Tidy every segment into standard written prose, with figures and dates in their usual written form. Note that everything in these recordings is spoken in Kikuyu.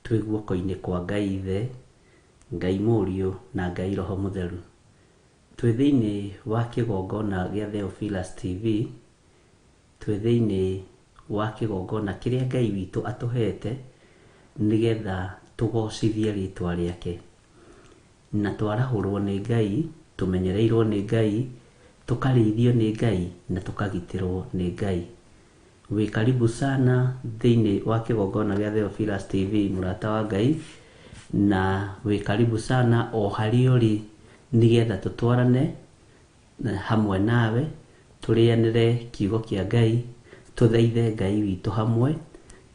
Twĩ guoko-inĩ kwa Ngai Ithe, Ngai Mũriũ na Ngai Roho Mũtheru. Twĩ thĩinĩ wa kĩgongona gĩa Theophilus TV, twĩ thĩinĩ wa kĩgongona kĩrĩa Ngai witũ atũhete nĩgetha tũgocithie rĩtwa rĩake. Na twarahũrwo nĩ Ngai, tũmenyereirwo nĩ Ngai, tũkarĩithio nĩ Ngai na tũkagitĩrwo nĩ Ngai. Wĩ karibu sana thĩinĩ wa kĩgongona gĩa Theophilus TV mũrata wa Ngai, na wĩ karibu sana o harĩa ũrĩ nĩgetha tũtwarane hamwe nawe, tũrĩanĩre kiugo kĩa Ngai, tũthaithe Ngai witũ hamwe,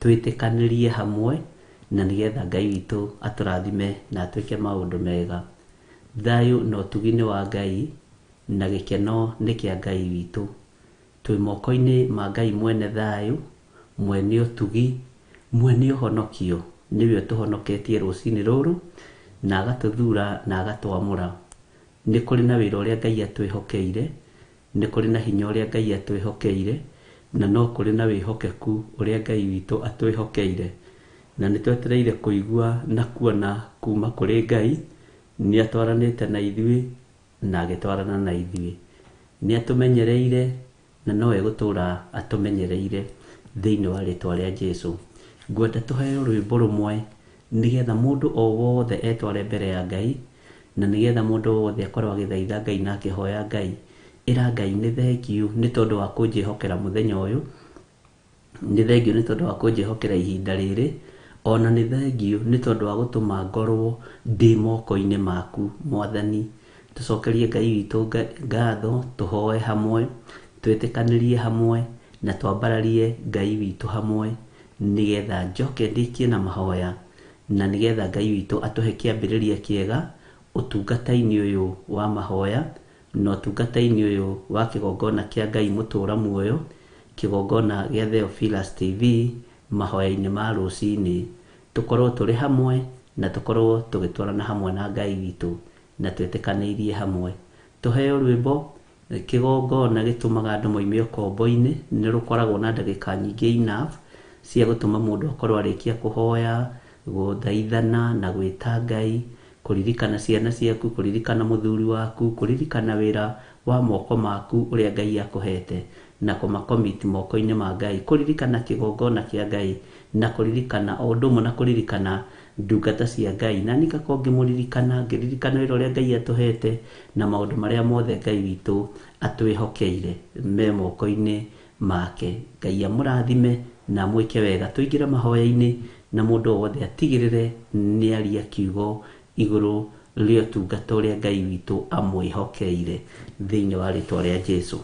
twĩtĩkanĩrie hamwe, na nĩgetha Ngai witũ atũrathime na atwĩke maũndũ mega. Thayũ na ũtugi nĩ wa Ngai, na gĩkeno nĩ kĩa Ngai witũ. Twĩ moko-inĩ ma Ngai mwene thayũ, mwene ũtugi, mwene ũhonokio, nĩwe ũtũhonoketie rũcinĩ rũrũ, na agatũthura na agatwamũra. Nĩ kũrĩ na wĩra ũrĩa Ngai atwĩhokeire, nĩ kũrĩ na hinya ũrĩa Ngai atwĩhokeire, na no kũrĩ na wĩhokeku ũrĩa Ngai witũ atwĩhokeire. Na nĩ twetereire kũigua na kuona kuma kũrĩ Ngai, nĩ atwaranĩte na ithuĩ na agĩtwarana na ithuĩ. Nĩ atũmenyereire na no egũtũra atũmenyereire thĩinĩ wa rĩtwa rĩa Jesu. Ngwenda tũheo rwĩmbo rũmwe nĩgetha mũndũ o wothe etware mbere ya Ngai, na nĩgetha mũndũ o wothe akorwo agĩthaitha Ngai na akĩhoya Ngai. Ĩra Ngai nĩ thengiũ nĩ tondũ wa kũnjĩhokera mũthenya ũyũ, nĩ thengiũ nĩ tondũ wa kũnjĩhokera ihinda rĩrĩ, ona nĩ thengiũ nĩ tondũ wa gũtũma ngorwo ndĩ moko-inĩ maku Mwathani. Tũcokerie Ngai witũ ngatho, tũhoe hamwe, twĩtĩkanĩrie hamwe, na twambararie Ngai witũ hamwe, nĩgetha njoke ndĩkie na mahoya, na nĩgetha Ngai witũ atũhe kĩambĩrĩria kĩega ũtungata-inĩ ũyũ wa mahoya, na ũtungata-inĩ ũyũ wa kĩgongona kĩa Ngai mũtũra muoyo, kĩgongona gĩa Theophilus TV, mahoya-inĩ ma rũcinĩ. Tũkorwo tũrĩ hamwe na tũkorwo tũgĩtwarana hamwe na Ngai witũ na twĩtĩkanĩirie hamwe. Tũheo rwĩmbo, kĩgongona gĩtũmaga andũ moime ũkombo-inĩ, nĩ rũkoragwo na ndagĩka nyingĩ enough cia gũtũma mũndũ akorwo arĩkia kũhoya, gũthaithana na gwĩta Ngai, kũririkana ciana ciaku, kũririkana mũthuri waku, kũririkana wĩra wa moko maku ũrĩa Ngai akũhete, na kũmacommit moko-inĩ ma Ngai, kũririkana kĩgongona kĩa Ngai, na kũririkana o ũndũ ũmwe na kũririkana ndungata cia Ngai. Na niĩ ngakorwo ngĩmũririkana, ngĩririkana wĩra ũrĩa Ngai atũhete na maũndũ marĩa mothe Ngai witũ atwĩhokeire me moko-inĩ make. Ngai amũrathime na amwĩke wega. Tũingĩre mahoya-inĩ na mũndũ o wothe atigĩrĩre nĩ aria kiugo igũrũ rĩa ũtungata ũrĩa Ngai witũ amwĩhokeire thĩinĩ wa rĩtwa rĩa Jesu.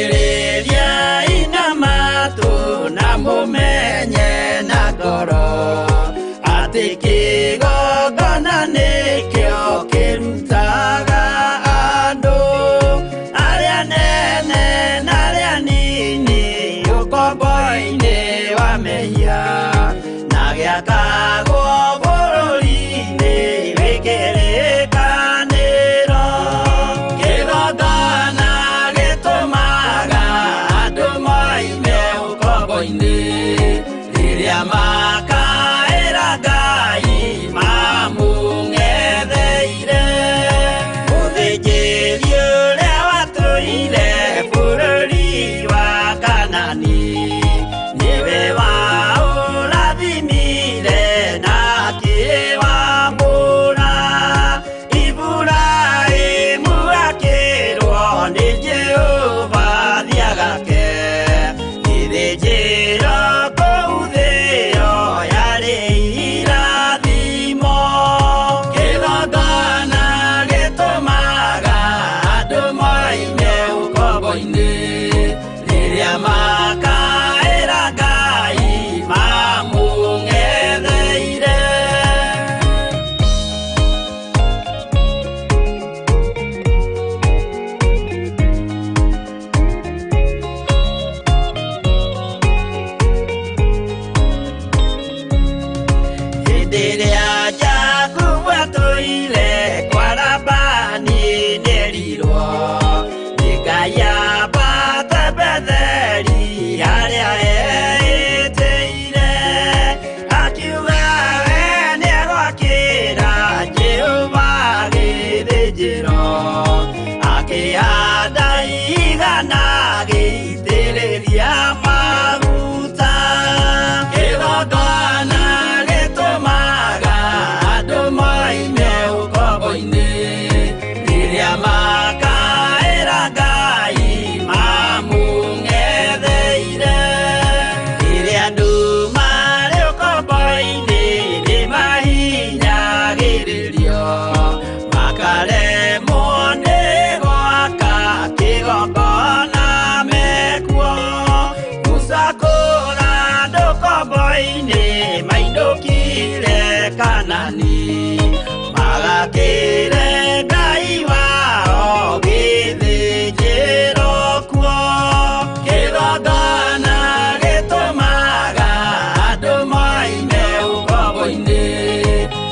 Thikĩrĩriai na matũ na mũmenye na ngoro atĩ kĩgongona nĩkĩo kĩrutaga andũ arĩa nene na arĩa nini ũkombo-inĩ wa mehia na gĩakagwo bũrũri-inĩ wĩ kĩrĩkanĩro. Kĩgongona gĩtũmaga andũ moime ũkombo-inĩ rĩrĩa makaĩra Ngai mamũng'etheire. Mũthĩnjĩri ũrĩa watũire bũrũri wa Kanani nĩwe waũrathimire ũkombo-inĩ nĩ mahinyagĩrĩrio makaremwo nĩ gwaka kĩgongona mekuo Musa kũra andũ ũkombo-inĩ mainũkire Kanani magakĩre Ngai wao gĩthĩnjĩro kuo kĩgongona gĩtũmaga andũ moime ũkombo-inĩ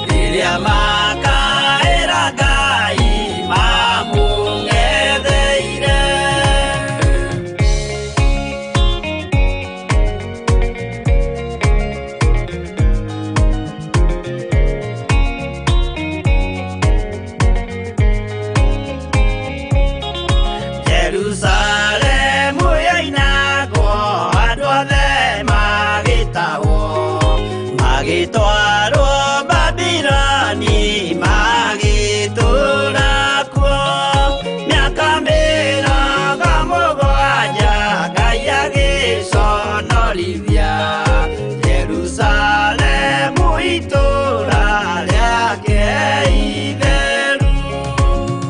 rĩrĩa makaĩra Ngai mamũng'etheire. Jerusalemu yoinagwo andũ othe magĩtahwo magĩtwarwo Babiloni magĩtũũra kuo mĩaka 70 Ngai agĩconorithia Jerusalemu itũũra rĩake itheru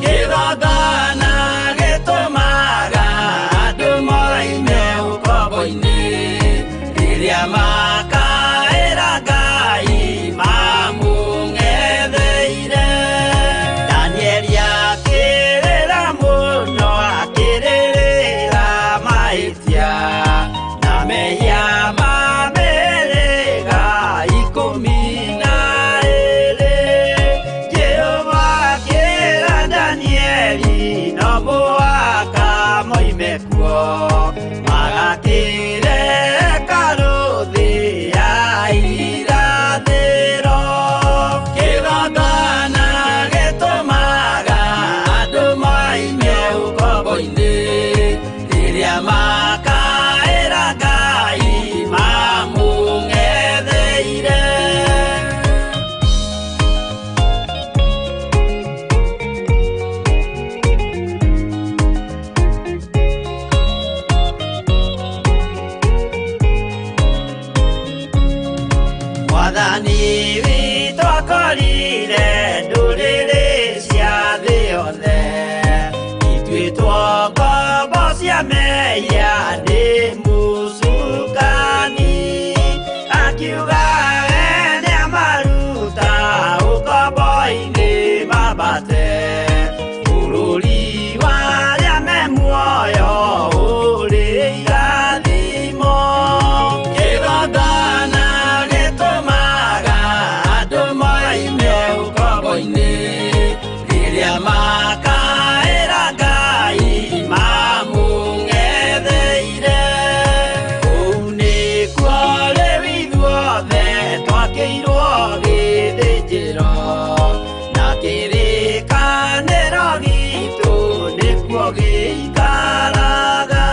kĩgongona gĩtũmaga andũ moime ũkombo-inĩ rĩrĩa makaĩra Ngai mamũng'etheire. Danieli akĩrĩra mũno akĩrĩrĩra mahĩtia na mehia ma mĩhĩrĩga 12. Jehova akĩra Danieli no mũhaka moime kuo magakĩre hekarũ thĩ ya irathĩro. Kĩgongona gĩtũmaga andũ moime ũkombo-inĩ rĩrĩa makaĩra Ngai mamũng'etheire. Mwathani witũ akorire ndũrĩrĩ cia thĩ yothe ituĩtwo ngombo cia mehia nĩ mũcukani akiuga we nĩamaruta ũkombo-inĩ mambate bũrũri wa arĩa me muoyo ũrĩ irathimo. Kĩgongona gĩtũmaga andũ moime ũkombo-inĩ rĩrĩa makaĩra Ngai mamũng'etheire. Kũu nĩkuo rĩu ithuothe twakĩirwo gĩthĩnjĩro na kĩrĩkanĩro gitũ nĩkuo gĩikaraga.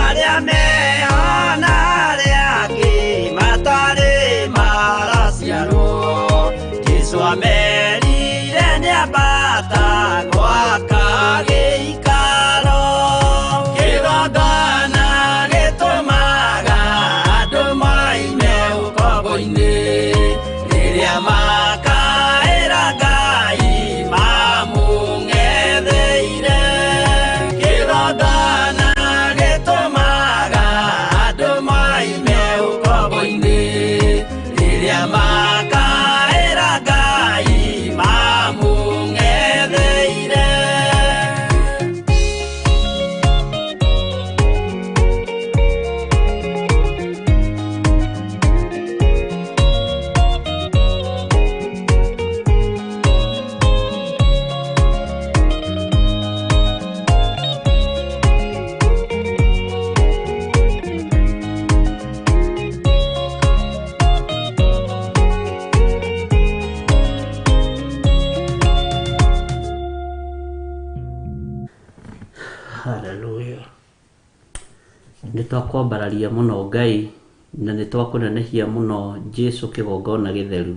Arĩa meho na arĩa angĩ matarĩ maraciarwo Jesũ amerire nĩambata gwaka gĩikaro. Kĩgongona gĩtũmaga andũ moime ũkombo-inĩ rĩrĩa makaĩra Ngai mamũng'etheire. Kĩgongona gĩtũmaga andũ moime ũkombo-inĩ rĩrĩa makaĩra Ngai mamũng'etheire. Hallelujah. Nĩ twakwambararia mũno Ngai na nĩ twakũnenehia mũno Jesũ kĩgongona gĩtheru.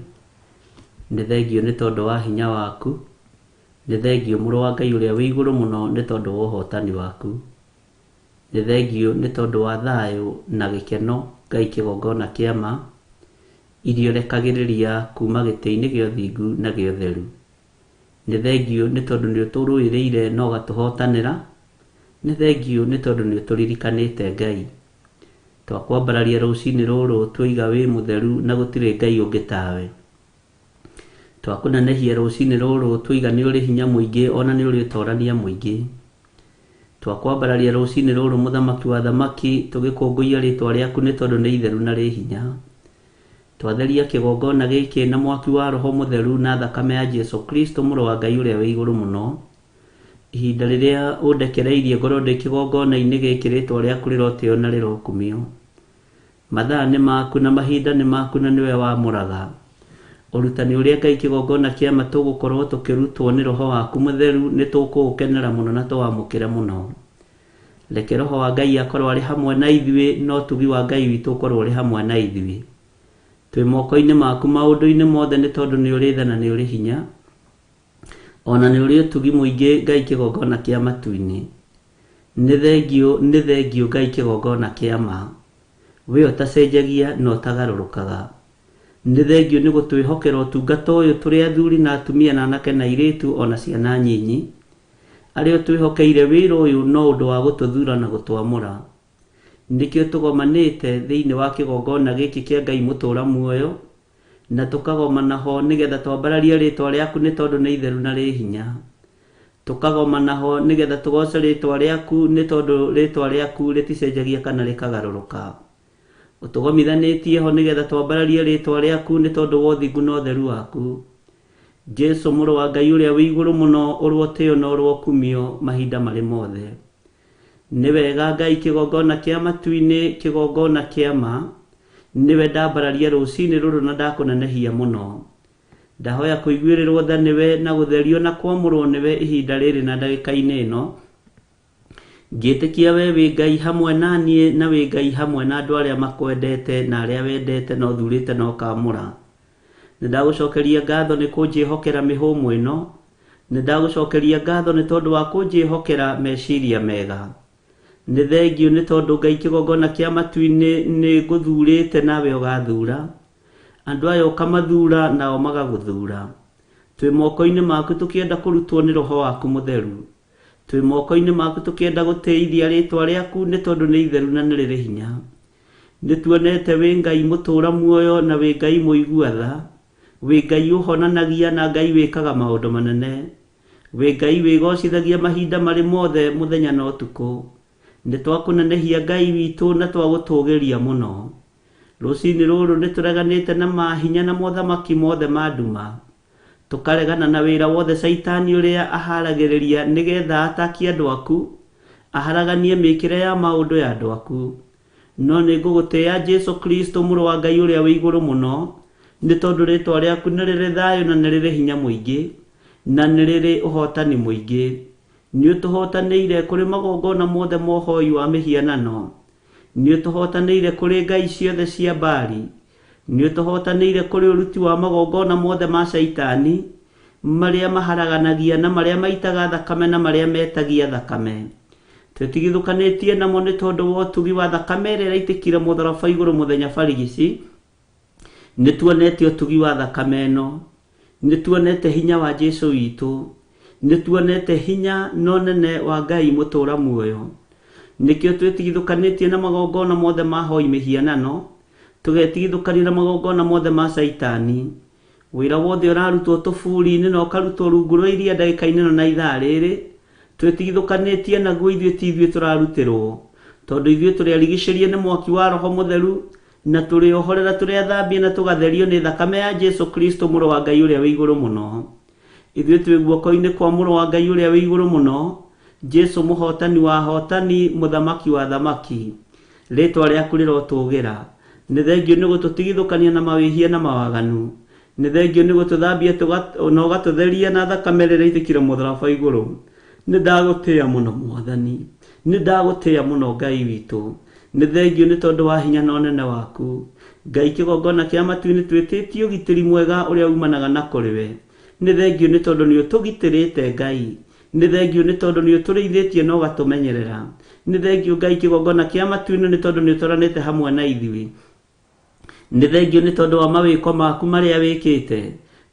Nĩ thengio nĩ tondũ wa hinya waku, nĩ thengio mũrũ wa Ngai ũrĩa wĩ igũrũ mũno nĩ tondũ wa ũhotani waku. Nĩ thengio nĩ tondũ wa thayũ na gĩkeno Ngai kĩgongona kĩa ma. iria ũrekagĩrĩria kuma gĩtĩ-inĩ gĩa ũthingu na gĩa ũtheru. Nĩ thengiũ nĩ tondũ nĩ ũtũrũĩrĩire na ũgatũhotanĩra. Nĩ thengiũ nĩ tondũ nĩ ũtũririkanĩte Ngai. Twakwambararia rũcinĩ rũrũ twoiga wĩ mũtheru na gũtirĩ Ngai ũngĩ tawe. Twakũnenehia rũcinĩ rũrũ twoiga nĩ ũrĩ hinya mũingĩ ona nĩ ũrĩ ũtorania mũingĩ. Twakwambararia rũcinĩ rũrũ mũthamaki wa thamaki tũgĩkũngũiya rĩtwa rĩaku nĩ tondũ nĩ itheru na rĩ hinya. Twatheria kĩgongona gĩkĩ na mwaki wa Roho Mũtheru na thakame ya Jesu Kristo mũrũ wa Ngai ũrĩa wĩ igũrũ mũno. Ihinda rĩrĩa ũndekereirie ngorwo ndĩ kĩgongona-inĩ gĩkĩ rĩtwa rĩaku rĩrotĩo na rĩrokumio. Mathaa nĩ maku na mahinda nĩ maku na nĩwe wamũraga. Ũrutani ũrĩa Ngai kĩgongona kĩa ma tũgũkorwo tũkĩrutwo nĩ Roho waku Mũtheru nĩ tũkũũkenera mũno na tũwamũkĩre mũno. Reke Roho wa Ngai akorwo arĩ hamwe na ithuĩ na ũtugi wa Ngai witũ ũkorwo ũrĩ hamwe na ithuĩ. Twĩ moko-inĩ maku maũndũ-inĩ mothe nĩ tondũ nĩ ũrĩ tha na nĩ ũrĩ hinya. Ona nĩ ũrĩ ũtugi mũingĩ Ngai kĩgongona kĩa matu-inĩ. Nĩ thengiũ, nĩ thengiũ Ngai kĩgongona kĩa ma. We ũtacenjagia na ũtagarũrũkaga. Nĩ thengiũ nĩ gũtwĩhokera ũtungata ũyũ tũrĩ athuri na atumia na anake na airĩtu ona ciana nyinyi. Arĩa ũtwĩhokeire wĩra ũyũ no ũndũ wa gũtũthura na gũtwamũra. Nĩkĩo tũgomanĩte thĩinĩ wa kĩgongona gĩkĩ kĩa Ngai mũtũra muoyo, na tũkagomana ho nĩgetha twambararie rĩtwa rĩaku nĩ tondũ nĩ itheru na rĩ hinya. Tũkagomana ho nĩgetha tũgoce rĩtwa rĩaku nĩ tondũ rĩtwa rĩaku rĩticenjagia kana rĩkagarũrũka. Ũtũgomithanĩtie ho nĩgetha twambararie rĩtwa rĩaku nĩ tondũ wa ũthingu na ũtheru waku. Jesu mũrũ wa Ngai ũrĩa wĩ igũrũ mũno ũrwotĩo na ũrwokumio mahinda marĩ mothe. Nĩ wega Ngai kĩgongona kĩa matu-inĩ, kĩgongona kĩa ma, nĩwe ndambararia rũcinĩ rũrũ na ndakũnenehia mũno. Ndahoya kũiguĩrĩrwo tha nĩwe na gũtherio na kwamũrwo nĩwe ihinda rĩrĩ na ndagĩka-inĩ ĩno. Ngĩtĩkia we wĩ Ngai hamwe na niĩ na wĩ Ngai hamwe na andũ arĩa makwendete na arĩa wendete na ũthurĩte na ũkaamũra. Nĩ ndagũcokeria ngatho nĩ kũnjĩhokera mĩhũmũ ĩno. Nĩ ndagũcokeria ngatho nĩ tondũ wa kũnjĩhokera meciria mega. Nĩ thengiũ nĩ tondũ Ngai kĩgongona kĩa matu-inĩ nĩ ngũthurĩte nawe ũgathura. Andũ aya ũkamathura nao magagũthura. Twĩ moko-inĩ maku tũkĩenda kũrutwo nĩ Roho waku Mũtheru. Twĩ moko-inĩ maku tũkĩenda gũtĩithia rĩtwa rĩaku nĩ tondũ nĩ itheru na nĩ rĩrĩ hinya. Nĩ tuonete wĩ Ngai mũtũra muoyo na wĩ Ngai mũigua tha. Wĩ Ngai ũhonanagia na Ngai wĩkaga maũndũ manene. Wĩ Ngai wĩgocithagia mahinda marĩ mothe mũthenya na ũtukũ. Nĩ twakũnenehia Ngai witũ na twagũtũgĩria mũno. Rũcinĩ rũrũ nĩ tũreganĩte na mahinya na mothamaki mothe ma nduma. Tũkaregana na wĩra wothe caitani ũrĩa aharagĩrĩria nĩgetha atakie andũ aku, aharaganie mĩkĩre ya maũndũ ya andũ aku. No nĩ ngũgũtĩĩa Jesu Kristo mũrũ wa Ngai ũrĩa wĩ igũrũ mũno, nĩ tondũ rĩtwa rĩaku nĩ rĩrĩ thayũ na nĩ rĩrĩ hinya mũingĩ, na nĩ rĩrĩ ũhotani mũingĩ. Nĩ ũtũhotanĩire kũrĩ magongona mothe ma ũhoi wa mĩhianano. Nĩ ũtũhotanĩire kũrĩ ngai ciothe cia Baali. Nĩ ũtũhotanĩire kũrĩ ũruti wa magongona mothe ma caitani, marĩa maharaganagia na marĩa maitaga thakame na marĩa metagia thakame. Twĩtigithũkanĩtie namo nĩ tondũ wa ũtugi wa thakame ĩrĩa ĩraitĩkire mũtharaba igũrũ mũthenya barigici. Nĩ tuonete ũtugi wa thakame ĩno. Nĩ tuonete hinya wa Jesu witũ. Nĩ tuonete hinya na ũnene wa Ngai mũtũra muoyo. Nĩkĩo twĩtigithũkanĩtie na magongona mothe ma hoi mĩhianano, tũgetigithũkania na magongona mothe ma caitani. Wĩra wothe ũrarutwo tũburi-inĩ na ũkarutwo rungu rwa iria ndagĩka-inĩ ĩno na ithaa rĩrĩ, twĩtigithũkanĩtie naguo ithuĩ ti ithuĩ tũrarutĩrwo. Tondũ ithuĩ tũrĩ arigicĩrie nĩ mwaki wa Roho Mũtheru, na tũrĩ ohorera tũrĩ athambie na tũgatherio nĩ thakame ya Jesu Kristo mũrũ wa Ngai ũrĩa wĩ igũrũ mũno. Ithuĩ twĩ guoko-inĩ kwa mũrũ wa Ngai ũrĩa wĩ igũrũ mũno, Jesu mũhotani wa ahotani, mũthamaki wa athamaki. Rĩtwa rĩaku rĩrotũgĩra. Nĩ thengiũ nĩ gũtũtigithũkania na mawĩhia na mawaganu. Nĩ thengiũ nĩ gũtũthambia na ũgatũtheria na thakame ĩrĩa ĩraitĩkire mũtharaba igũrũ. Nĩ ndagũtĩĩa mũno Mwathani. Nĩ ndagũtĩĩa mũno Ngai witũ. Nĩ thengiũ nĩ tondũ wa hinya na ũnene waku. Ngai kĩgongona kĩa matu-inĩ twĩtĩtie ũgitĩri mwega ũrĩa umanaga na kũrĩ we. Nĩ thengiũ nĩ tondũ nĩ ũtũgitĩrĩte Ngai. Nĩ thengiũ nĩ tondũ nĩ ũtũrĩithĩtie na ũgatũmenyerera. Nĩ thengiũ Ngai kĩgongona kĩa matu-inĩ nĩ tondũ nĩ ũtwaranĩte hamwe na ithuĩ. Nĩ thengio nĩ tondũ wa mawĩko maku marĩa wĩkĩte.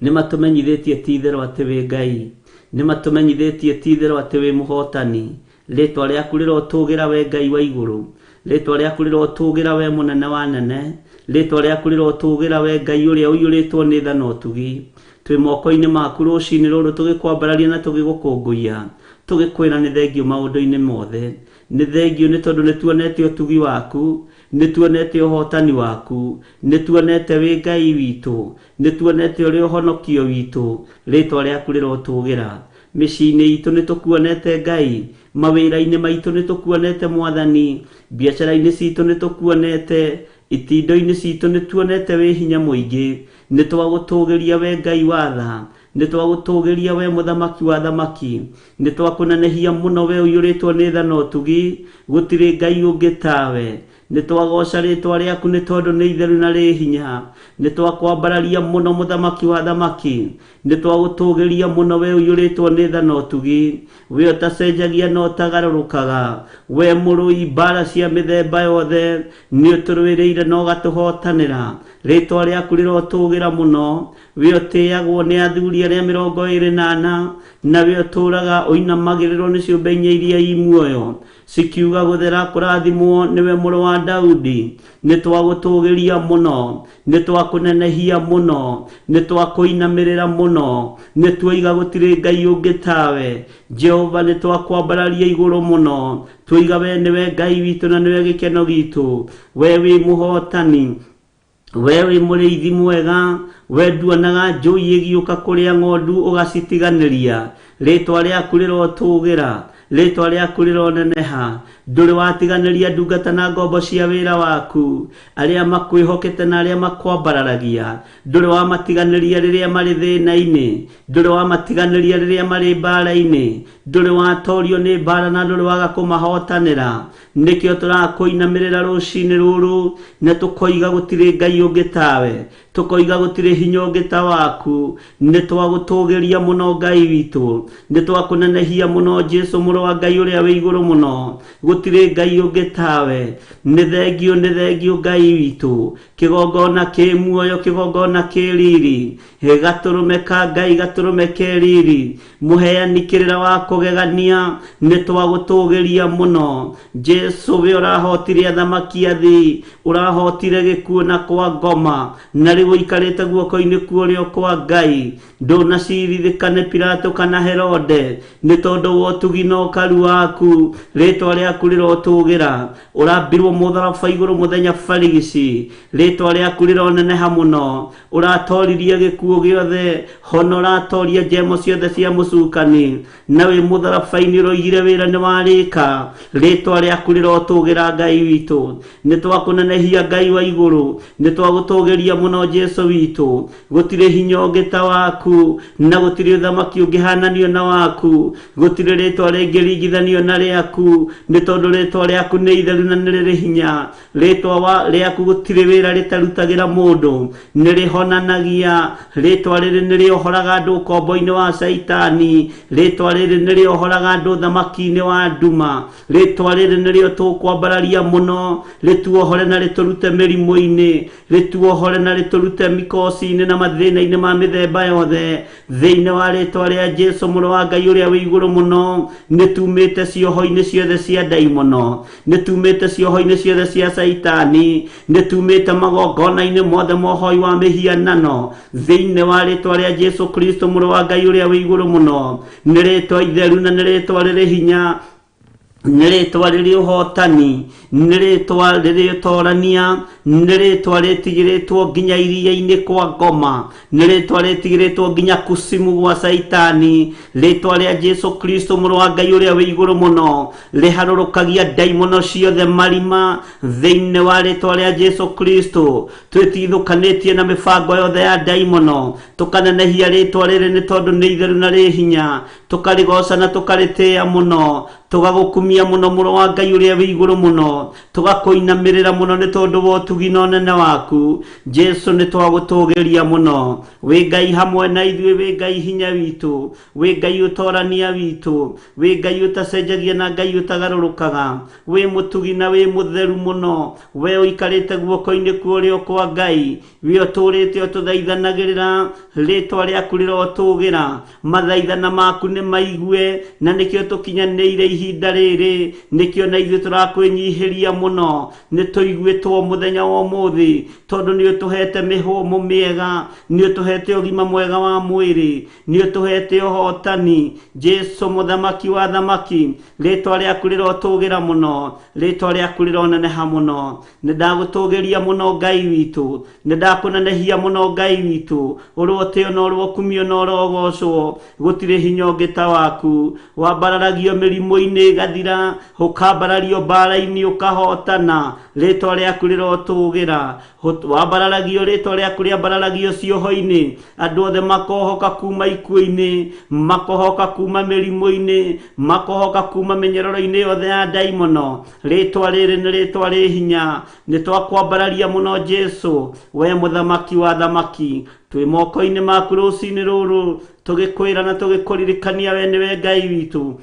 Nĩ matũmenyithĩtie ti itherũ atĩ wĩ Ngai. Nĩ matũmenyithĩtie ti itherũ atĩ wĩ mũhotani. Rĩtwa rĩaku rĩrotũgĩra we Ngai wa igũrũ. Rĩtwa rĩaku rĩrotũgĩra we mũnene wa nene. Rĩtwa rĩaku rĩrotũgĩra we Ngai ũrĩa ũiyũrĩtwo nĩ tha na ũtugi. Twĩ moko-inĩ maku rũcinĩ rũrũ tũgĩkwambararia na tũgĩgũkũngũiya. Tũgĩkwĩra nĩ thengio maũndũ-inĩ mothe. Nĩ thengio nĩ tondũ nĩ tuonete ũtugi waku. Nĩ tuonete ũhotani waku. Nĩ tuonete wĩ Ngai witũ. Nĩ tuonete ũrĩ ũhonokio witũ. Rĩtwa rĩaku rĩrotũgĩra. Mĩciĩ-inĩ itũ nĩ tũkuonete Ngai. Mawĩra-inĩ maitũ nĩ tũkuonete Mwathani. Biacara-inĩ citũ nĩ tũkuonete. Itindo-inĩ citũ nĩ tuonete wĩ hinya mũingĩ. Nĩ twagũtũgĩria we Ngai wa tha. Nĩ twagũtũgĩria we mũthamaki wa thamaki. Nĩ twakũnenehia mũno we ũiyũrĩtwo nĩ tha na ũtugi. Gũtirĩ Ngai ũngĩ tawe. Nĩ twagoca rĩtwa rĩaku nĩ tondũ nĩ itheru na rĩ hinya. Nĩ twakwambararia mũno mũthamaki wa thamaki. Nĩ twagũtũgĩria mũno we ũiyũrĩtwo nĩ tha na ũtugi. We ũtacenjagia na ũtagarũrũkaga. We mũrũi mbara cia mĩthemba yothe. Nĩ ũtũrũĩrĩire na ũgatũhotanĩra. Rĩtwa rĩaku rĩrotũgĩra mũno. We ũtĩagwo nĩ athuri arĩa 24 na we ũtũraga ũinamagĩrĩrwo nĩ ciũmbe inya iria i muoyo. Cikiuga gũthera kũrathimwo nĩwe mũrũ wa Daudi. Nĩ twagũtũgĩria mũno. Nĩ twakũnenehia mũno. Nĩ twakũinamĩrĩra mũno. Nĩ tuoiga gũtirĩ Ngai ũngĩ tawe. Jehova nĩ twakwambararia igũrũ mũno. Tuoiga we nĩwe Ngai witũ na nĩwe gĩkeno gitũ. We wĩ mũhotani. We wĩ mũrĩithi mwega. We nduonaga njũi ĩgĩũka kũrĩa ng'ondu ũgacitiganĩria. Rĩtwa rĩaku rĩrotũgĩra. Rĩtwa rĩaku rĩroneneha. Ndũrĩ watiganĩria ndungata na ngombo cia wĩra waku. Arĩa makwĩhokete na arĩa makwambararagia. Ndũrĩ wamatiganĩria rĩrĩa marĩ thĩna-inĩ. Ndũrĩ wamatiganĩria rĩrĩa marĩ mbara-inĩ. Ndũrĩ watorio nĩ mbara na ndũrĩ waga kũmahotanĩra. Nĩkĩo tũrakũinamĩrĩra rũcinĩ rũrũ na tũkoiga gũtirĩ Ngai ũngĩ tawe. Tũkoiga gũtirĩ hinya ũngĩ ta waku. Nĩ twagũtũgĩria mũno Ngai witũ. Nĩ twakũnenehia mũno Jesu mũrũ wa Ngai ũrĩa wĩ igũrũ mũno. Gũtirĩ Ngai ũngĩ tawe. Nĩ thengio, nĩ thengio Ngai witũ. Kĩgongona kĩ muoyo, kĩgongona kĩ riri. Gatũrũme ka Ngai, gatũrũme ke riri. Mũheani kĩrĩra wa kũgegania. Nĩ twagũtũgĩria mũno. Jesu we ũrahotire athamaki a thĩ. Ũrahotire gĩkuũ na kwa ngoma. Na rĩu ũikarĩte guoko-inĩ kwa ũrĩo kwa Ngai. Ndũnacirithĩka nĩ Pilato kana Herode. Nĩ tondũ wa ũtugi na ũkaru waku. Rĩtwa rĩaku rĩrotũgĩra. Ũrambirwo mũtharaba igũrũ mũthenya barigici. Rĩtwa rĩaku rĩroneneha mũno. Ũratoririe gĩkuũ gĩothe. Hona ũratoria njemo ciothe cia mũcukani. Na wĩ mũtharaba-inĩ ũroigire wĩra nĩ warĩka. Rĩtwa rĩaku rĩrotũgĩra Ngai witũ. Nĩ twakũnenehia Ngai wa igũrũ. Nĩ twagũtũgĩria mũno Jesu witũ. Gũtirĩ hinya ũngĩ ta waku. Na gũtirĩ ũthamaki ũngĩhananio na waku. Gũtirĩ rĩtwa rĩngĩringithanio na rĩaku. Nĩ tondũ rĩtwa rĩaku nĩ itheru na nĩ rĩrĩ hinya. Rĩtwa rĩaku gũtirĩ wĩra rĩtarutagĩra mũndũ. Nĩ rĩhonanagia. Rĩtwa rĩrĩ nĩ rĩohoraga andũ ũkombo-inĩ wa Caitani. Rĩtwa rĩrĩ nĩ rĩohoraga andũ ũthamaki-inĩ wa nduma. Rĩtwa rĩrĩ nĩrĩo tũkwambararia mũno. Rĩtuohore na rĩtũrute mĩrimũ-inĩ. Rĩtuohore na rĩtũrute mikoci-inĩ na mathĩna-inĩ ma mĩthemba yothe. Thĩinĩ wa rĩtwa rĩa Jesu mũrũ wa Ngai ũrĩa wĩ igũrũ mũno. Nĩ tumĩte cioho-inĩ ciothe cia ndaimono. Nĩ tumĩte cioho-inĩ ciothe cia Caitani. Nĩ tumĩte magongona-inĩ mothe ma ũhoi wa mĩhianano. Thĩinĩ wa rĩtwa rĩa Jesu Kristo mũrũ wa Ngai ũrĩa wĩ igũrũ mũno. Nĩ rĩtwa itheru na nĩ rĩtwa rĩrĩ hinya. Nĩ rĩtwa rĩrĩ ũhotani. Nĩ rĩtwa rĩrĩ ũtorania. Nĩ rĩtwa rĩtigĩrĩtwo nginya iria-inĩ kwa ngoma. Nĩ rĩtwa rĩtigĩrĩtwo nginya kusimu gwa Caitani. Rĩtwa rĩa Jesu Kristo mũrũ wa Ngai ũrĩa wĩ igũrũ mũno. Rĩharũrũkagia ndaimono ciothe marima. Thĩinĩ wa rĩtwa rĩa Jesu Kristo. Twĩtigithũkanĩtie na mĩbango yothe ya ndaimono. Tũkanenehia rĩtwa rĩrĩ nĩ tondũ nĩ itheru na rĩ hinya. Tũkarĩgoca na tũkarĩtĩĩa mũno. Tũgagũkumia mũno mũro wa Ngai ũrĩa wĩ igũrũ mũno, tũgakũinamĩrĩra mũno nĩ tondũ wa ũtugi na ũnene waku. Jesu nĩ twagũtũgĩria mũno. Wĩ Ngai hamwe na ithuĩ, wĩ Ngai hinya witũ, wĩ Ngai ũtorania witũ, wĩ Ngai ũtacenjagia na Ngai ũtagarũrũkaga, wĩ mũtugi na wĩ mũtheru mũno. We ũikarĩte guoko-inĩ kwa ũrĩo kwa Ngai, wĩ ũtũũrĩte ũtũthaithanagĩrĩra, rĩtwa rĩaku rĩrotũgĩra, mathaithana maku nĩ maigue, na nĩkĩo tũkinyanĩire ihinda rĩrĩ, nĩkĩo na ithuĩ tũrakwĩnyihĩria mũno. Nĩ tũiguĩtwo mũthenya wa ũmũthĩ, tondũ nĩ ũtũhete mĩhũmũ mĩega, nĩ ũtũhete ũgima mwega wa mwĩrĩ, nĩ ũtũhete ũhotani. Jesu mũthamaki wa thamaki, rĩtwa rĩaku rĩrotũgĩra mũno, rĩtwa rĩaku rĩroneneha mũno. Nĩ ndagũtũgĩria mũno Ngai witũ, nĩ ndakũnenehia mũno Ngai witũ, ũrotĩo na ũrokumio na ũrogocwo, gũtirĩ hinya ũngĩ ta waku. Wambararagio mĩrimũ-inĩ ĩgathira, ũkambarario mbara-inĩ ũkahotana, rĩtwa rĩaku rĩrotũgĩra. Wambararagio rĩtwa rĩaku rĩambararagio cioho-inĩ, andũ othe makohoka kuma ikuũ-inĩ, makohoka kuma mĩrimũ-inĩ, makohoka kuma mĩnyororo-inĩ yothe ya ndaimono. Rĩtwa rĩrĩ nĩ rĩtwa rĩ hinya, nĩ twakwambararia mũno Jesu, we mũthamaki wa thamaki. Twĩ moko-inĩ maku rũcinĩ rũrũ, tũgĩkwĩra na tũgĩkũririkania we nĩwe Ngai witũ,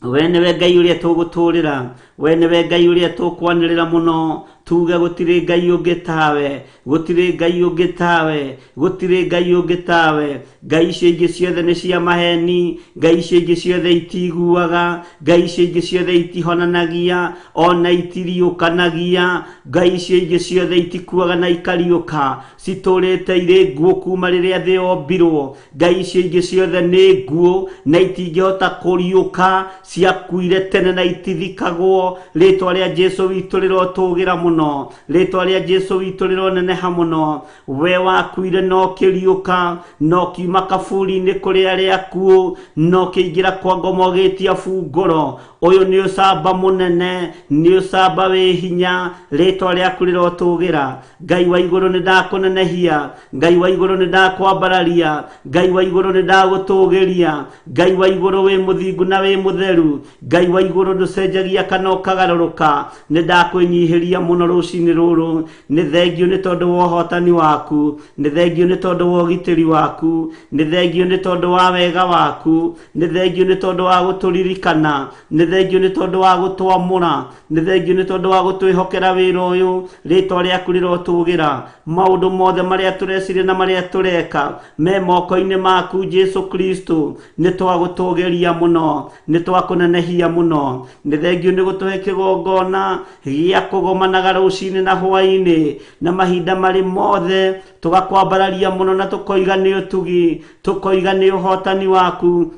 we nĩwe Ngai ũrĩa tũgũtũrĩra, we nĩwe Ngai ũrĩa tũkwanĩrĩra mũno, tuge gũtirĩ Ngai ũngĩ tawe, gũtirĩ Ngai ũngĩ tawe, gũtirĩ Ngai ũngĩ tawe. Ngai icio ingĩ ciothe nĩ cia maheni, Ngai icio ingĩ ciothe itiguaga, Ngai icio ingĩ ciothe itihonanagia, ona itiriũkanagia, Ngai icio ingĩ ciothe itikuaga na ikariũka, citũrĩte irĩ nguũ kuma rĩrĩa thĩ yombirwo. Ngai icio ingĩ ciothe nĩ nguũ na itingĩhota kũriũka, ciakuire tene na itithikagwo. Rĩtwa rĩa Jesu witũ rĩrotũgĩra mũno, rĩtwa rĩa Jesu witũ rĩroneneha mũno. We wakuire na ũkĩriũka, na ũkiuma kaburi-inĩ kũrĩ arĩa akuũ, na ũkĩingĩra kwa ngoma ũgĩtia bungũro. Ũyũ nĩ ũcamba mũnene, nĩ ũcamba wĩ hinya, rĩtwa rĩaku rĩrotũgĩra. Ngai wa igũrũ nĩ ndakũnenehia, Ngai wa igũrũ nĩ ndakwambararia, Ngai wa igũrũ nĩ ndagũtũgĩria, Ngai wa igũrũ wĩ mũthingu na wĩ mũtheru, Ngai wa igũrũ ndũcenjagia kana ũkagarũrũka. Nĩ ndakwĩnyihĩria mũno rũcinĩ rũrũ, nĩ thengio nĩ tondũ wa ũhotani waku, nĩ thengio nĩ tondũ wa ũgitĩri waku, nĩ thengio nĩ tondũ wa wega waku, nĩ thengio nĩ tondũ wa gũtũririkana, nĩ thengio nĩ tondũ wa gũtwamũra, nĩ thengio nĩ tondũ wa gũtwĩhokera wĩra ũyũ. Rĩtwa rĩaku rĩrotũgĩra. Maũndũ mothe marĩa tũreciria na marĩa tũreka me moko-inĩ maku Jesu Kristo. Nĩ twagũtũgĩria mũno, nĩ twakũnenehia mũno. Nĩ thengio nĩ gũtũhe kĩgongona gĩa kũgomanaga rũcinĩ na hwaĩ-inĩ na mahinda marĩ mothe, tũgakwambararia mũno na tũkoiga nĩ ũtugi, tũkoiga nĩ ũhotani waku,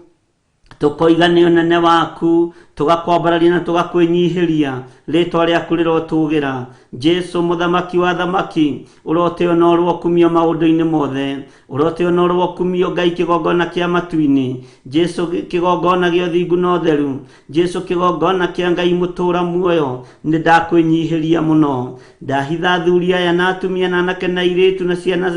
tũkoiga nĩ ũnene waku, tũgakwambararia na tũgakwĩnyihĩria. Rĩtwa rĩaku rĩrotũgĩra. Jesu mũthamaki wa thamaki, ũrotĩo na ũrokumio maũndũ-inĩ mothe, ũrotĩo na ũrokumio Ngai kĩgongona kĩa matu-inĩ, Jesu kĩgongona gĩa ũthingu na ũtheru, Jesu kĩgongona kĩa Ngai mũtũũra muoyo. Nĩ ndakwĩnyihĩria mũno. Ndahitha athuri aya na atumia na anake na airĩtu na ciana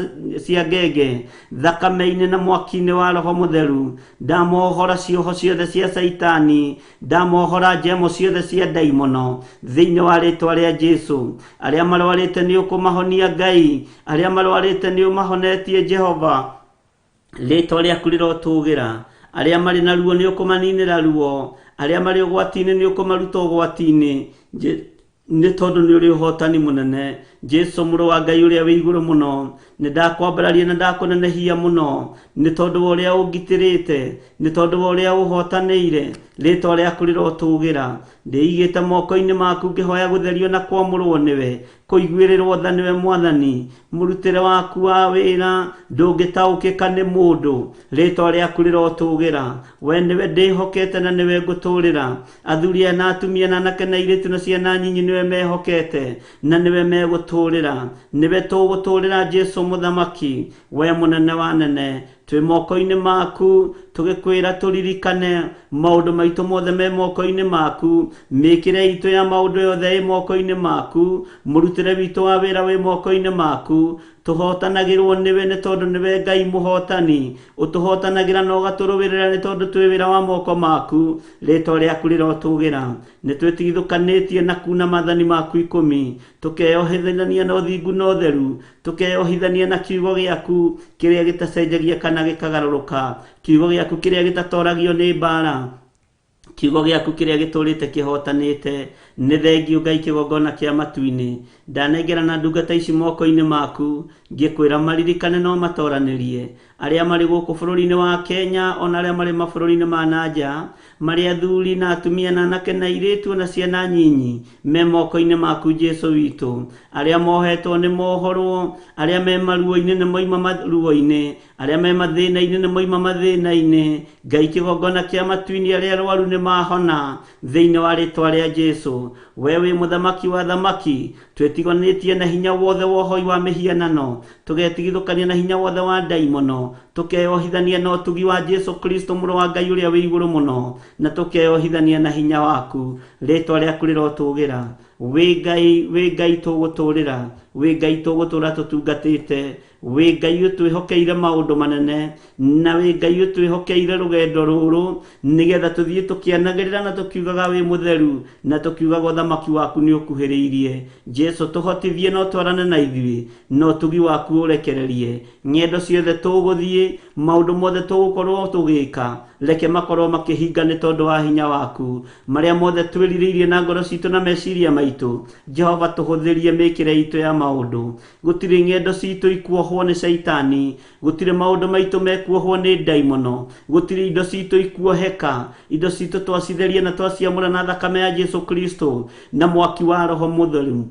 cia ngenge thakame-inĩ na mwaki-inĩ wa Roho Mũtheru. Ndamohora cioho ciothe cia Caitani, ndamohora njemo ciothe cia ndaimono thĩinĩ wa rĩtwa rĩa Jesu. Arĩa marwarĩte nĩ ũkũmahonia Ngai, arĩa marwarĩte nĩ ũmahonetie Jehova, rĩtwa rĩaku rĩrotũgĩra. Arĩa marĩ na ruo nĩ ũkũmaninĩra ruo, arĩa marĩ ũgwati-inĩ nĩ ũkũmaruta ũgwati-inĩ, nĩ tondũ nĩ ũrĩ ũhotani mũnene. Jesu mũrũ wa Ngai ũrĩa wĩ igũrũ mũno, nĩ ndakwambararia na ndakũnenehia mũno, nĩ tondũ wa ũrĩa ũngitĩrĩte, nĩ tondũ wa ũrĩa ũhotanĩire. Rĩtwa rĩaku rĩrotũgĩra. Ndĩigĩte moko-inĩ maku ngĩhoya gũtherio na kwamũrwo nĩwe, kũiguĩrĩrwo tha nĩwe Mwathani. Mũrutĩre waku wa wĩra ndũngĩtaũkĩka nĩ mũndũ. Rĩtwa rĩaku rĩrotũgĩra. We nĩwe ndĩhokete na nĩwe ngũtũrĩra. Athuri aya na atumia na anake na airĩtu na ciana nyinyi nĩwe mehokete na nĩwe megũtũrĩra. Nĩwe tũgũtũrĩra Jesu mũthamaki, we mũnene wa nene. Twĩ moko-inĩ maku, tũgĩkwĩra tũririkane maũndũ maitũ mothe me moko-inĩ maku, mĩkĩre itũ ya maũndũ yothe ĩ moko-inĩ maku, mũrutĩre witũ wa wĩra wĩ moko-inĩ maku. Tũhotanagĩrwo nĩwe nĩ tondũ nĩwe Ngai mũhotani, ũtũhotanagĩra na ũgatũrũĩrĩra nĩ tondũ twĩ wĩra wa moko maku. Rĩtwa rĩaku rĩrotũgĩra. Nĩ twĩtigithũkanĩtie na kuna maathani maku 10, tũkeyohithania na ũthingu na ũtheru, tũkeyohithania na kiugo gĩaku kĩrĩa gĩtacenjagia kana gĩkagarũrũka, kiugo gĩaku kĩrĩa gĩtatoragio nĩ mbara, kiugo gĩaku kĩrĩa gĩtũrĩte kĩhotanĩte. Nĩ thengiũ Ngai kĩgongona kĩa matu-inĩ. Ndanengerana ndungata ici moko-inĩ maku, ngĩkwĩra maririkane no matoranĩrie arĩa marĩ gũkũ bũrũri-inĩ wa Kenya ona arĩa marĩ mabũrũri-inĩ ma na nja, marĩ athuri na atumia na anake na airĩtu na ciana nyinyi, me moko-inĩ maku Jesũ witũ. Arĩa mohetwo nĩ mohorwo, arĩa me maruo-inĩ nĩ moima maruo-inĩ, arĩa me mathĩna-inĩ nĩ moima mathĩna-inĩ. Ngai kĩgongona kĩa matu-inĩ, arĩa arwaru nĩ mahona thĩinĩ wa rĩtwa rĩa Jesũ. We wĩ mũthamaki wa thamaki, twĩtiganĩtie na hinya wothe wa ũhoi wa mĩhianano, tũgetigithũkania na hinya wothe wa ndaimono, tũkeyohithania na ũtugi wa Jesũ Kristo mũrũ wa Ngai ũrĩa wĩ igũrũ mũno, na tũkeyohithania na hinya waku. Rĩtwa rĩaku rĩrotũgĩra. Wĩ Ngai, wĩ Ngai tũgũtũrĩra, wĩ Ngai tũgũtũra tũtungatĩte, wĩ Ngai ũtwĩhokeire maũndũ manene, na wĩ Ngai ũtwĩhokeire rũgendo rũrũ, nĩgetha tũthiĩ tũkĩanagĩrĩra na tũkiugaga wĩ mũtheru, na tũkiugaga ũthamaki waku nĩ ũkuhĩrĩirie. Jesũ tũhotithie na ũtwarane na ithuĩ, na ũtugi waku ũrekererie ng'endo ciothe tũgũthiĩ, maũndũ mothe tũgũkorwo tũgĩka, reke makorwo makĩhinga nĩ tondũ wa hinya waku. Marĩa mothe twĩrirĩirie na ngoro citũ na meciria maitũ, Jehova tũhũthĩrie mĩkĩre itũ ya maũndũ. Gũtirĩ ng'endo citũ ikuohwo nĩ caitani, gũtirĩ maũndũ maitũ mekuohwo nĩ ndaimono, gũtirĩ indo citũ ikuoheka. Indo citũ twacitheria na twaciamũra na thakame ya Jesũ Kristo na mwaki wa Roho Mũtheru.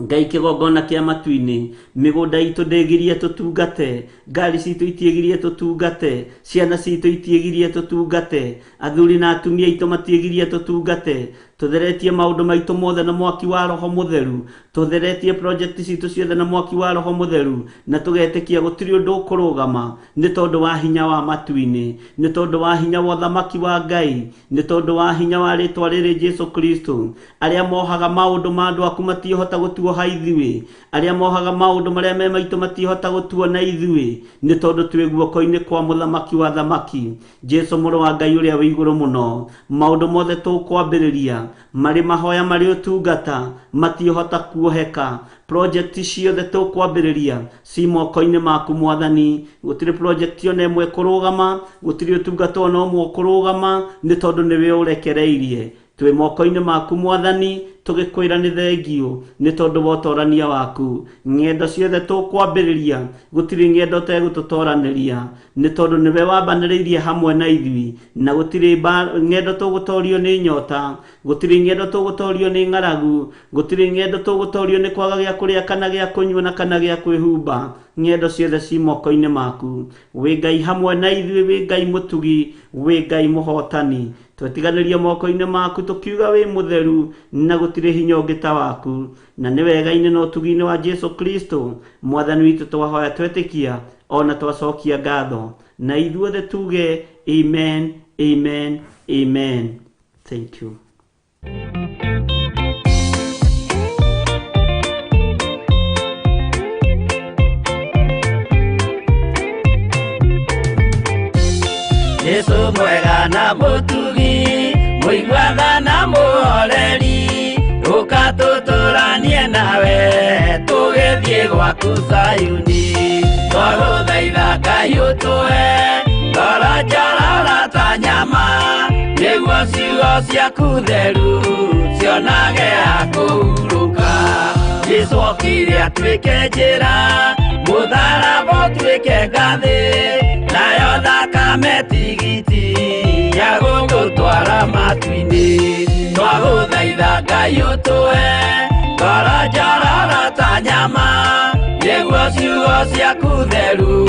Ngai kĩgongona kĩa matu-inĩ, mĩgũnda itũ ndĩgirie tũtungate, ngari citũ itiĩgirie tũtungate, ciana citũ itiĩgirie tũtungate, athuri na atumia aitũ matiĩgirie tũtungate. Tũtheretie maũndũ maitũ mothe na mwaki wa Roho Mũtheru, tũtheretie project citũ ciothe na mwaki wa Roho Mũtheru, na tũgetĩkia gũtirĩ ũndũ ũkũrũgama nĩ tondũ wa hinya wa matu-inĩ, nĩ tondũ wa hinya wa ũthamaki wa Ngai, nĩ tondũ wa hinya wa rĩtwa rĩrĩ Jesũ Kristo. Arĩa mohaga maũndũ ma andũ aku matiĩhota gũtuoha ithuĩ, arĩa mohaga maũndũ marĩa me maitũ matiĩhota gũtuona ithuĩ, nĩ tondũ twĩ guoko-inĩ kwa mũthamaki wa thamaki, Jesũ mũrũ wa Ngai ũrĩa wĩ igũrũ mũno. Maũndũ mothe tũkwambĩrĩria marĩ mahoya marĩ ũtungata matiĩhota kuoheka. Project ciothe tũkwambĩrĩria ci moko-inĩ maku Mwathani. Gũtirĩ project ona ĩmwe kũrũgama, gũtirĩ ũtungata ona ũmwe ũkũrũgama, nĩ tondũ nĩwe ũrekereirie. Twĩ moko-inĩ maku Mwathani, tũgĩkwĩra nĩ thengiũ nĩ tondũ wa ũtorania waku. Ng'endo ciothe tũkwambĩrĩria, gũtirĩ ng'endo ũtegũtũtoranĩria, nĩ tondũ nĩwe wambanĩrĩirie hamwe na ithuĩ, na gũtirĩ ng'endo tũgũtorio nĩ nyota, gũtirĩ ng'endo tũgũtorio nĩ ng'aragu, gũtirĩ ng'endo tũgũtorio nĩ kwaga gĩa kũrĩa kana gĩa kũnyua na kana gĩa kwĩhumba. Ng'endo ciothe ci moko-inĩ maku. Wĩ Ngai hamwe na ithuĩ, wĩ Ngai mũtugi, wĩ Ngai mũhotani. Twetiganĩrie moko-inĩ maku tũkiuga wĩ mũtheru, na gũtirĩ hinya ũngĩ ta waku. Na nĩ wega-inĩ na ũtugi-inĩ wa Jesũ Kristo Mwathani witũ twahoya twetĩkia ona twacokia ngatho, na ithuothe tuge amen, amen, amen. Thank you. Jesũ mwega na mũtugi, mũiguaga na mũhoreri, ũka tũtũranie nawe tũgĩthiĩ gwaku Zayuni. Twagũthaitha Ngai ũtũhe ngoro njororo ta nyama, nĩguo ciugo ciaku theru cionage ha kũhurũka. Jesũ okire atuĩke njĩra, mũtharaba ũtuĩke ngathĩ, nayo thakame tigiti ya gũgũtwara matu-inĩ. Twagũthaitha Ngai ũtũhe ngoro njororo ta nyama, nĩguo ciugo ciaku theru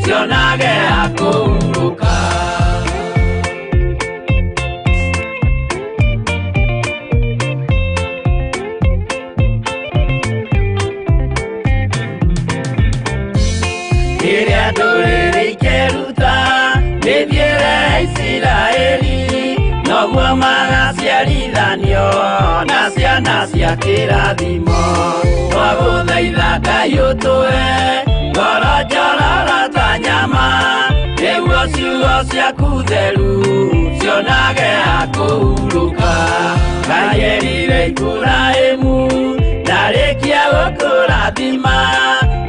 cionage ha kũhurũka. Kĩrĩa Rĩrĩa ndũrĩrĩ ikeruta mĩthiĩre ya Isiraeli, noguo magaciarithanio na ciana cia kĩrathimo. Twagũthaitha Ngai ũtũhe ngoro njororo ta nyama, nĩguo ciugo ciaku theru cionage ha kũhurũka. Ngai erire Iburahĩmu ndarĩkia gũkũrathima,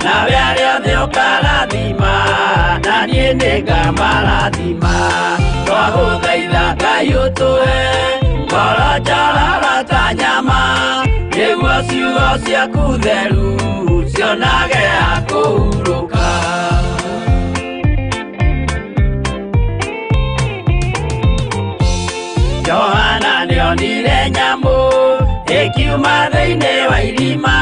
nawe arĩa othe ũkarathima, na niĩ nĩngamarathima. Twagũthaitha Ngai ũtũhe ngoro njororo ta nyama, nĩguo ciugo ciaku theru cionage ha kũhurũka. Johana nĩonire nyamũ ĩkiuma thĩinĩ wa irima,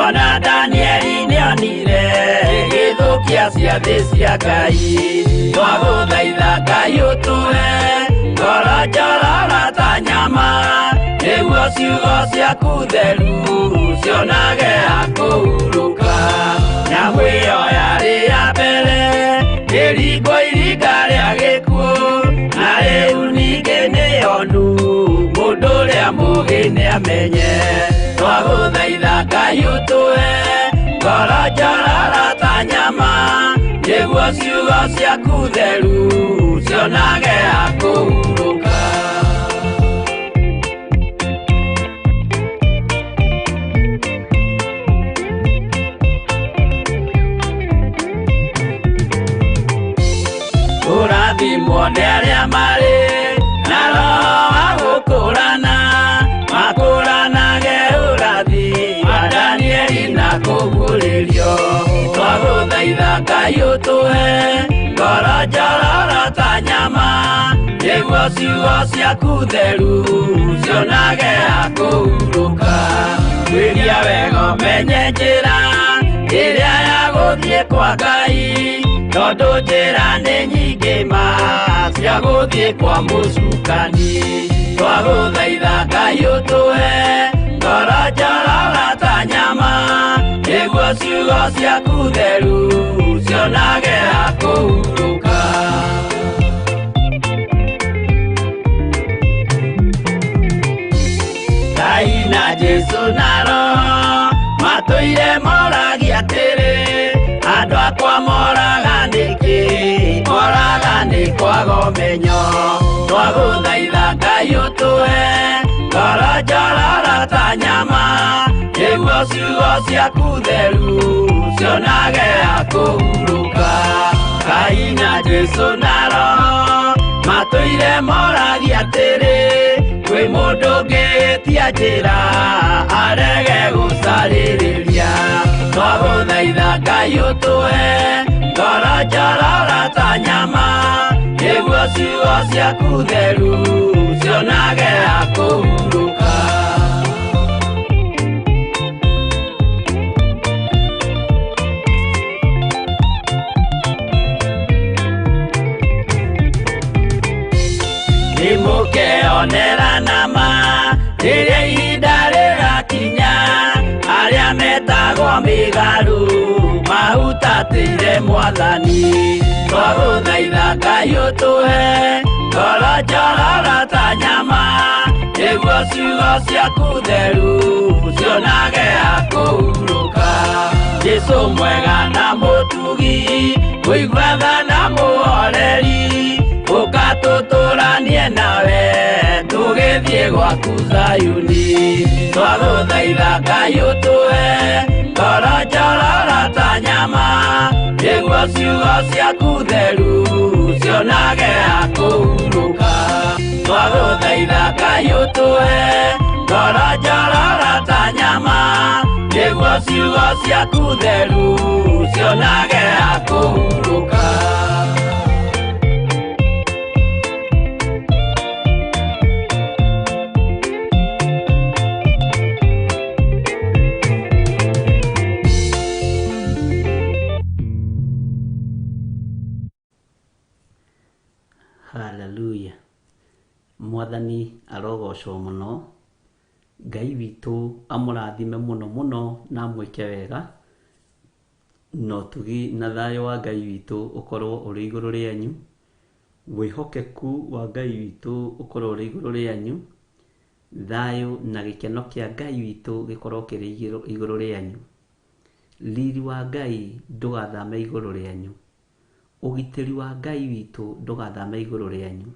ona Danieli nĩonire ĩgĩthũkia ciathĩ cia Ngai. Twagũthaitha Ngai ũtũhe ngoro njororo ta nyama, nĩguo ciugo ciaku theru cionage ha kũhurũka. Nyamũ ĩyo yarĩ ya mbere ĩringwo iringa rĩa gĩkuũ, na rĩu ningĩ nĩyonu mũndũ ũrĩa mũũgĩ nĩamenye. Twagũthaitha Ngai ũtũhe ngoro njororo ta nyama, nĩguo ciugo ciaku theru cionage ha kũhurũka. Kũrathimwo nĩ arĩa marĩ na roho wa gũkũrana, makũranage ũrathi wa Danieli na kũguũrĩrio. Twagũthaitha Ngai ũtũhe ngoro njororo ta nyama, nĩguo ciugo ciaku theru cionage ha kũhurũka. Tuĩria wega ũmenye njĩra ĩrĩa ya gũthiĩ kwa Ngai, tondũ njĩra nĩ nyingĩ ma cia gũthiĩ kwa mũcukani. Twagũthaitha Ngai ũtũhe ngoro njororo ta nyama, nĩguo ciugo ciaku theru cionage ha kũhurũka. Ngai na Jesũ na Roho matũire moragia atĩrĩ, andũ akwa moraga nĩkĩ? Moraga nĩ kwaga ũmenyo. Twagũthaitha Ngai ũtũhe ngoro njororo ta nyama, nĩguo ciugo ciaku theru cionage ha kũhurũka. Ngai na Jesũ na Roho matũire moragia atĩrĩ, kwĩ mũndũ ũngĩtia njĩra arege gũcarĩrĩria. Twagũthaitha Ngai ũtũhe ngoro njororo ta nyama, nĩguo ciugo ciaku theru cionage ha kũhurũka. Nĩmũkeonera nama rĩrĩa ihinda rĩgakinya, arĩa metagwo mĩgarũ mahutatĩire Mwathani. Twagũthaitha Ngai ũtũhe ngoro njororo ta nyama, nĩguo ciugo ciaku theru cionage ha kũhurũka. Jesũ mwega na mũtugi, mũigua tha na mũhoreri, ũka tũtũranie nawe tũgĩthiĩ gwaku Zayuni. Twagũthaitha Ngai ũtũhe ngoro njororo ta nyama, nĩguo ciugo ciaku theru cionage ha kũhurũka. Twagũthaitha Ngai ũtũhe ngoro njororo ta nyama, nĩguo ciugo ciaku theru cionage ha kũhurũka. Hallelujah. Mwathani arogocwo mũno. Ngai witũ amũrathime mũno mũno na amwĩke wega. Na ũtugi na thayũ wa Ngai witũ ũkorwo ũrĩ igũrũ rĩanyu, wĩhokeku wa Ngai witũ ũkorwo ũrĩ igũrũ rĩanyu, thayũ na gĩkeno kĩa Ngai witũ gĩkorwo kĩrĩ igũrũ rĩanyu. Riri wa Ngai ndũgathame igũrũ rĩanyu, ũgitĩri wa Ngai witũ ndũgathame igũrũ rĩanyu,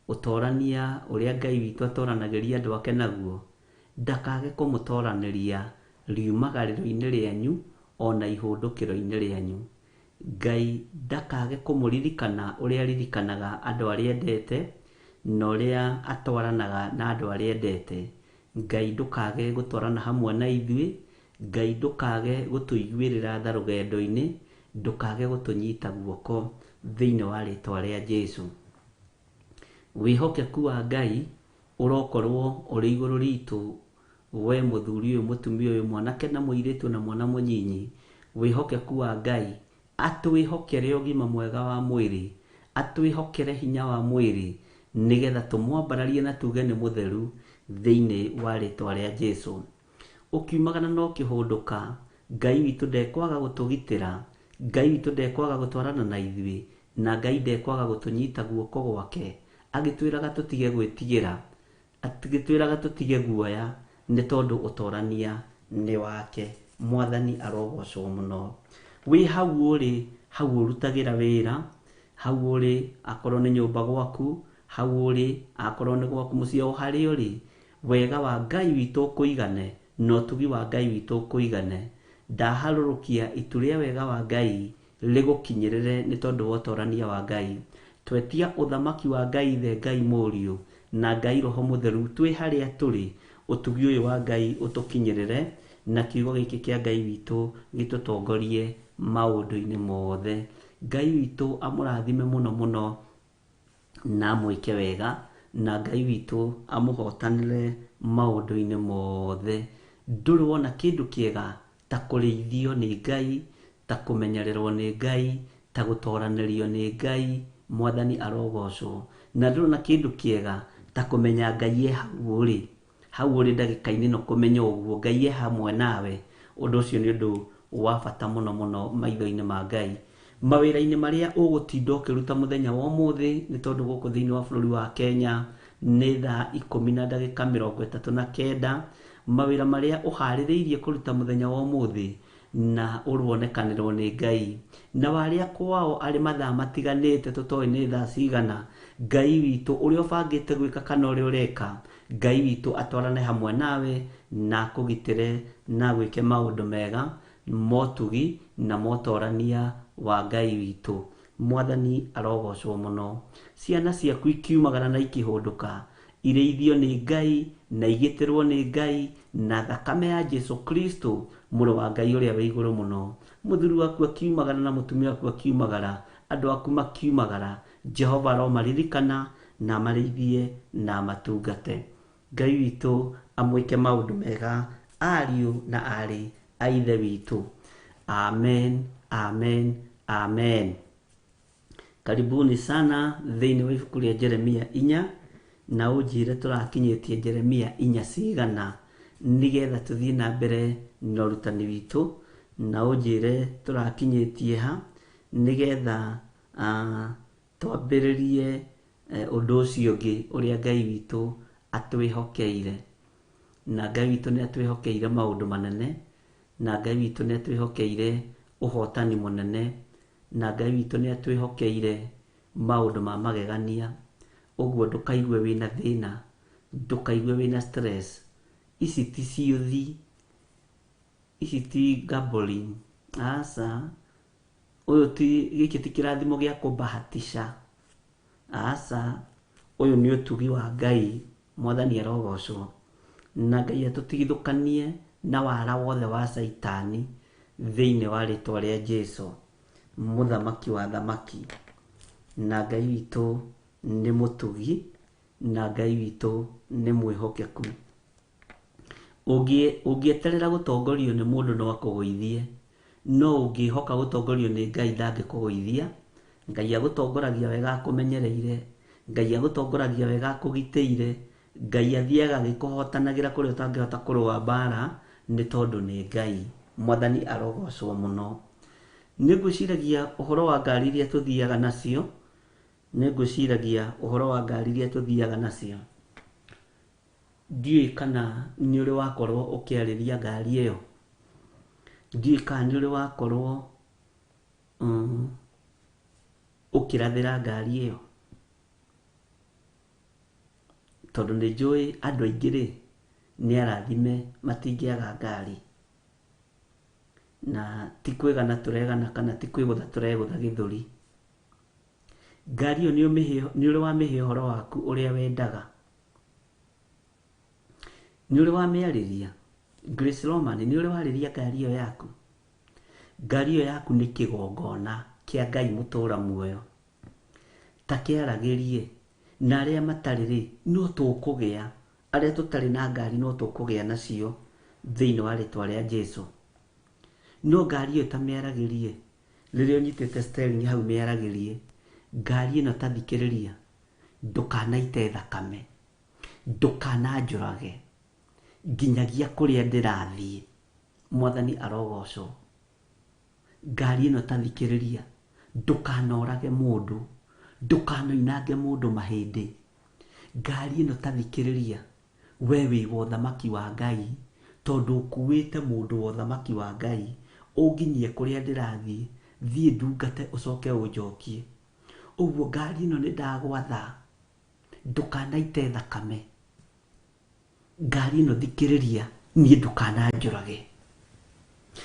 ũtorania ũrĩa Ngai witũ atoranagĩria andũ ake naguo, ndakage kũmũtoranĩria riumagarĩro-inĩ rĩanyu ona ihũndũkĩro-inĩ rĩanyu. Ngai ndakage kũmũririkana ũrĩa aririkanaga andũ arĩa endete, na ũrĩa atwaranaga na andũ arĩa endete. Ngai ndũkage gũtwarana hamwe na ithuĩ, Ngai ndũkage gũtũiguĩrĩra tha rũgendo-inĩ, ndũkage gũtũnyita guoko thĩinĩ wa rĩtwa rĩa Jesu. Wĩhokeku wa Ngai ũrokorwo ũrĩ igũrũ ritũ, we mũthuri ũyũ, mũtumia ũyũ, mwanake na mũirĩtu na mwana mũnyinyi. Wĩhokeku wa Ngai atwĩhokere ũgima mwega wa mwĩrĩ, atwĩhokere hinya wa mwĩrĩ, nĩgetha tũmwambararie na tuge nĩ mũtheru thĩinĩ wa rĩtwa rĩa Jesu. Ũkiumagara na ũkĩhũndũka, Ngai witũ ndekwaga gũtũgitĩra, Ngai witũ ndekwaga gũtwarana na ithuĩ, na Ngai ndekwaga gũtũnyita guoko gwake, agĩtwĩraga tũtige gwĩtigĩra, agĩtwĩraga tũtige guoya, nĩ tondũ ũtorania nĩ wake. Mwathani arogocwo mũno. Wĩ hau ũrĩ, hau ũrutagĩra wĩra, hau ũrĩ akorwo nĩ nyũmba gwaku, hau ũrĩ akorwo nĩ gwaku mũciĩ, o harĩa ũrĩ, wega wa Ngai witũ ũkũigane na ũtugi wa Ngai witũ ũkũigane. Ndaharũrũkia itu rĩa wega wa Ngai rĩgũkinyĩrĩre nĩ tondũ wa ũtorania wa Ngai. Twetia ũthamaki wa Ngai Ithe, Ngai Mũriũ na Ngai Roho Mũtheru twĩ harĩa tũrĩ, ũtugi ũyũ wa Ngai ũtũkinyĩrĩre na kiugo gĩkĩ kĩa Ngai witũ gĩtũtongorie maũndũ-inĩ mothe. Ngai witũ amũrathime mũno mũno na amwĩke wega, na Ngai witũ amũhotanĩre maũndũ-inĩ mothe. Ndũrĩ wona kĩndũ kĩega ta kũrĩithio nĩ Ngai, ta kũmenyererwo nĩ Ngai, ta gũtoranĩrio nĩ Ngai. Mwathani arogocwo. Na ndũrĩ wona kĩndũ kĩega ta kũmenya Ngai e hau ũrĩ, hau ũrĩ ndagĩka-inĩ ĩno, kũmenya ũguo Ngai e hamwe nawe. Ũndũ ũcio nĩ ũndũ wa bata mũno mũno maitho-inĩ ma Ngai. Mawĩra-inĩ marĩa ũgũtinda ũkĩruta mũthenya wa ũmũthĩ, nĩ tondũ gũkũ thĩinĩ wa bũrũri wa Kenya nĩ thaa ikũmi na ndagĩka mĩrongo ĩtatũ na kenda, mawĩra marĩa ũharĩrĩirie kũruta mũthenya wa ũmũthĩ na ũruonekanĩrwo nĩ Ngai, na warĩa kwao arĩ mathaa matiganĩte tũtoĩ nĩ thaa cigana, Ngai witũ ũrĩa ũbangĩte gwĩka kana ũrĩa ũreka, Ngai witũ atwarane hamwe nawe na akũgitĩre na agwĩke maũndũ mega motugi na motorania wa Ngai witũ. Mwathani arogocwo mũno. Ciana ciaku ikiumagara na ikĩhũndũka, irĩithio nĩ Ngai na igĩtĩrwo nĩ Ngai na thakame ya Jesu Kristo mũrũ wa Ngai ũrĩa wĩ igũrũ mũno. Mũthuri waku akiumagara na mũtumia waku akiumagara, andũ aku makiumagara, Jehova aromaririkana na amarĩithie na amatungate. Ngai witũ amwĩke maũndũ mega ariũ na aarĩ a Ithe witũ. Amen, amen, amen. Karibuni sana thĩinĩ wa ibuku rĩa Jeremia inya, na ũnjĩre tũrakinyĩtie Jeremia inya cigana, nĩgetha tũthiĩ na mbere na ũrutani witũ, na ũnjĩre tũrakinyĩtie ha, nĩgetha twambĩrĩrie ũndũ ũcio ũngĩ ũrĩa Ngai witũ atwĩhokeire. Na Ngai witũ nĩ atwĩhokeire maũndũ manene, na Ngai witũ nĩ atwĩhokeire ũhotani mũnene, na Ngai witũ nĩ atwĩhokeire maũndũ ma magegania. Ũguo ndũkaigue wĩna thĩna, ndũkaigue wĩna stress. Ici ti ciũthi, ici ti gambling, aca. Ũyũ ti, gĩkĩ ti kĩrathimo gĩa kũbahatisha, aca. Ũyũ nĩ ũtugi wa Ngai. Mwathani arogocwo. Na Ngai atũtigithũkanie na wara wothe wa Caitani thĩinĩ wa rĩtwa rĩa Jesu, mũthamaki wa thamaki. Na Ngai witũ nĩ mũtugi, na Ngai witũ nĩ mwĩhokeku. Ũngĩeterera gũtongorio nĩ mũndũ no akũgũithie, no ũngĩhoka gũtongorio nĩ Ngai ndangĩkũgũithia. Ngai agũtongoragia wega akũmenyereire, Ngai agũtongoragia wega akũgitĩire, Ngai athiaga agĩkũhotanagĩra kũrĩa ũtangĩhota kũrũa mbara, nĩ tondũ nĩ Ngai. Mwathani arogocwo mũno. Nĩ ngwĩciragia ũhoro wa ngari iria tũthiaga nacio, nĩ ngwĩciragia ũhoro wa ngari iria tũthiaga nacio. Ndiũĩ kana nĩ ũrĩ wakorwo ũkĩarĩria ngari ĩyo. Ndiũĩ kana nĩ ũrĩ wakorwo ũkĩrathĩra ngari ĩyo. Tondũ nĩ njũĩ andũ aingĩ rĩ, nĩ arathime matingĩaga ngari. Na ti kwĩgana tũregana kana ti kwĩgũtha tũregũtha gĩthũri. Ngari ĩyo nĩ ũrĩ wamĩhe ũhoro waku ũrĩa wendaga. Nĩ ũrĩ wamĩarĩria. Grace Roman, nĩ ũrĩ warĩria ngari ĩyo yaku. Ngari ĩyo yaku nĩ kĩgongona kĩa Ngai mũtũra muoyo. Ta kĩaragĩrie. Na arĩa matarĩ rĩ, no tũkũgĩa. Arĩa tũtarĩ na ngari no tũkũgĩa nacio thĩinĩ wa rĩtwa rĩa Jesu. No ngari ĩyo ta mĩaragĩrie. Rĩrĩa ũnyitĩte steering hau mĩaragĩrie. Ngari ĩno ta thikĩrĩria. Ndũkanaite thakame. Ndũkananjũrage. Nginyagia kũrĩa ndĩrathiĩ. Mwathani arogocwo. Ngari ĩno ta thikĩrĩria. Ndũkanorage mũndũ. Ndũkanoinange mũndũ mahĩndĩ. Ngari ĩno ta thikĩrĩria. We wĩ wa ũthamaki wa Ngai. Tondũ ũkuĩte mũndũ wa ũthamaki wa Ngai. Ũnginyie kũrĩa ndĩrathiĩ. Thiĩ ndungate ũcoke ũnjokie. Ũguo ngari ĩno nĩ ndagwatha. Ndũkanaite thakame. Ngari ĩno thikĩrĩria, niĩ ndũkananjũrage.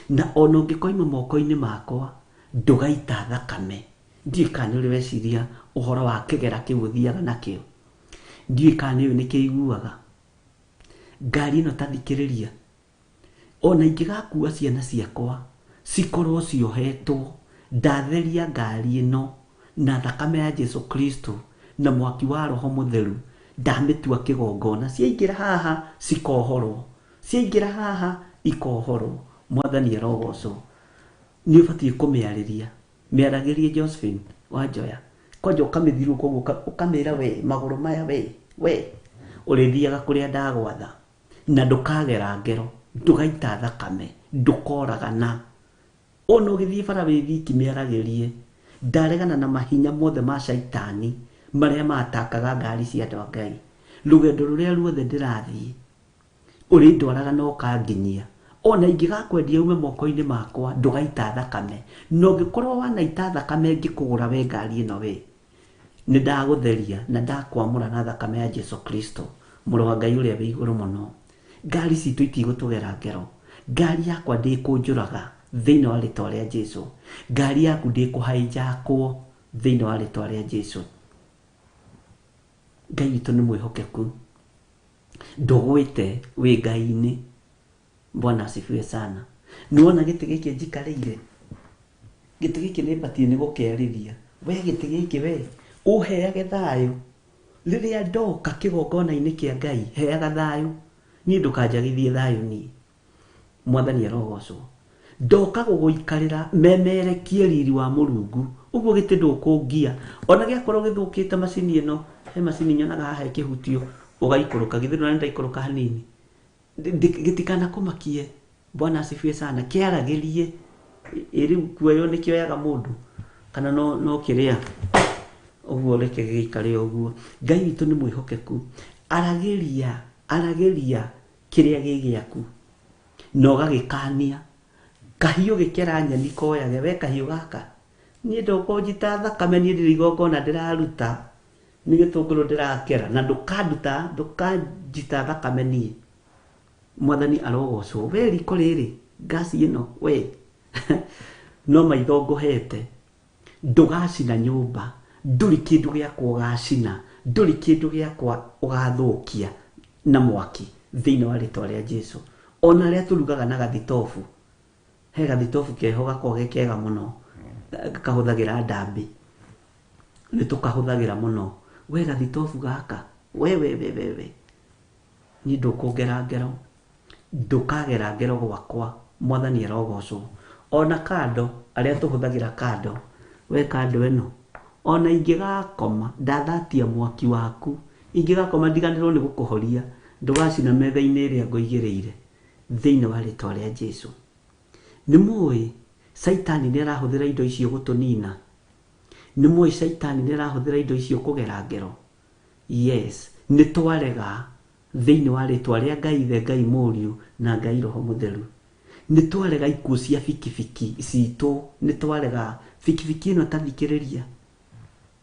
Na ona ũngĩkoima moko-inĩ makwa, ndũgaita thakame. Ndiũĩ kana nĩ ũrĩ weciria ũhoro wa kĩgera kĩu ũthiaga nakĩo. Ndiũĩ kana nĩ ũĩ nĩkĩiguaga. Ngari ĩno ta thikĩrĩria. Ona ingĩgakua ciana ciakwa, cikorwo ciohetwo, ndatheria ngari ĩno na thakame ya Jesu Kristo na mwaki wa Roho Mũtheru, ndamĩtua kĩgongona. Ciaingĩra haha, cikohorwo. Ciaingĩra haha, ikohorwo. Mwathani arogocwo. Nĩ ũbatiĩ kũmĩarĩria. Mĩaragĩrie Josephine Wanjoya. Kwanja ũkamĩthiũrũrũka ũguo ũkamĩra we, magũrũ maya we, we. Ũrĩthiaga kũrĩa ndagwatha. Na ndũkagera ngero, ndũgaita thakame, ndũkoragana. Ona ũgĩthiĩ bara wĩ wiki mĩaragĩrie. Ndaregana na mahinya mothe ma shaitani marĩa matakaga ngari cia andũ a Ngai. Rũgendo rũrĩa ruothe ndĩrathiĩ, ũrĩndwaraga na ũkanginyia. Ona ingĩgakwendia ume moko-inĩ makwa, ndũgaita thakame. Na ũngĩkorwo wanaita thakame ngĩkũgũra we ngari ĩno we, nĩ ndagũtheria na ndakwamũra na thakame ya Jesu Kristo, mũrũ wa Ngai ũrĩa wĩ igũrũ mũno. Ngari citũ itigũtũgera ngero. Ngari yakwa ndĩkũnjũraga thĩinĩ wa rĩtwa rĩa Jesu. Ngari yaku ndĩkũhaijakwo thĩinĩ wa rĩtwa rĩa Jesu. Ngai witũ nĩ mwĩhokeku. Ndũgwĩte wĩ Ngai-inĩ. Bwana asifiwe sana. Nĩwona gĩtĩ gĩkĩ njikarĩire? Gĩtĩ gĩkĩ nĩ batiĩ nĩ gũkĩarĩria. We gĩtĩ gĩkĩ we, ũheage thayũ. Rĩrĩa ndoka kĩgongona-inĩ kĩa Ngai, heaga thayũ. Niĩ ndũkanjagithie thayũ niĩ. Mwathani arogocwo. Ndoka gũgũikarĩra memerekie riri wa Mũrungu. Ũguo gĩtĩ ndũkũngia. Ona gĩakorwo gĩthũkĩte macini ĩno, he macini nyonaga haha ĩkĩhutio, ũgaikũrũka. Githĩ ndũrona nĩndaikũrũka hanini? Gĩtikanakũmakie. Bwana asifiwe sana. Kĩaragĩrie. Ĩ rĩu kuoywo nĩ kĩoyaga mũndũ? Kana no kĩrĩa? Ũguo reke gĩikare ũguo. Ngai witũ nĩ mwĩhokeku. Aragĩria, aragĩria kĩrĩa gĩ gĩaku. Na ũgagĩkania. Kahiũ gĩkera nyeni koyage, we kahiũ gaka. Niĩ ndũkũnjita thakame, niĩ ndirĩ igongona ndĩraruta. Nĩ gĩtũngũrũ ndĩrakera. Na ndũkanduta, ndũkanjita thakame niĩ. Mwathani arogocwo. We riko rĩrĩ, ngasi ĩno, we. No maitho ngũhete. Ndũgacina nyũmba. Ndũrĩ kĩndũ gĩakwa ũgacina. Ndũrĩ kĩndũ gĩakwa ũgathũkia na mwaki thĩinĩ wa rĩtwa rĩa Jesu. Ona arĩa tũrugaga na gathitobu. He gathitobu keho gakoragwo ge kega mũno. Kahũthagĩra ndambĩ. Nĩ tũkahũthagĩra mũno. We gathitobu gaka. We, we, we, we, we. Niĩ ndũkũngera ngero. Ndũkagera ngero gwakwa. Mwathani arogocwo. Ona kando, arĩa tũhũthagĩra kando. We kando ĩno. Ona ingĩgakoma, ndathatia mwaki waku. Ingĩgakoma ndiganĩrwo nĩ gũkũhoria. Ndũgacina metha-inĩ ĩrĩa ngũigĩrĩire. Thĩinĩ wa rĩtwa rĩa Jesu. Nĩ mũĩ, Caitani nĩ arahũthĩra indo icio gũtũnina? Nĩ mũĩ caitani nĩ arahũthĩra indo icio kũgera ngero? Yes, nĩ twarega thĩinĩ wa rĩtwa rĩa Ngai Ithe, Ngai Mũriũ na Ngai Roho Mũtheru. Nĩ twarega ikuũ cia bikibiki citũ, nĩ twarega bikibiki ĩno. Tathikĩrĩria,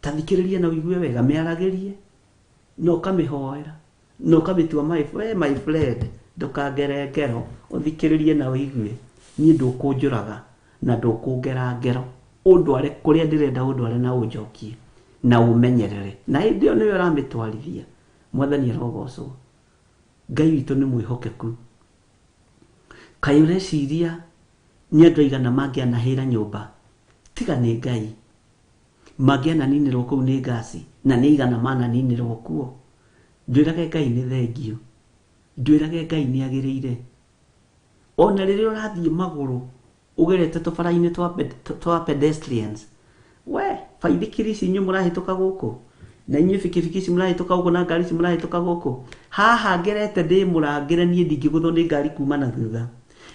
tathikĩrĩria na ũigue wega, mĩaragĩrie na ũkamĩhoera na ũkamĩtua my, we my friend, ndũkangere ngero, ũthikĩrĩrie na ũigue. Niĩ ndũkũnjũraga na ndũkũngera ngero, ũndware kũrĩa ndĩrenda ũndware na ũnjokie na ũmenyerere, na hĩndĩ ĩyo nĩwe ũramĩtwarithia. Mwathani arogocwo. Ngai witũ nĩ mwĩhokeku. Kaĩ ũreciria nĩ andũ aigana mangĩanahĩra nyũmba tiga nĩ Ngai? Mangĩananinĩrwo kũu nĩ ngasi, na nĩ aigana mananinĩrwo kuo? Ndwĩrage Ngai nĩ thengiũ, ndwĩrage Ngai nĩ agĩrĩire. Ona rĩrĩa ũrathiĩ magũrũ ũgerete tũbara-inĩ twa pedestrians, we baithikiri ici inyuĩ mũrahĩtũka gũkũ, na inyuĩ bikibiki ici mũrahĩtũka gũkũ, na ngari ici mũrahĩtũka gũkũ, haha ngerete ndĩ mũrangĩre niĩ, ndingĩgũthwo nĩ ngari kuma na thutha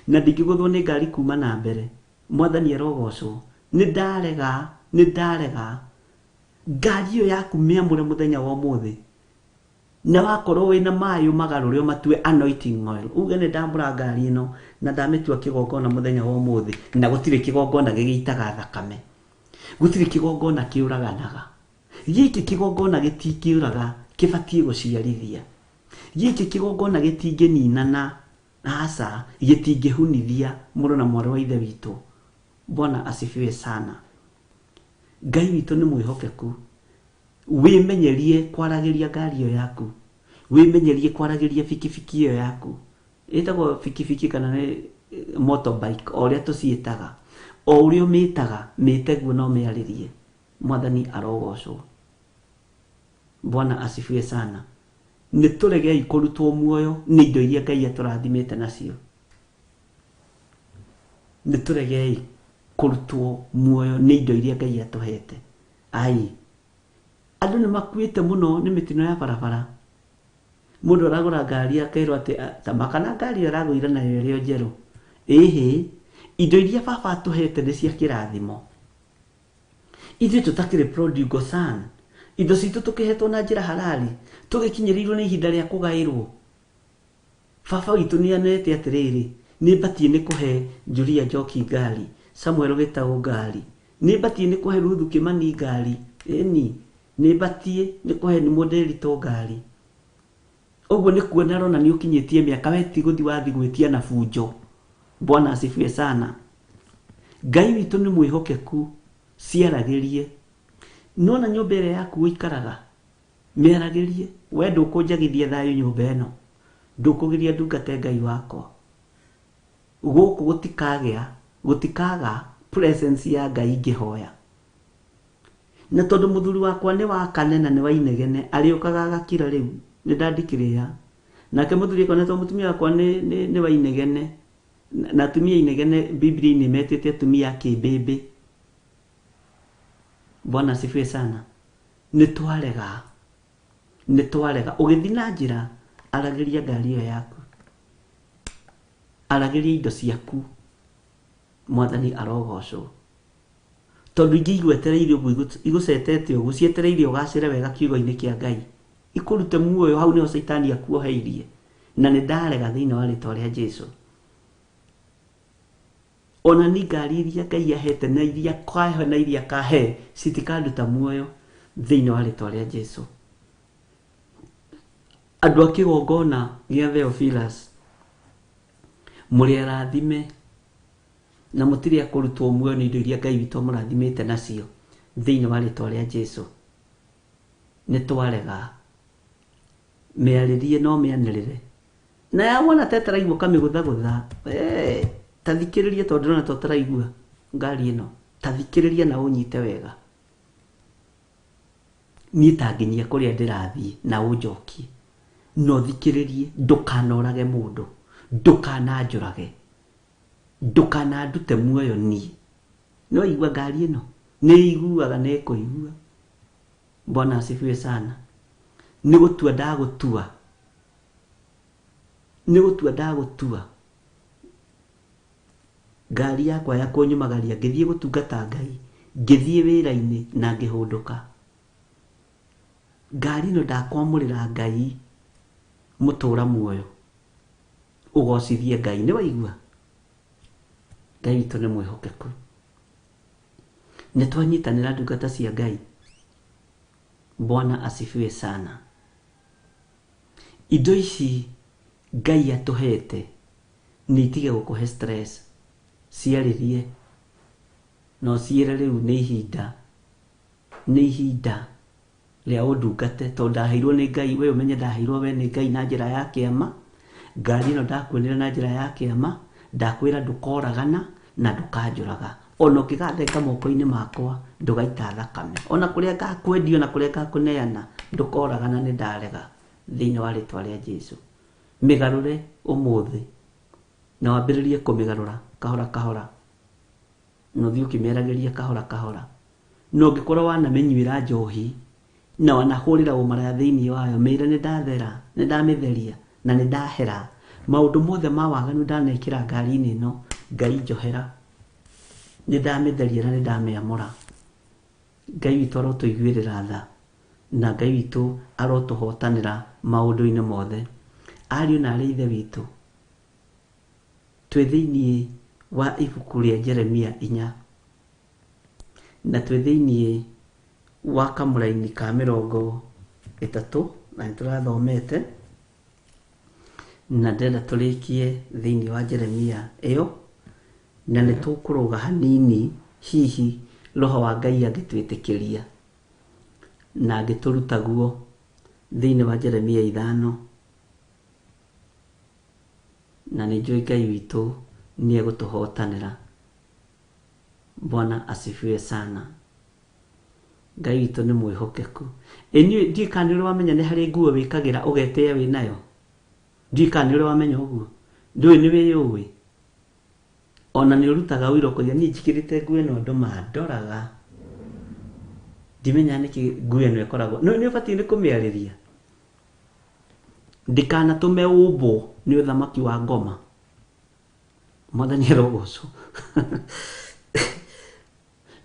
na ndingĩgũthwo nĩ ngari kuma na mbere. Mwathani arogocwo. Nĩ ndarega, nĩ ndarega. Ngari ĩyo yaku mĩamũre mũthenya wa ũmũthĩ, na wakorwo wĩna maĩ ũmagarũre ũmatue anointing oil, uge nĩ ndamũra ngari ĩno na ndamĩtua kĩgongona mũthenya wa ũmũthĩ. Na gũtirĩ kĩgongona gĩgĩitaga thakame, gũtirĩ kĩgongona kĩũraganaga. Gĩkĩ kĩgongona gĩtingĩũraga, kĩbatiĩ gũciarithia. Gĩkĩ kĩgongona gĩtingĩninana, aca, gĩtingĩhunithia. Mũrũ na mwarĩ wa ithe witũ, Bwana asifiwe sana. Ngai witũ nĩ mwĩhokeku. Wĩmenyerie kwaragĩria ngari ĩyo yaku, wĩmenyerie kwaragĩria bikibiki ĩyo yaku, ĩtagwo bikibiki kana nĩ motorbike, o ũrĩa tũciĩtaga, o ũrĩa ũmĩtaga, mĩte guo na ũmĩarĩrie. Mwathani arogocwo. Bwana asifiwe sana. Nĩ tũregei kũrutwo muoyo nĩ indo iria Ngai atũrathimĩte nacio. Nĩ tũregei kũrutwo muoyo nĩ indo iria Ngai atũhete. Ai, andũ nĩ makuĩte mũno nĩ mĩtino ya barabara. Mũndũ aragũra ngari akerwo atĩ tama kana ngari ĩyo aragũire nayo ĩrĩ o njerũ. Ĩhĩ, indo iria baba atũhete nĩ cia kĩrathimo. Ithuĩ tũtakĩrĩ prodigal son, indo citũ tũkĩhetwo na njĩra halali, tũgĩkinyĩrĩirwo nĩ ihinda rĩa kũgaĩrwo. Baba witũ nĩ anete atĩrĩrĩ, nĩ mbatiĩ nĩ kũhe Julia Njoki ngari, Samuel Gĩtaũ ngari, nĩ mbatiĩ nĩ kũhe Ruthu Kĩmani ngari, ĩni nĩ mbatiĩ nĩ kũhe Mũndĩritũ ngari. Ũguo nĩ kuona arona nĩ ũkinyĩtie mĩaka, we ti gũthi wathi gwĩtia na bunjo. Bwana asifiwe sana. Ngai witũ nĩ mwĩhokeku. Ciaragĩrie. Nona nyũmba ĩrĩa yaku ũikaraga, mĩaragĩrie. We ndũkũnjagithia thayũ nyũmba ĩno, ndũkũgiria ndungate Ngai wakwa. Gũkũ gũtikagĩa, gũtikaga presence ya Ngai ngĩhoya. Na tondũ mũthuri wakwa nĩ wa kane na nĩ wa inegene, arĩũkaga agakira, rĩu nĩ ndandikĩrĩa. Nake mũthuri akona tondũ mũtumia wakwa nĩ wa inegene, na atumia inegene Biblia-inĩ metĩte atumia a kĩmbĩmbĩ. Bwana asifiwe sana. Nĩ twarega, nĩ twarega. Ũgĩthiĩ na njĩra, aragĩria ngari ĩyo yaku, aragĩria indo ciaku. Mwathani arogocwo. Tondũ ingĩ igwetereire ũguo, igũcetete ũguo, cietereire ũgacĩre wega kiugo-inĩ kĩa Ngai, ikũrute muoyo. Hau nĩho caitani akuoheirie, na nĩ ndarega thĩinĩ wa rĩtwa rĩa Jesu. Ona ni ngari iria Ngai ahete na iria kahe na iria kahe citikanduta muoyo thĩinĩ wa rĩtwa rĩa Jesu. Andũ a kĩgongona gĩa Theophilus, mũrĩ arathime na mũtirĩ a kũrutwo muoyo nĩ indo iria Ngai witũ amũrathimĩte nacio thĩinĩ wa rĩtwa rĩa Jesu. Nĩ twarega. Mĩarĩrie no mĩanĩrĩre, na ya wona ta ĩtaraigua ũkamĩgũthagũtha. Ta thikĩrĩria, tondũ ndĩrona ta ũtaraigua ngari ĩno. Ta thikĩrĩria na ũnyite wega. Niĩ ta nginyia kũrĩa ndĩrathiĩ na ũnjokie, na ũthikĩrĩrie. Ndũkanorage mũndũ, ndũkananjũrage, ndũkanandute muoyo niĩ. No igua ngari ĩno nĩ iguaga, nĩ ĩkũigua. Bwana asifiwe sana. Nĩ gũtua ndagũtua, nĩ gũtua ndagũtua. Ngari yakwa ya kũnyumagaria ngĩthiĩ gũtungata Ngai, ngĩthiĩ wĩra-inĩ na ngĩhũndũka. Ngari ĩno ndakwamũrĩra Ngai mũtũra muoyo, ũgocithie Ngai. Nĩ waigua? Ngai witũ nĩ mwĩhokeku. Nĩ twanyitanĩra ndungata cia Ngai. Bwana asifiwe sana. Indo ici Ngai atũhete nĩ itige gũkũhe stress, ciarĩrie na ũciĩre rĩu nĩ ihinda, nĩ ihinda rĩa ũndungate tondũ ndaheirwo nĩ Ngai, we ũmenye ndaheirwo we nĩ Ngai na njĩra ya kĩama, ngari ĩno ndakuonire na njĩra ya kĩama, ndakwĩra ndũkoragana na ndũkanjũraga. Ona ũngĩgathenga moko-inĩ makwa ndũgaita thakame, ona kũrĩa ngakwendia, ona kũrĩa ngakũneana ndũkoragana, nĩ ndarega thĩinĩ wa rĩtwa rĩa Jesu. Mĩgarũre ũmũthĩ na wambĩrĩrie kũmĩgarũra kahora kahora, na ũthiĩ ũkĩmĩaragĩria kahora kahora. Na ũngĩkorwo wanamĩnyuĩra njohi na wanahũrĩra ũmaraya thĩinĩ wayo, mĩĩre nĩ ndathera, nĩ ndamĩtheria na nĩ ndahera maũndũ mothe ma waganu ndanekĩra ngari-inĩ ĩno, Ngai njohera, nĩ ndamĩtheria na nĩ ndamĩamũra. Ngai witũ arotũiguĩrĩra tha na Ngai witũ arotũhotanĩra maũndũ-inĩ mothe. Ariũ na arĩ ithe witũ, twĩ thĩinĩ wa ibuku rĩa Jeremia 4 na twĩ thĩinĩ wa kamũraini ka 30 na nĩ tũrathomete na ndĩrenda tũrĩkie thĩinĩ wa Jeremia ĩyo, na nĩ tũkũrũga hanini hihi roho wa Ngai angĩtwĩtĩkĩria na angĩtũruta guo thĩinĩ wa Jeremia 5, na nĩ njũĩ Ngai witũ nĩ egũtũhotanĩra. Bwana asifiwe sana. Ngai witũ nĩ mwĩhokeku. Ĩ niĩ ndiũĩ kana nĩ ũrĩ wamenya nĩ harĩ nguo wĩkagĩra ũgetĩĩa wĩ nayo? Ndiũĩ kana nĩ ũrĩ wamenya ũguo. Ndũĩ nĩ wĩyũĩ? Ona nĩ ũrutaga ũira ũkoiga niĩ njĩkĩrĩte nguo ĩno andũ mandoraga. Ndimenyaga nĩkĩ nguo ĩno ĩkoragwo. No nĩ ũbatiĩ nĩ kũmĩarĩria. Ndĩkanatũme ũmbwo nĩ ũthamaki wa ngoma. Mwathani arogocwo.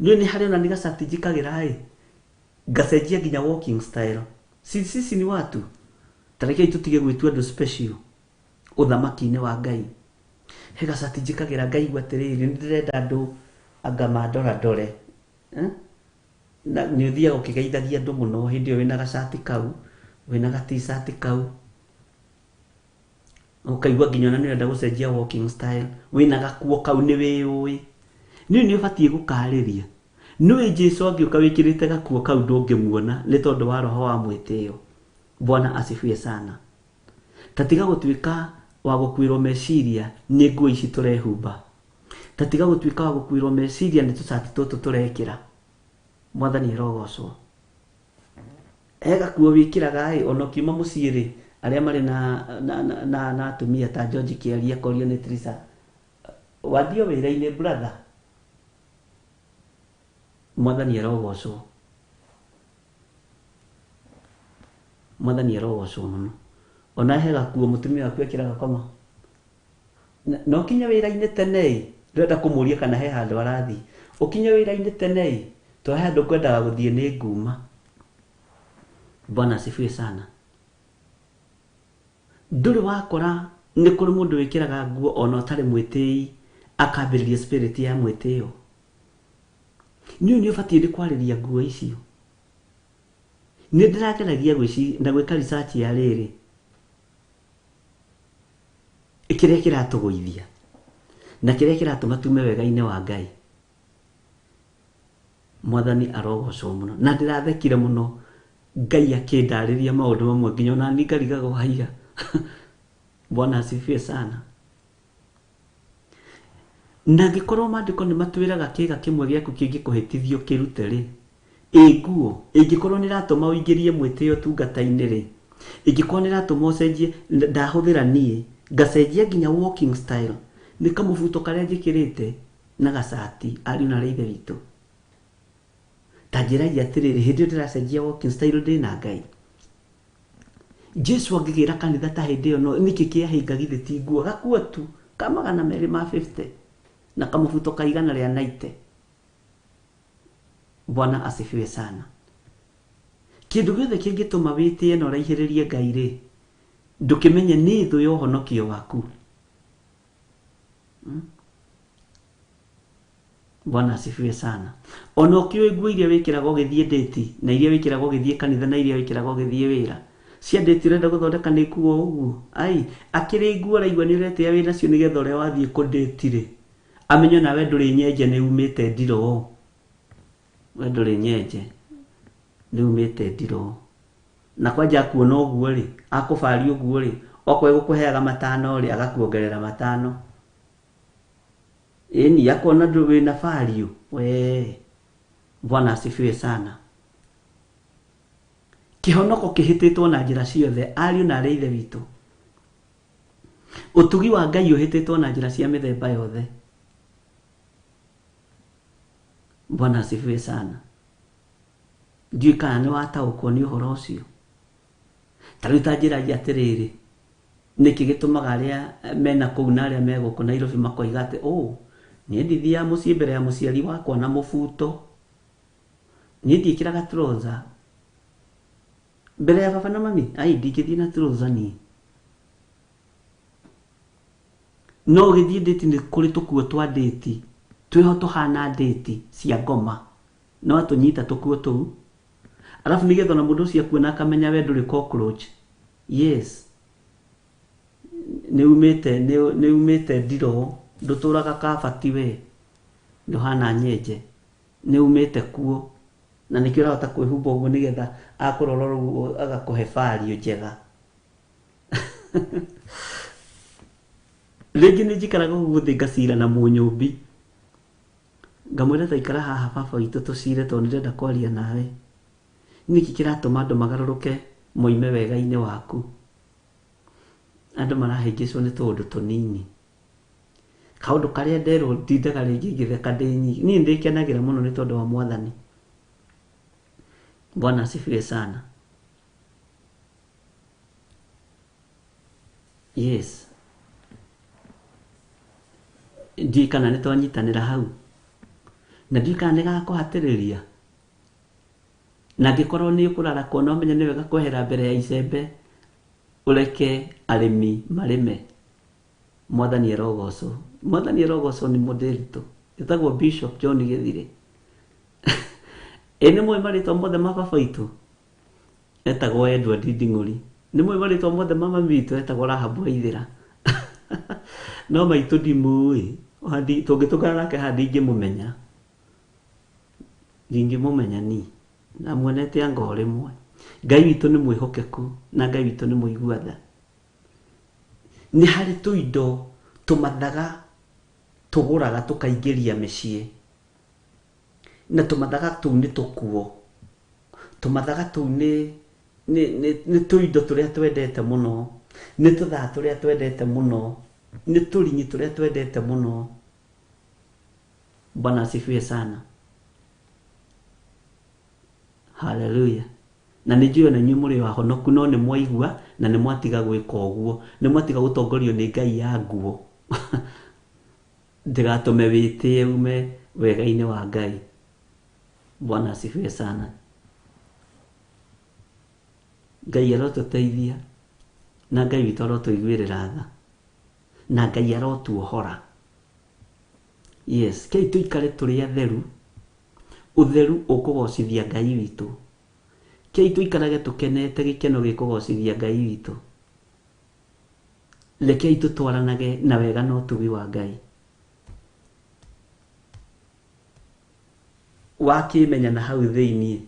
Nĩ nĩ harĩ ona nĩ gacati njĩkagĩra ĩ, ngacenjia nginya walking style. Sisi ni watu. Ta rekei tũtige gwĩtua andũ special ũthamaki-inĩ wa Ngai. He gacati njĩkagĩra ngaigua atĩrĩrĩ, nĩ ndĩrenda andũ anga mandorandore. Na nĩ ũthiaga ũkĩgeithagia andũ mũno hĩndĩ ĩyo wĩna gacati kau, wĩna ga t-shirt kau. Ũkaigua nginya ona nĩ ũrenda gũcenjia walking style, wĩna gakuo kau nĩ wĩyũĩ. Nĩ nĩ ũbatiĩ gũkarĩria. Nĩũĩ Jesu angĩũka wĩkĩrĩte gakuo kau ndũngĩmuona nĩ tondũ wa roho wa mwĩtĩo. Bwana asifiwe sana. Ta tiga gũtuĩka wa gũkuĩrwo meciria nĩ nguo ici tũrehumba. Ta tiga gũtuĩka wa gũkuĩrwo meciria nĩ tũcati tũtũ tũrekĩra. Mwathani arogocwo. He gakuo wĩkĩraga ĩ, ona ũkiuma mũciĩ rĩ, arĩa marĩ na, na, na, na, na atumia ta George Kĩaria akorio nĩ Trisa, wathiĩ o wĩra-inĩ brother? Mwathani arogocwo. Mwathani arogocwo mũno. Ona he gakuo mũtumia waku ekĩraga koma. Na ũkinye wĩra-inĩ tene ĩ, ndũrenda kũmũria kana he handũ arathiĩ. Ũkinye wĩra-inĩ tene ĩ, to he handũ ngwendaga gũthiĩ nĩ nguma. Bwana asifiwe sana. Ndũrĩ wakora nĩ kũrĩ mũndũ wĩkĩraga nguo ona ũtarĩ mwĩtĩi akambĩrĩria spirit ya mwĩtĩo. Nĩ nĩ ũbatiĩ nĩ kwarĩria nguo icio. Nĩ ndĩrageragia na gwĩka research ya rĩrĩ, kĩrĩa kĩratũgũithia na kĩrĩa kĩratũma tume wega-inĩ wa Ngai. Mwathani arogocwo mũno. Na ndĩrathekire mũno Ngai akĩndarĩria maũndũ mamwe nginya ona niĩ ngarigagwo haiya. Bwana asifiwe sana. Na angĩkorwo maandĩko nĩ matwĩraga kĩĩga kĩmwe gĩaku kĩngĩkũhĩtithio kĩrute rĩ, ĩ nguo ĩngĩkorwo nĩ ĩratũma ũingĩrie mwĩtĩo ũtungata-inĩ rĩ, ĩngĩkorwo nĩ ĩratũma ũcenjie, ndahũthĩra niĩ, ngacenjia nginya walking style, nĩ kamũbuto karĩa njĩkĩrĩte na gacati, ariũ na aarĩ a Ithe witũ. Ta njĩrai atĩrĩrĩ, hĩndĩ ĩyo ndĩracenjia walking style ndĩna Ngai? Jesu angĩgĩra kanitha ta hĩndĩ ĩyo no nĩkĩ kĩahĩnga githĩ ti nguo gakuo tu ka 250. Na kamũbuto ka 190. Bwana asifiwe sana. Kĩndũ gĩothe kĩngĩtũma wĩtĩe na ũraihĩrĩrie Ngai rĩ, ndũkĩmenye nĩ thũ ya ũhonokio waku. Bwana asifiwe sana. Ona ũkĩũĩ nguo iria wĩkĩraga ũgĩthiĩ ndĩti, na iria wĩkĩraga ũgĩthiĩ kanitha, na iria wĩkĩraga ũgĩthiĩ wĩra. Cia ndĩti ũrenda gũthondeka nĩ nguo ũguo. Ai, akĩrĩ nguo ũraigua nĩ ũretĩa wĩ nacio nĩgetha ũrĩa wathiĩ kũndĩti rĩ, amenye nawe ndũrĩ nyenje nĩ umĩte ndiroo. We ndũrĩ nyenje nĩ umĩte ndiroo. Na kwanja akuona ũguo rĩ, akũbaria ũguo rĩ, okorwo egũkũheaga 5 rĩ, agakuongerera 5. Ĩni, akona ndũ wĩna value. We, Bwana asifiwe sana. Kĩhonoko kĩhĩtĩtwo na njĩra ciothe, ariũ na arĩ ithe witũ. Ũtugi wa Ngai ũhĩtĩtwo na njĩra cia mĩthemba yothe. Bwana asifiwe sana. Ndiũĩ kana nĩ wataũkwo nĩ ũhoro ũcio. Ta rĩu ta njĩragia atĩrĩrĩ, nĩkĩ gĩtũmaga arĩa mena kũu na arĩa me gũkũ Nairobi makoiga atĩ, oh, niĩ ndithiaga mũciĩ mbere ya mũciari wakwa na mũbuto. Niĩ ndiĩkĩraga trouser mbere ya baba na mami. Ai, ndingĩthiĩ na trouser niĩ. No ũgĩthiĩ ndĩti nĩ kũrĩ tũkuo twa ndĩti, twĩho tũhana ndĩti cia ngoma. No atũnyita tũkuo tũu. Alafu nĩgetha ona mũndũ ũcio akuona akamenya we ndũrĩ cockroach. Yes. Nĩ umĩte, nĩ umĩte ndiroo, ndũtũraga kabati we. Ndũhana nyenje. Nĩ umĩte kuo. Na nĩkĩo ũrahota kwĩhumba ũguo nĩgetha akũrora ũguo agakũhe value njega. Rĩngĩ nĩ njikaraga ũguo thĩ ngacira na mũnyũmbi. Ngamwĩra ta ikara haha baba witũ tũcire tondũ nĩndĩrenda kwaria nawe. Nĩkĩ kĩratũma andũ magarũrũke moime wega-inĩ waku? Andũ marahĩngĩcwo nĩ tũũndũ tũnini. Kaũndũ karĩa nderwo ndindaga rĩngĩ ngĩtheka ndĩ nyiki. Niĩ nĩndĩkenagĩra mũno nĩ tondũ wa Mwathani. Bwana asifiwe sana. Yes. Ndiũĩ kana nĩ twanyitanĩra hau. Na ndiũĩ kana nĩ gakũhatĩrĩria. Na angĩkorwo nĩ ũkũrarakwo no ũmenye nĩ wega kwehera mbere ya icembe, ũreke arĩmi marĩme. Mwathani arogocwo. Mwathani arogocwo nĩ mũndĩritũ. Etagwo Bishop John Gĩthirĩ. Ĩ nĩ mũĩ marĩtwa mothe ma baba witũ? Etagwo Edward Nding'ũri. Nĩ mũĩ marĩtwa mothe ma mami witũ? Etagwo Rahabu Waithĩra. No maitũ ndimũĩ. Tũngĩtũngana nake haha ndingĩmũmenya. Ndingĩmũmenya niĩ. Ndamuonete anga o rĩmwe. Ngai witũ nĩ mwĩhokeku na Ngai witũ nĩ mũigua tha. Nĩ harĩ tũindo tũmathaga tũgũraga tũkaingĩria mĩciĩ. Na tũmathaga tũu nĩ tũkuo. Tũmathaga tũu nĩ tũindo tũrĩa twendete mũno. Nĩ tũthaa tũrĩa twendete mũno. Nĩ tũrinyi tũrĩa twendete mũno. Bwana asifiwe sana. Hallelujah. Na nĩ njũĩ ona inyuĩ mũrĩ ahonoku no nĩ mwaigua na nĩ mwatiga gwĩka ũguo. Nĩ mwatiga gũtongorio nĩ Ngai ya nguo. Ndĩgatũme wĩtĩe ume wega-inĩ wa Ngai. Bwana asifiwe sana. Ngai arotũteithia na Ngai witũ arotũiguĩrĩra tha. Na Ngai arotuohora. Yes, kei tũikare tũrĩ atheru. Ũtheru ũkũgocithia Ngai witũ. Kei tũikarage tũkenete gĩkeno gĩkũgocithia Ngai witũ. Rekei tũtwaranage na wega na ũtugi wa Ngai. Wakĩmenya na hau thĩiniĩ.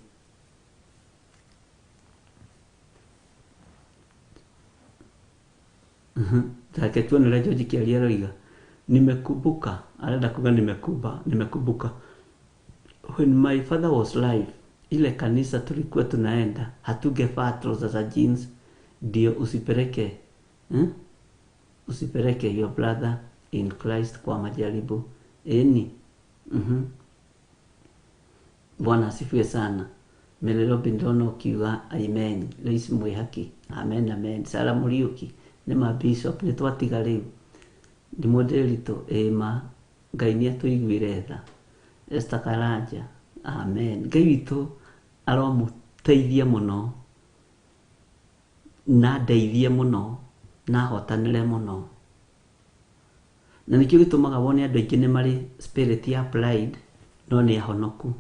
Take tuone ũrĩa George Kĩaria aroiga. Nimekumbuka, arenda kuga nimekumba, nimekumbuka. When my father was live, ile kanisa tulikuwa tunaenda, hatungevaa trouser za jeans, ndio usipeleke, Usipeleke your brother in Christ kwa majaribu. Eni. Bwana asifiwe sana. Mary Robin ndona ũkiuga amen. Lois Mwĩhaki, amen amen. Sarah Mũriũki, nĩ ma bishop, nĩ twatiga rĩu. Ndĩ mũndĩritũ, ĩ ma. Ngai nĩ atũiguĩre tha. Esther Karanja, amen. Ngai witũ aromũteithia mũno na ndeithie mũno na ahotanĩre mũno. Na nĩkĩo gĩtũmaga wone andũ aingĩ nĩ marĩ spirit ya pride no nĩ ahonoku.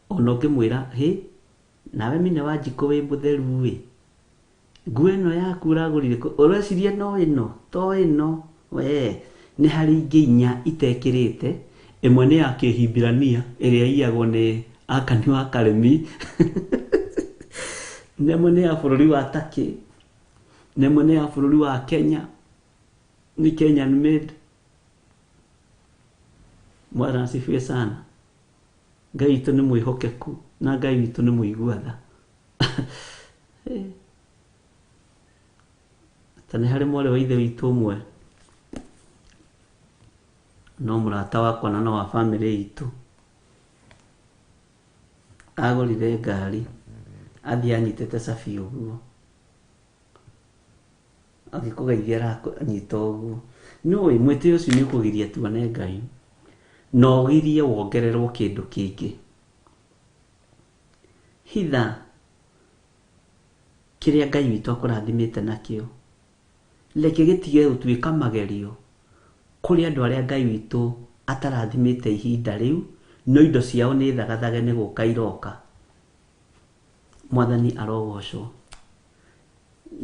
Ona ũngĩmwĩra hĩ nawe Mine Wanjikũ wĩ mũtheru ĩ, nguo ĩno yaku ũragũrire kũ? Ũreciria no ĩno to ĩno we nĩ harĩ ingĩ inya itekĩrĩte. Ĩmwe nĩ ya kĩhibirania ĩrĩa iyagwo nĩ Akani wa Karemi, na ĩmwe nĩ ya bũrũri wa Turkey, na ĩmwe nĩ ya bũrũri wa Kenya, nĩ Kenyan made. Bwana asifiwe sana. Ngai witũ nĩ mwĩhokeku na Ngai witũ nĩ mũigua tha. Ta nĩ harĩ mwarĩ wa ithe witũ ũmwe no mũrata wakwa na no wa bamĩrĩ itũ, agũrire ngari athiĩ anyitĩte cabi ũguo, agĩkũgeithia aranyita ũguo. Nĩũĩ mwĩtĩo ũcio nĩ ũkũgiria tuone Ngai na ũgirie wongererwo kĩndũ kĩngĩ. Hitha kĩrĩa Ngai witũ akũrathimĩte nakĩo, reke gĩtige gũtuĩka magerio kũrĩ andũ arĩa Ngai witũ atarathimĩte ihinda rĩu, no indo ciao nĩ thagathage nĩ gũka iroka. Mwathani arogocwo.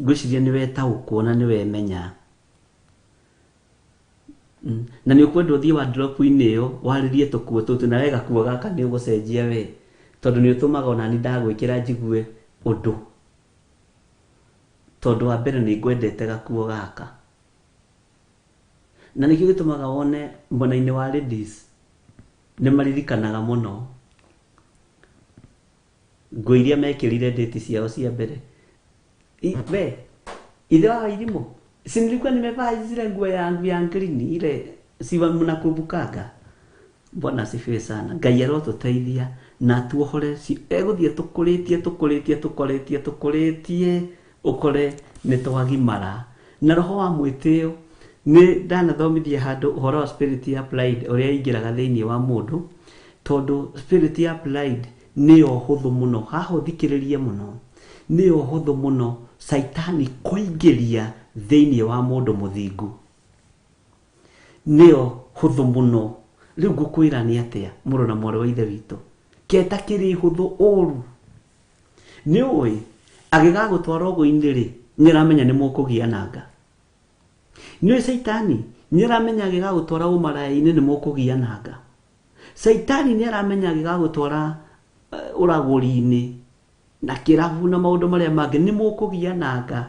Ngwĩciria nĩ wetaũkwo na nĩ wemenya. Na nĩ ũkwenda ũthiĩ wardrobe-inĩ ĩyo warĩrie tũkuo tũtũ, na we gakuo gaka nĩ ũgũcenjia we, tondũ nĩ ũtũmaga onani ndagwĩkĩra njigue ũndũ, tondũ wa mbere nĩ ngwendete gakuo gaka. Na nĩkĩo gĩtũmaga wone mwena-inĩ wa ladies nĩ maririkanaga mũno nguo iria mekĩrire date ciao cia mbere. We ithe wa irimũ, si nilikuwa nimevaa zile nguo yangu ya green ile, si mnakumbukanga? Bwana asifiwe sana. Ngai arotũteithia na atuohore, egũthiĩ tũkũrĩtie tũkũrĩtie tũkũrĩtie tũkũrĩtie ũkore nĩ twagimara. Na roho wa mwĩtĩo, nĩ ndanathomithia handũ ũhoro wa spirit ya pride ũrĩa ĩingĩraga thĩinĩ wa mũndũ, tondũ spirit ya pride nĩyo hũthũ mũno, haha ũthikĩrĩrie mũno, nĩyo hũthũ mũno Caitani kũingĩria thĩinĩ wa mũndũ mũthingu, nĩyo hũthũ mũno. Rĩu ngũkwĩra nĩ atĩa mũrũ na mwarĩ wa ithe witũ, keta kĩrĩ hũthũ ũru. Nĩ ũĩ agĩgagũtwara ũgũ-inĩ rĩ, nĩ aramenya nĩ mũkũgiananga. Nĩ ũĩ Caitani nĩ aramenya agĩgagũtwara ũmaraya-inĩ nĩ mũkũgiananga. Caitani nĩ aramenya agĩgagũtwara ũragũri-inĩ na kĩrabu na maũndũ marĩa mangĩ nĩ mũkũgiananga.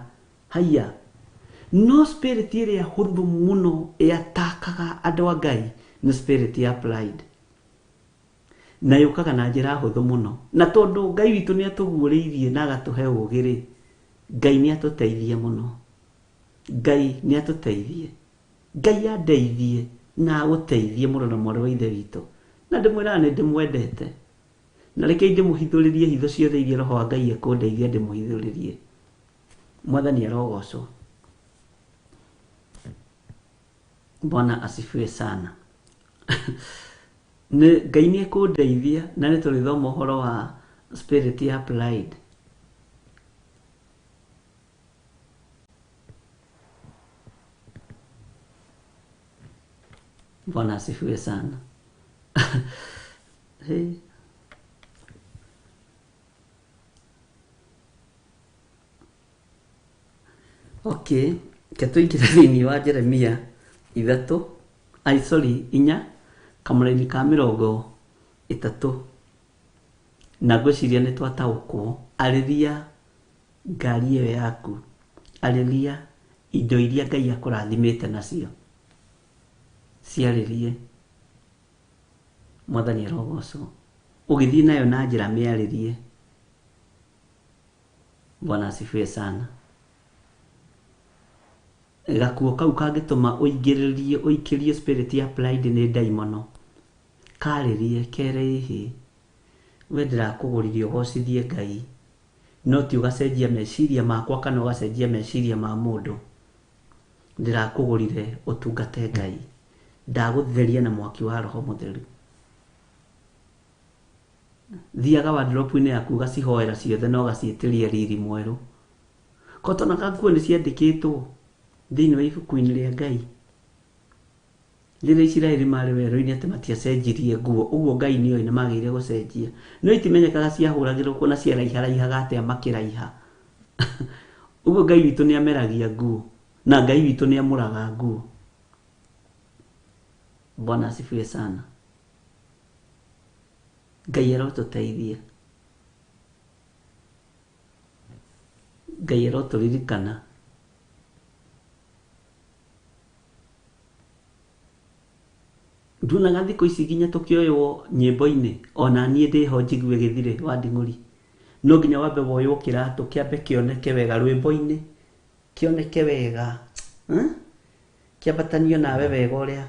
Haiya, no spirit ĩrĩa hũthũ mũno ĩatakaga andũ a Ngai nĩ spirit ya pride, na yũkaga na njĩra hũthũ mũno. Na tondũ Ngai witũ nĩ atũguũrĩirie na agatũhe ũũgĩ rĩ, Ngai nĩ atũteithie mũno. Ngai nĩ atũteithie, Ngai andeithie na agũteithie mũrũ na mwarĩ wa ithe witũ. Na ndĩmwĩraga nĩ ndĩmwendete, na rekei ndĩmũhithũrĩrie hitho ciothe iria roho wa Ngai ekũndeithia ndĩmũhithũrĩrie. Mwathani arogocwo. Bwana asifiwe sana. Nĩ Ngai nĩ ekũndeithia na nĩ tũrĩthoma ũhoro wa spirit ya pride. Bwana asifiwe sana. Hey. Okay, ke tũingĩre thĩinĩ wa Jeremia ithatũ, ai sorry, inya, kamũraini ka mĩrongo ĩtatũ. Na ngwĩciria nĩ twataũkwo, arĩria ngari ĩyo yaku, arĩria indo iria Ngai akũrathimĩte nacio, ciarĩrie. Mwathani arogocwo. Ũgĩthiĩ nayo na njĩra mĩarĩrie. Bwana asifiwe sana. Gakuo kau kangĩtũma ũingĩrĩrie, ũikĩrie spirit ya pride nĩ ndaimono, karĩrie kere ĩhĩ, we ndĩrakũgũririe ũgocithie Ngai, no ti ũgacenjia meciria makwa kana ũgacenjia meciria ma mũndũ. Ndĩrakũgũrire ũtungate Ngai. Ndagũtheria na mwaki wa Roho Mũtheru. Thiaga wardrobe-inĩ yaku ũgacihoera ciothe na ũgaciĩtĩria riri mwerũ. Kotonaga nguo nĩ ciandĩkĩtwo thĩinĩ wa ibuku-inĩ rĩa Ngai. Rĩrĩa Isiraeli marĩ werũ-inĩ atĩ matiacenjirie nguo, ũguo Ngai nĩoĩ nĩ magĩrĩire gũcenjia. No itimenyekaga ciahũragĩrwo kũ na ciaraiharaihaga atĩa makĩraiha. Ũguo Ngai witũ nĩ ameragia nguo na Ngai witũ nĩ amũraga nguo. Bwana asifiwe sana. Ngai arotũteithia. Ngai arotũririkana. Nduonaga thikũ ici nginya tũkĩoywo nyĩmbo-inĩ, ona niĩ ndĩho njigue gĩthirĩ wa nding'ũri. No nginya wambe woywo kĩratũ kĩambe kĩoneke wega rwĩmbo-inĩ, kĩoneke wega, kĩambatanio nawe wega ũrĩa.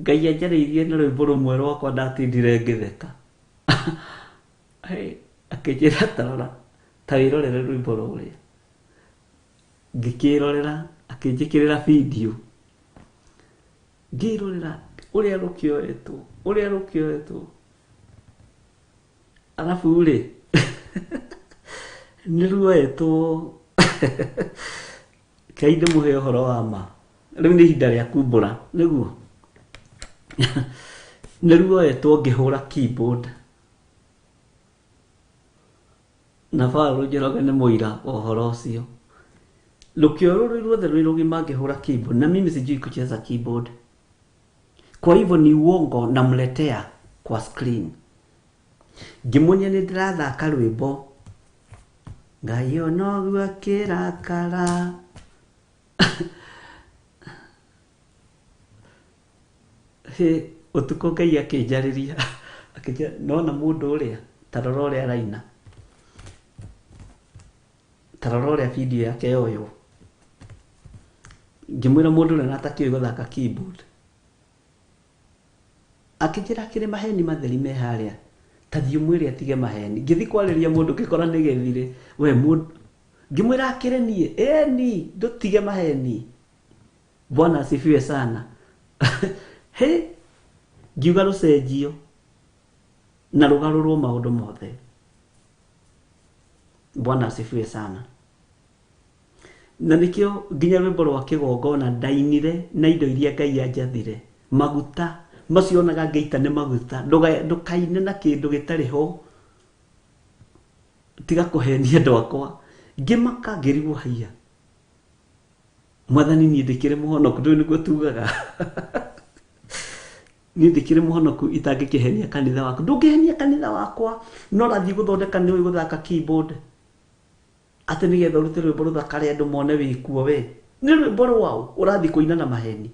Ngai anjarĩirie na rwĩmbo rũmwe rwakwa ndatindire ngĩtheka. Akĩnjĩra tarora, ta wĩrorere rwĩmbo rũrĩa. Ngĩkĩrorera, akĩnjĩkĩrĩra video. Ngĩrorera ũrĩa rũkĩoetwo, ũrĩa rũkĩoetwo. Arabu rĩ, nĩ ruoetwo Ngai ndĩmũhe ũhoro wa ma. Rĩu nĩ ihinda rĩa kumbũra, nĩguo? Nĩ ruoetwo ngĩhũra keyboard. Na Paul Njoroge nĩ mũira wa ũhoro ũcio. Rũkĩoywo rwĩ ruothe rwĩ rũgima ngĩhũra keyboard, na mimi sijui kucheza keyboard. Kwa hivyo ni uongo namletea kwa screen. Ngĩmuonia nĩ ndĩrathaka rwĩmbo Ngai onoguo akĩrakara. Hĩ, ũtukũ Ngai akĩnjarĩria, akĩnjĩra nona mũndũ ũrĩa, ta rora ũrĩa araina. Ta rora ũrĩa video yake yoywo. Ngĩmwĩra mũndũ ũrĩa na atakĩũĩ gũthaka keyboard. Akĩnjĩra akĩrĩ maheni matheri me harĩa. Ta thiĩ ũmwĩre atige maheni. Ngĩthiĩ kwarĩria mũndũ ngĩkora nĩ gĩthirĩ. We mũndũ, ngĩmwĩra akĩrĩ niĩ, ĩni, ndũtige maheni. Bwana asifiwe sana. Hĩ, ngiuga rũcenjio na rũgarũrwo maũndũ mothe. Bwana asifiwe sana. Na nĩkĩo nginya rwĩmbo rwa kĩgongona ndainire na indo iria Ngai anjathire. Maguta macio onaga ngĩita nĩ maguta. Ndũkaine na kĩndũ gĩtarĩ ho. Tiga kũhenia andũ akwa. Ngĩmaka ngĩrigwo haiya. Mwathani niĩ ndĩkĩrĩ mũhonoku, ndũĩ nĩguo tugaga. Niĩ ndĩkĩrĩ mũhonoku itangĩkĩhenia kanitha waku. Ndũngĩhenia kanitha wakwa, no ũrathiĩ gũthondeka nĩ ũĩ gũthaka keyboard. Atĩ nĩgetha ũrute rwĩmbo rũthakare andũ mone wĩkuo we. Nĩ rwĩmbo rwaũ ũrathiĩ kũina na maheni.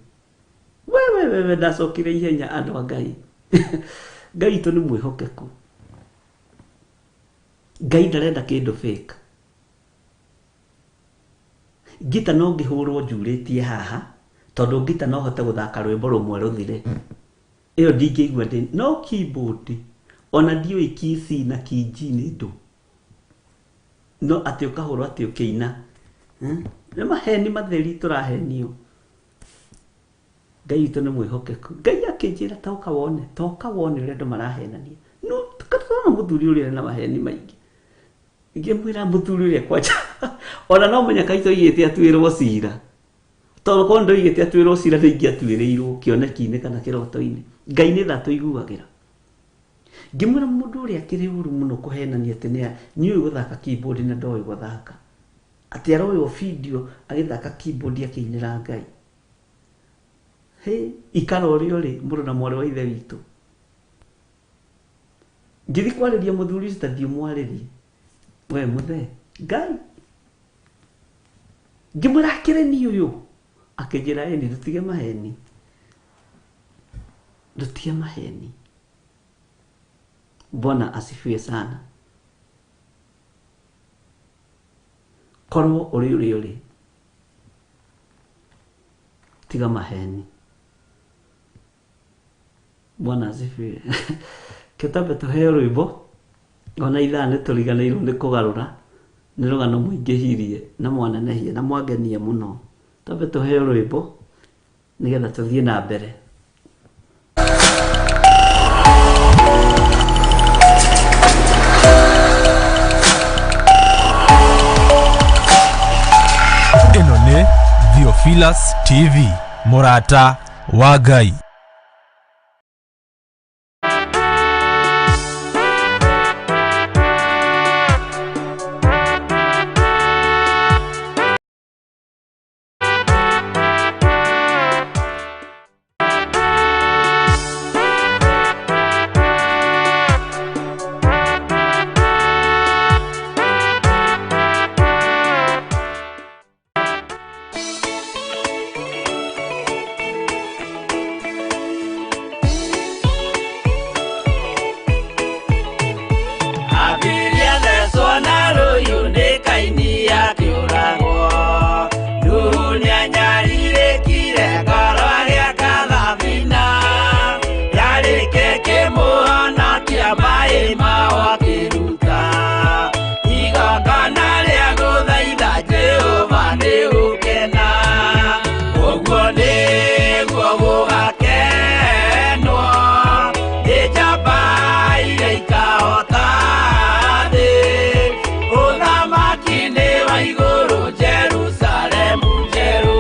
We, we, we, we, ndacokire ihenya andũ a Ngai. Ngai witũ nĩ mwĩhokeku. Ngai ndarenda kĩndũ fake. Ngita no ngĩhũrwo njurĩtie haha, tondũ ngita no hote gũthaka rwĩmbo rũmwe rũthire. Ĩyo ndingĩigua ndĩ, no keyboard, ona ndiũĩ key C na key G nĩ ndũ. No atĩ ũkahũrwo atĩ ũkĩina. Nĩ maheni matheri tũrahenio. Ngai witũ nĩ mwĩhokeku. Ngai akĩnjĩra toka wone, toka wone ũrĩa andũ marahenania. No tũkatona mũthuri ũrĩa na maheni maingĩ. Ngĩmwĩra mũthuri ũrĩa kwanja. Ona no mũnyaka itoigĩte atuĩrwo cira. Tondũ korwo ndoigĩte atuĩrwo cira nĩ ingĩatuĩrĩirwo kĩoneki-inĩ kana kĩroto-inĩ. Ngai nĩ tha tũiguagĩra. Ngĩmwĩra mũndũ ũrĩa akĩrĩ ũru mũno kũhenania atĩ nĩũĩ gũthaka keyboard na ndoĩ gũthaka. Atĩ aroywo video agĩthaka keyboard akĩinĩra Ngai. Hĩ, ikara ũrĩa ũrĩ mũrũ na mwarĩ wa ithe witũ. Ngĩthiĩ kwarĩria mũthuri ũcio ta thiĩ ũmwarĩrie. We mũthee, Ngai. Ngĩmwĩra akĩrĩ niĩ ũyũ. Akĩnjĩra ĩni ndũtige maheni. Ndũtige maheni. Bwana asifiwe sana. Korwo ũrĩ ũrĩa ũrĩ. Tiga maheni. Bwana asifiwe. Kĩtambe tũheo rwĩmbo. Ona ithaa nĩ tũriganĩirwo nĩ kũgarũra. Nĩ rũgano mũingĩhirie na mwanenehie na mwangenia mũno. Twambe tũheo rwĩmbo nĩgetha tũthiĩ na mbere. Ĩno nĩ Theophilus TV, mũrata wa Ngai. Abiria thecwo na rũhiũ nĩ Kaini akĩũragwo. Nuhu nĩanyarirĩkire ngoro agĩaka thabina. Yarĩke kĩmũhonokia maĩ mao akĩruta. Igongona rĩa gũthaitha Jehova nĩ gũkena. Ũguo nĩguo gũgakenwo nĩ njamba iria ikahota thĩ. Ũthamaki nĩ wa igũrũ Jerusalemu njerũ.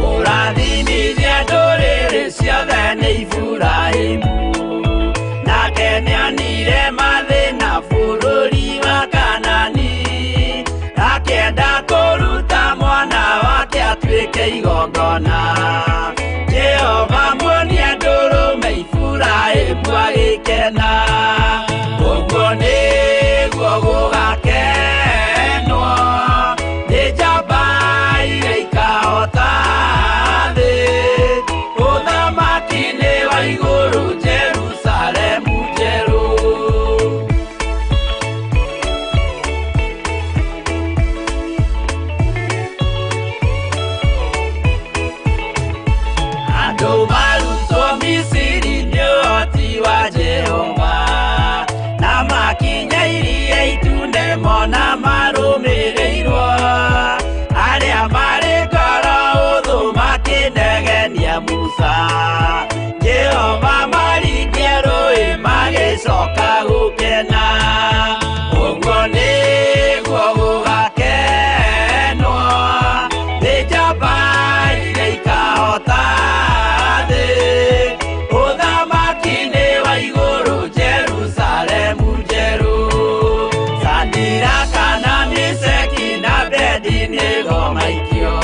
Kũrathimithia ndũrĩrĩ ciothe nĩ Iburahĩmu. Nake nĩonire mathĩna bũrũri wa Kanani. Akĩenda kũruta mwana wake atuĩke igongona. Jehova muonia ndũrũme Iburahĩmu agĩkena. Ũguo nĩguo gũgakenwo nĩ njamba iria ikahota thĩ. Ũthamaki nĩ wa igũrũ Jerusalemu njerũ. Andũ marutwo Misiri nĩ ũhoti wa Jehova, na makinya iria itune mona marũmĩrĩirwo. Arĩa marĩ ngoro ũthũ makĩnegenia Musa, Jehova maringie rũĩ magĩcoka gũkena. Ũguo nĩguo gũgakenwo nĩ njamba iria ikahota thĩ. Ũthamaki nĩ wa igũrũ Jerusalemu njerũ. Sadiraka na Meshaki na Abednego maikio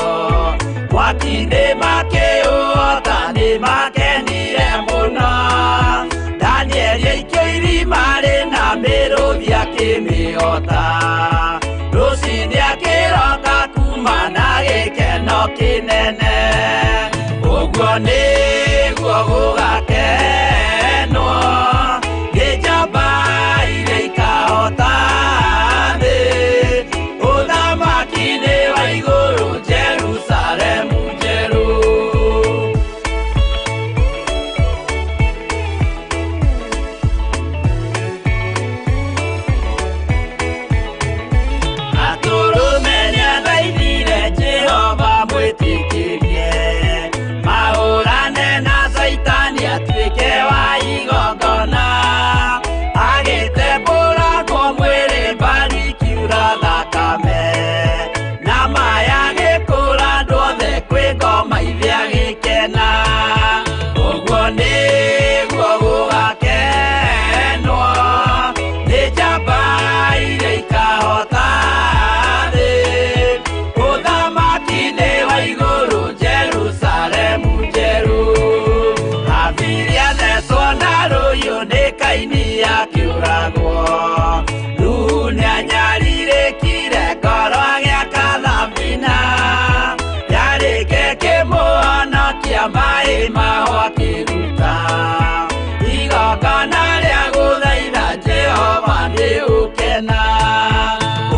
mwaki-inĩ makĩũhota nĩ makenire mũno. Danieli aikio irima rĩna mĩrũthi akĩmĩhota. Rũciinĩ akĩroka kuma na gĩkeno kĩnene. Ũguo nĩguo gũgakenwo nĩ njamba iria ikahota thĩ. Ũthamaki nĩ wa igũrũ Jerusalemu njerũ. Atũrũme nĩathaithire Jehova mwĩtĩkĩrie, mahũrane na Caitani atuĩke wa igongona. Agĩtembũrangwo mwĩrĩ mbaru ikiura thakame, na maya agĩkũra andũ othe kwĩ ngoma ithe agĩkena. Ũguo nĩguo gũgakenwo nĩ njamba iria ikahota thĩ. Ũthamaki nĩ wa igũrũ Jerusalemu njerũ. Abiria thecwo na rũhiũ nĩ Kaini akĩũragwo. Nuhu nĩanyarirĩkire ngoro agĩaka thabina. Yarĩke kĩmũhonokia maĩ mao akĩruta. Igongona rĩa gũthaitha Jehova nĩ gũkena.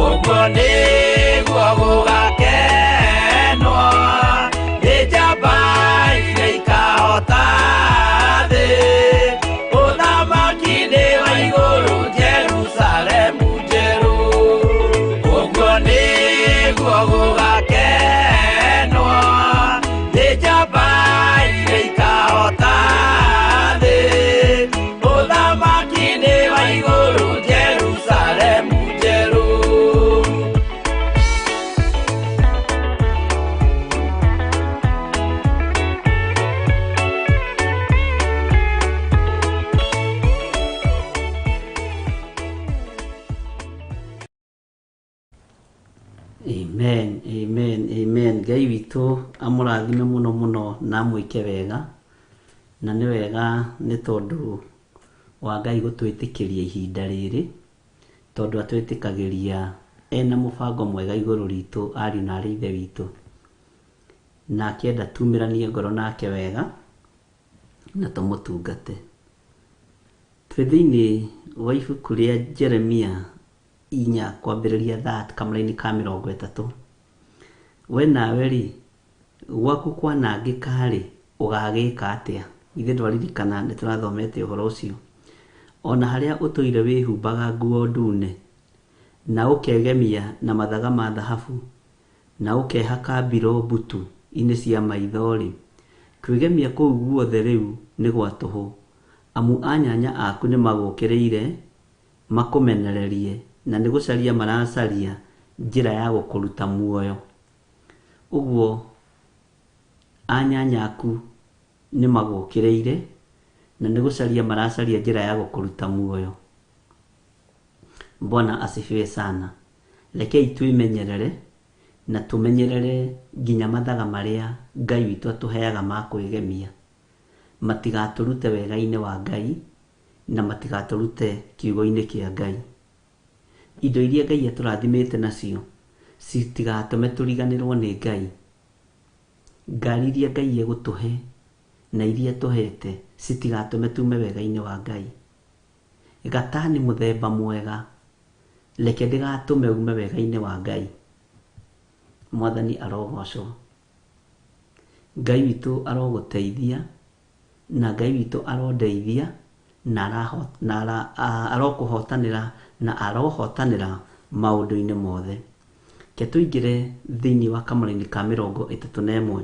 Ũguo nĩguo gũgakenwo nĩ njamba iria ikahota thĩ. Ũthamaki nĩ wa igũrũ Jerusalemu njerũ. witũ amũrathime mũno mũno na amwĩke wega, na nĩ wega nĩ tondũ wa Ngai gũtwĩtĩkĩria ihinda rĩrĩ, tondũ atwĩtĩkagĩria ena mũbango mwega igũrũ ritũ ariũ na arĩ ithe witũ, na akĩenda tumĩranie ngoro nake wega na tũmũtungate. Twĩ thĩinĩ wa ibuku rĩa Jeremia 4 kwambĩrĩria that kamũraini ka 30. We nawe-rĩ, gwaku kwanangĩka-rĩ, ũgagĩka atĩa? Ithe ndwaririkana nĩ tũrathomete ũhoro ũcio. Ona harĩa ũtũire wĩhumbaga nguo ndune, na ũkegemia na mathaga ma thahabu, na ũkehaka mbiro mbutu-inĩ cia maitho-rĩ, kwĩgemia kũu guothe rĩu nĩ gwa tũhũ, amu anyanya aku nĩmagũũkĩrĩire makũmenererie, na nĩ gũcaria maracaria njĩra ya gũkũruta muoyo. Ũguo anyanya aku nĩmagũũkĩrĩire, na nĩ gũcaria maracaria njĩra ya gũkũruta muoyo. Bwana asifiwe sana. Rekei twĩmenyerere na tũmenyerere nginya mathaga marĩa Ngai witũ atũheaga ma kwĩgemia, matigatũrute wega-inĩ wa Ngai na matigatũrute kiugo-inĩ kĩa Ngai. Indo iria Ngai atũrathimĩte nacio citigatũme tũriganĩrwo nĩ Ngai. Ngari iria Ngai egũtũhe na iria atũhete citigatũme tume wega-inĩ wa Ngai. Gatani mũthemba mwega, reke ndĩgatũme ume wega-inĩ wa Ngai. Mwathani arogocwo. Ngai witũ arogũteithia na Ngai witũ arondeithia na arokũhotanĩra na arohotanĩra maũndũ-inĩ mothe. Ke tũingĩre thĩinĩ wa kamũraini ka 31.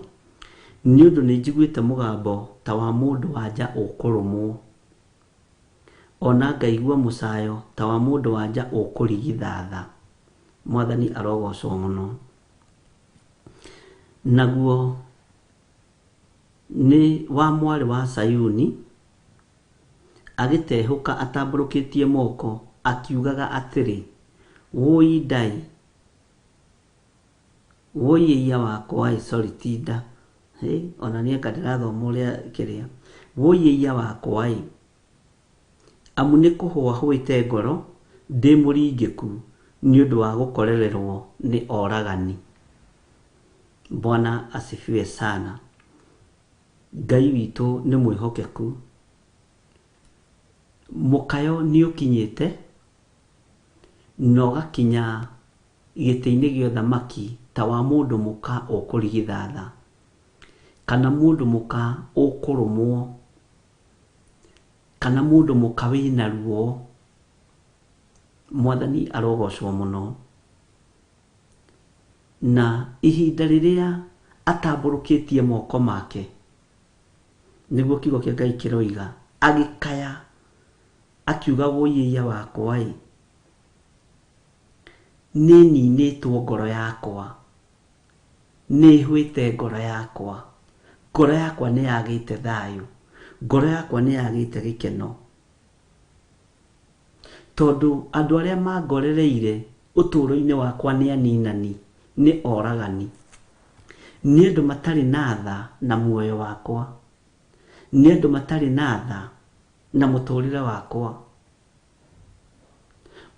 Nĩ ũndũ nĩ njiguĩte mũgambo ta wa mũndũ wa nja ũkũrũmwo, ona ngaigua mũcayo ta wa mũndũ wa nja ũkũrigithatha. Mwathani arogocwo mũno. Naguo nĩ wa mwarĩ wa Sayuni, agĩtehũka atambũrũkĩtie moko, akiugaga atĩrĩ, wũi ndai, wũi ĩiya wakwa ĩ, sorry ti nda. Hĩ, ona niĩ anga ndĩrathoma ũrĩa kĩrĩa. Wũi ĩiya wakwa ĩ, amu nĩ kũhũa hũĩte ngoro, ndĩ mũringĩku nĩ ũndũ wa gũkorererwo nĩ oragani. Bwana asifiwe sana. Ngai witũ nĩ mwĩhokeku. Mũkayo nĩ ũkinyĩte na ũgakinya gĩtĩ-inĩ gĩa ũthamaki ta wa mũndũ mũka ũkũrigithatha, kana mũndũ mũka ũkũrũmwo, kana mũndũ mũka wĩna ruo. Mwathani arogocwo mũno. Na ihinda rĩrĩa atambũrũkĩtie moko make, nĩguo kiugo kĩa Ngai kĩroiga, agĩkaya akiuga wũi ĩiya wakwa ĩ, nĩ ninĩtwo ngoro yakwa, nĩ hwĩte ngoro yakwa, ngoro yakwa nĩ yagĩte thayũ, ngoro yakwa nĩ yagĩte gĩkeno, tondũ andũ arĩa mangorereire ũtũũro-inĩ wakwa nĩ aninani, nĩ oragani, nĩ andũ matarĩ na tha na muoyo wakwa, nĩ andũ matarĩ na tha na mũtũrĩre wakwa.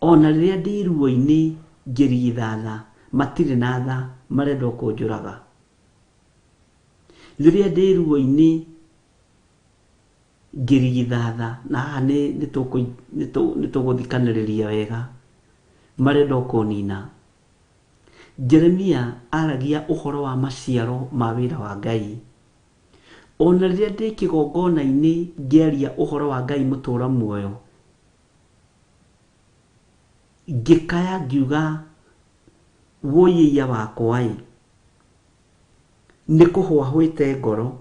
Ona rĩrĩa ndĩ ruo-inĩ ngĩrigithatha, matirĩ na tha, marenda o kũnjũraga. Rĩrĩa ndĩ ruo-inĩ ngĩrigithatha, na haha nĩ tũgũthikanĩrĩria wega, marenda o kũnina. Jeremia aragia ũhoro wa maciaro ma wĩra wa Ngai. Ona rĩrĩa ndĩ kĩgongona-inĩ ngĩaria ũhoro wa Ngai mũtũũra muoyo, ngĩkaya ngiuga wũi ĩiya wakwa ĩ, nĩ kũhũa hũĩte ngoro,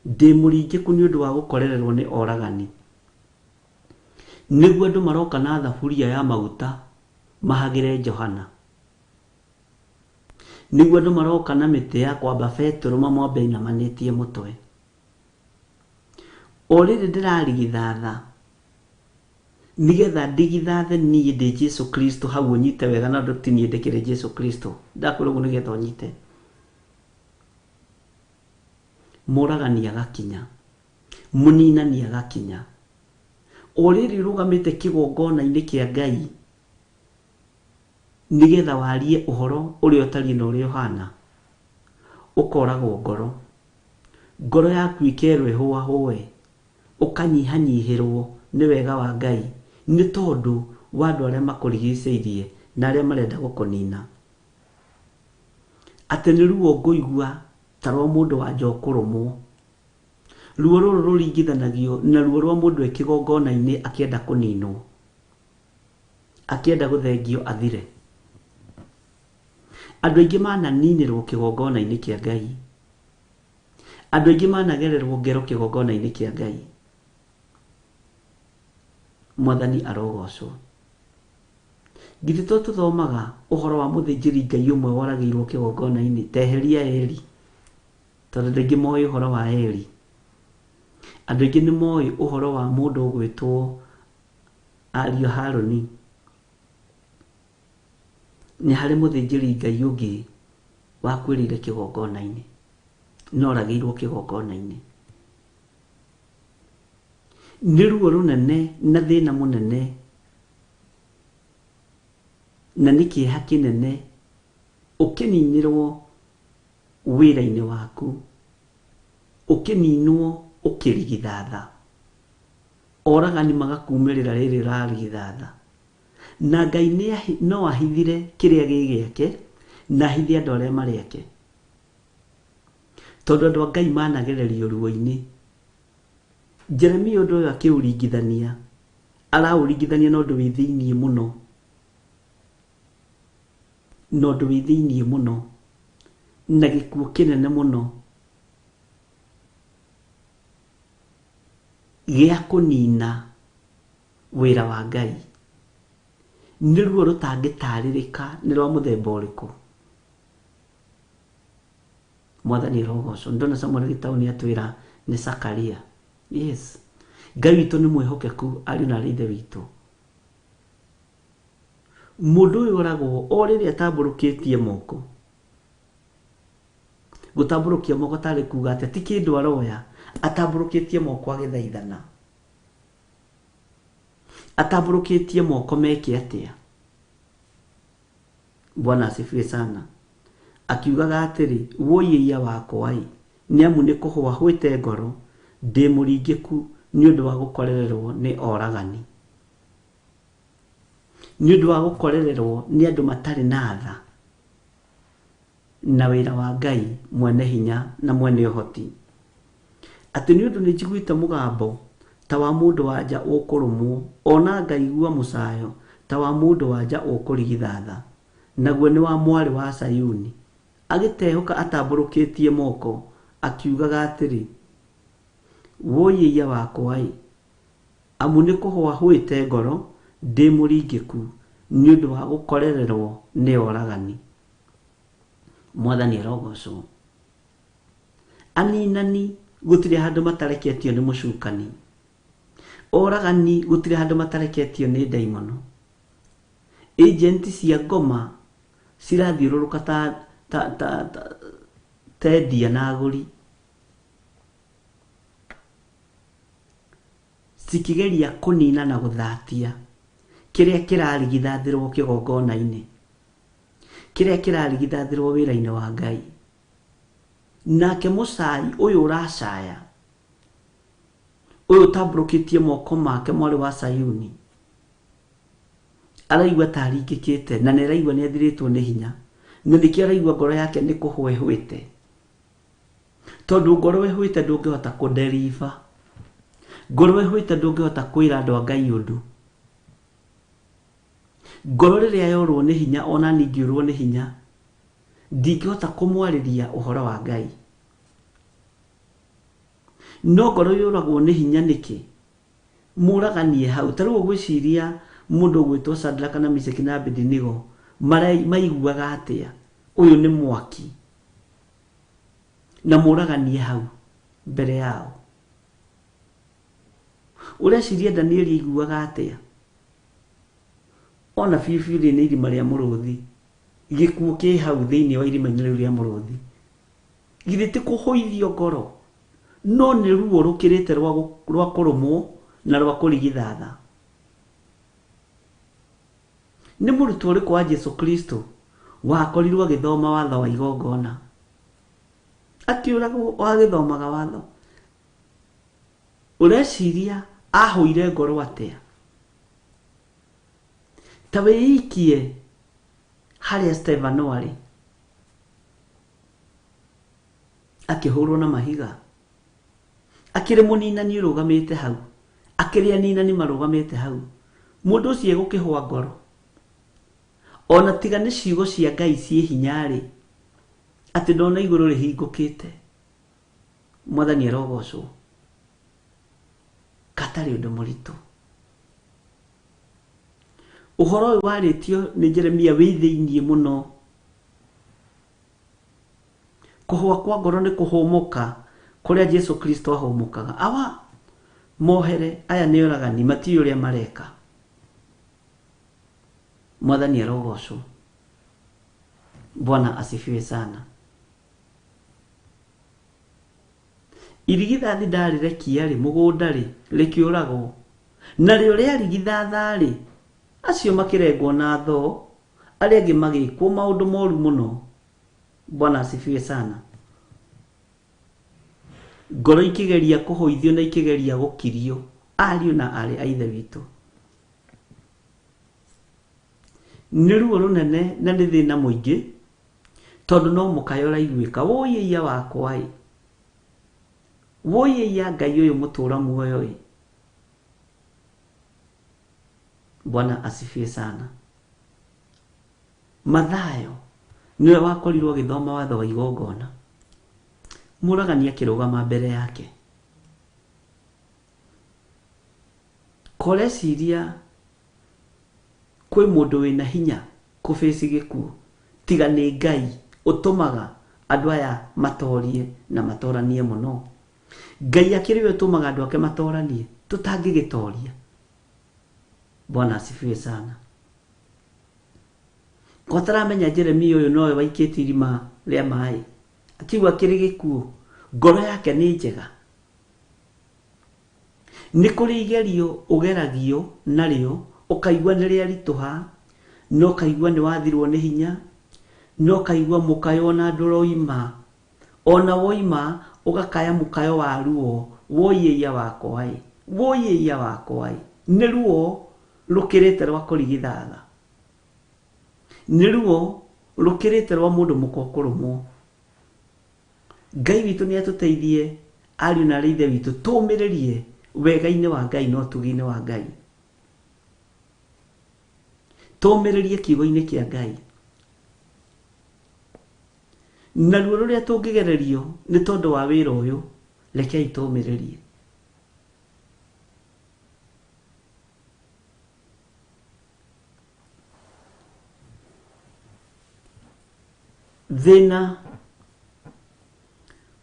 ndĩ mũringĩku nĩ ũndũ wa gũkorererwo nĩ oragani. Nĩguo andũ maroka na thaburia ya maguta mahagĩre Johana. Nĩguo andũ maroka na mĩtĩ ya kwamba Petero mamwambe ainamanĩtie mũtwe. O rĩrĩ ndĩrarigithatha, nĩgetha ndigithathe niĩ ndĩ Jesu Kristo, hau ũnyite wega na ndũ ti niĩ ndĩkĩrĩ Jesu Kristo. Ndakwĩra ũguo nĩgetha ũnyite. Mũragani agakinya, mũninani agakinya. O rĩrĩ ũrũgamĩte kĩgongona-inĩ kĩa Ngai nĩgetha warie ũhoro ũrĩa ũtariĩ na ũrĩa ũhana, ũkoragwo ngoro. Ngoro yaku ĩkerwo ĩhũahũe, ũkanyihanyihĩrwo nĩ wega wa Ngai nĩ tondũ wa andũ arĩa makũrigicĩirie na arĩa marenda gũkũnina. Atĩ nĩ ruo ngũigua ta rwa mũndũ wa nja ũkũrũmwo. Ruo rũrũ rũringithanagio na ruo rwa mũndũ e kĩgongona-inĩ akĩenda kũninwo, akĩenda gũthengio athire. Andũ aingĩ mananinĩrwo kĩgongona-inĩ kĩa Ngai. Andũ aingĩ managererwo ngero kĩgongona-inĩ kĩa Ngai. Mwathani arogocwo. Githĩ to tũthomaga ũhoro wa mũthĩnjĩri Ngai ũmwe woragĩirwo kĩgongona-inĩ, teheria Eli, tondũ andũ aingĩ moĩ ũhoro wa Eli. Andũ aingĩ nĩ moĩ ũhoro wa mũndũ ũgwĩtwo ariũ a Harũni. Nĩ harĩ mũthĩnjĩri Ngai ũngĩ wakuĩrĩire kĩgongona-inĩ, na oragĩirwo kĩgongona-inĩ. Nĩ ruo rũnene na thĩna mũnene na nĩ kĩeha kĩnene ũkĩninĩrwo wĩra-inĩ waku, ũkĩninwo ũkĩrigithatha. Oragani magakumĩrĩra rĩrĩ ũrarigithatha. Na Ngai no ahithire kĩrĩa gĩ gĩake na ahithe andũ arĩa marĩ ake. Tondũ andũ a Ngai managererio ruo-inĩ. Jeremia ũndũ ũyũ akĩũringithania, araũringithania na ũndũ wĩ thĩiniĩ mũno. Na ũndũ wĩ thĩiniĩ mũno. Na gĩkuũ kĩnene mũno. Gĩa kũnina wĩra wa Ngai. Nĩ ruo rũtangĩtarĩrĩka nĩ rwa mũthemba ũrĩkũ. Mwathani arogocwo. Ndona Samuel Gĩtaũ nĩ atwĩra nĩ Zakaria. Yes. Ngai witũ nĩ mwĩhokeku ariũ na arĩ ithe witũ. Mũndũ ũyũ oragwo o rĩrĩa atambũrũkĩtie moko. Gũtambũrũkia moko tarĩ kuga atĩa? Ti kĩndũ aroya, atambũrũkĩtie moko agĩthaithana. Atambũrũkĩtie moko meke atĩa? Bwana asifiwe sana. Akiugaga atĩrĩ, woi ĩiya wakwa-ĩ, nĩ amu nĩ kũhũa hũĩte ngoro, ndĩ mũringĩku nĩ ũndũ wa gũkorererwo nĩ oragani. Nĩ ũndũ wa gũkorererwo nĩ andũ matarĩ na tha na wĩra wa Ngai mwene hinya na mwene ũhoti. Atĩ nĩ ũndũ nĩnjiguĩte mũgambo ta wa mũndũ-wa-nja ũkũrũmwo, o na ngaigua mũcayo ta wa mũndũ-wa-nja ũkũrigithatha, naguo nĩ wa mwarĩ wa Zayuni, agĩtehũka atambũrũkĩtie moko, akiugaga atĩrĩ, Wũi-ĩiya wakwa-ĩ! Amu nĩ kũhũa hũĩte ngoro ndĩ mũringĩku nĩ ũndũ wa gũkorererũo nĩ oragani. Mwathani arogocwo. Aninani gũtirĩ handũ matareketio nĩ mũcukani. Oragani gũtirĩ handũ matareketio nĩ ndaimono. Agent cia ngoma cirathiũrũrũka ta, ta, ta, ta, ta endia na agũri cikĩgeria kũnina na gũthatia kĩrĩa kĩrarigithathĩrwo kĩgongona-inĩ, kĩrĩa kĩrarigithathĩrwo wĩra-inĩ wa Ngai. Nake mũcai ũyũ ũracaya, ũyũ ũtambũrũkĩtie moko make mwarĩ wa Sayuni, araigua ta aringĩkĩte na nĩ araigua nĩ athirĩtwo nĩ hinya, na nĩkĩo araigua ngoro yake nĩ kũhũa ĩhũĩte. Tondũ ngoro ĩhũĩte ndũngĩhota kũnderiba. Ngoro ĩhũĩte ndũngĩhota kwĩra andũ a Ngai ũndũ. Ngoro rĩrĩa yorwo nĩ hinya ona niĩ ngĩũrwo nĩ hinya, ndingĩhota kũmwarĩria ũhoro wa Ngai. No ngoro yũragwo nĩ hinya nĩkĩ? Mũragani e hau. Ta rĩu ũgwĩciria mũndũ ũgwĩtwo Shadraka na Meshaki na Abedinigo maiguaga atĩa? Ũyũ nĩ mwaki. Na mũragani e hau mbere yao. Ũreciria Danieli aiguaga atĩa? Ona biũ biũ rĩrĩ nĩ irima rĩa mũrũthi. Gĩkuũ kĩ hau thĩinĩ wa irima-inĩ rĩu rĩa mũrũthi. Githĩ ti kũhũithio ngoro? No nĩ ruo rũkĩrĩte rwa kũrũmwo na rwa kũrigithatha. Nĩ mũrutwo ũrĩkũ wa Jesu Kristo wakorirwo agĩthoma watho wa igongona? Akĩũragwo agĩthomaga watho. Ũreciria ahũire ngoro atĩa? Ta wĩikie harĩa Stefano arĩ akĩhũrwo na mahiga, akĩrĩ mũninani ũrũgamĩte hau, akĩrĩ aninani marũgamĩte hau, mũndũ ũcio egũkĩhũa ngoro. Ona tiga nĩ ciugo cia Ngai ciĩ hinya-rĩ, atĩ ndona igũrũ rĩhingũkĩte. Mwathani arogocwo. Gatarĩ ũndũ mũritũ. Ũhoro ũyũ warĩtio nĩ Jeremia wĩ thĩiniĩ mũno. Kũhũa kwa ngoro nĩ kũhũmũka kũrĩa Jesu Kristo ahũmũkaga. Awa, mohere aya nĩ oragani, matiũĩ ũrĩa mareka. Mwathani arogocwo. Bwana asifiwe sana. Irigithathi ndarĩrekia-rĩ, mũgũnda-rĩ, rĩkĩũragwo. Narĩo rĩarigithatha-rĩ, acio makĩrengwo na thoo, arĩa angĩ magĩkwo maũndũ moru mũno. Bwana asifiwe sana. Ngoro ikĩgeria kũhũithio na ikĩgeria gũkirio, ariũ na aarĩ a Ithe witũ. Nĩ ruo rũnene na nĩ thĩna mũingĩ, tondũ no mũkayo ũraiguĩka, wũi ĩiya wakwa-ĩ, wũi ĩiya Ngai ũyũ mũtũra muoyo-ĩ. Bwana asifiwe sana. Mathayo nĩwe wakorirwo agĩthoma watho wa igongona. Mũragani akĩrũgama mbere yake. Koreciria kwĩ mũndũ wĩna hinya kũbĩci gĩkuũ, tiga nĩ Ngai ũtũmaga andũ aya matorie na matoranie mũno. Ngai akĩrĩ we ũtũmaga andũ ake matoranie, tũtangĩgĩtoria. Bwana asifiwe sana. Kotaramenya Jeremia ũyũ nowe waikĩtie irima rĩa maĩ, akiuga kĩrĩ gĩkuũ, ngoro yake nĩ njega. Nĩ kũrĩ igerio ũgeragio narĩo, ũkaigua nĩ rĩaritũha, na ũkaigua nĩ wathirwo nĩ hinya, na ũkaigua mũkayo ona ndũroima. Ona woima, ũgakaya mũkayo wa ruo, woi ĩiya wakwa-ĩ, woi ĩiya wakwa-ĩ. Nĩ ruo rũkĩrĩte rwa kũrigithatha. Nĩ ruo rũkĩrĩte rwa mũndũ mũka kũrũmwo. Ngai witũ nĩ atũteithie, ariũ na aarĩ a Ithe witũ, tũũmĩrĩrie wega-inĩ wa Ngai na ũtugi-inĩ wa Ngai. Tũũmĩrĩrie kiugo-inĩ kĩa Ngai. Naruo rũrĩa tũngĩgererio nĩ tondũ wa wĩra ũyũ, rekei tũũmĩrĩrie. Thĩna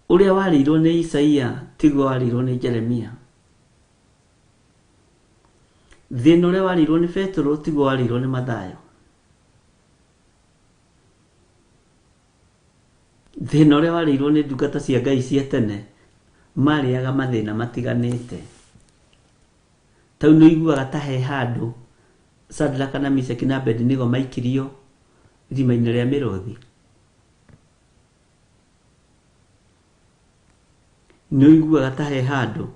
ũrĩa warĩirwo nĩ Isaia tiguo warĩirwo nĩ Jeremia. Thĩna ũrĩa warĩirwo nĩ Petero tiguo warĩirwo nĩ Mathayo. Thĩna ũrĩa warĩirwo nĩ ndungata cia Ngai cia tene marĩaga mathĩna matiganĩte. Tau nĩ ũiguaga ta he handũ Shadraka na Meshaki na Abednego maikirio irima-inĩ rĩa mĩrũthi. Nĩ ũiguaga ta he handũ,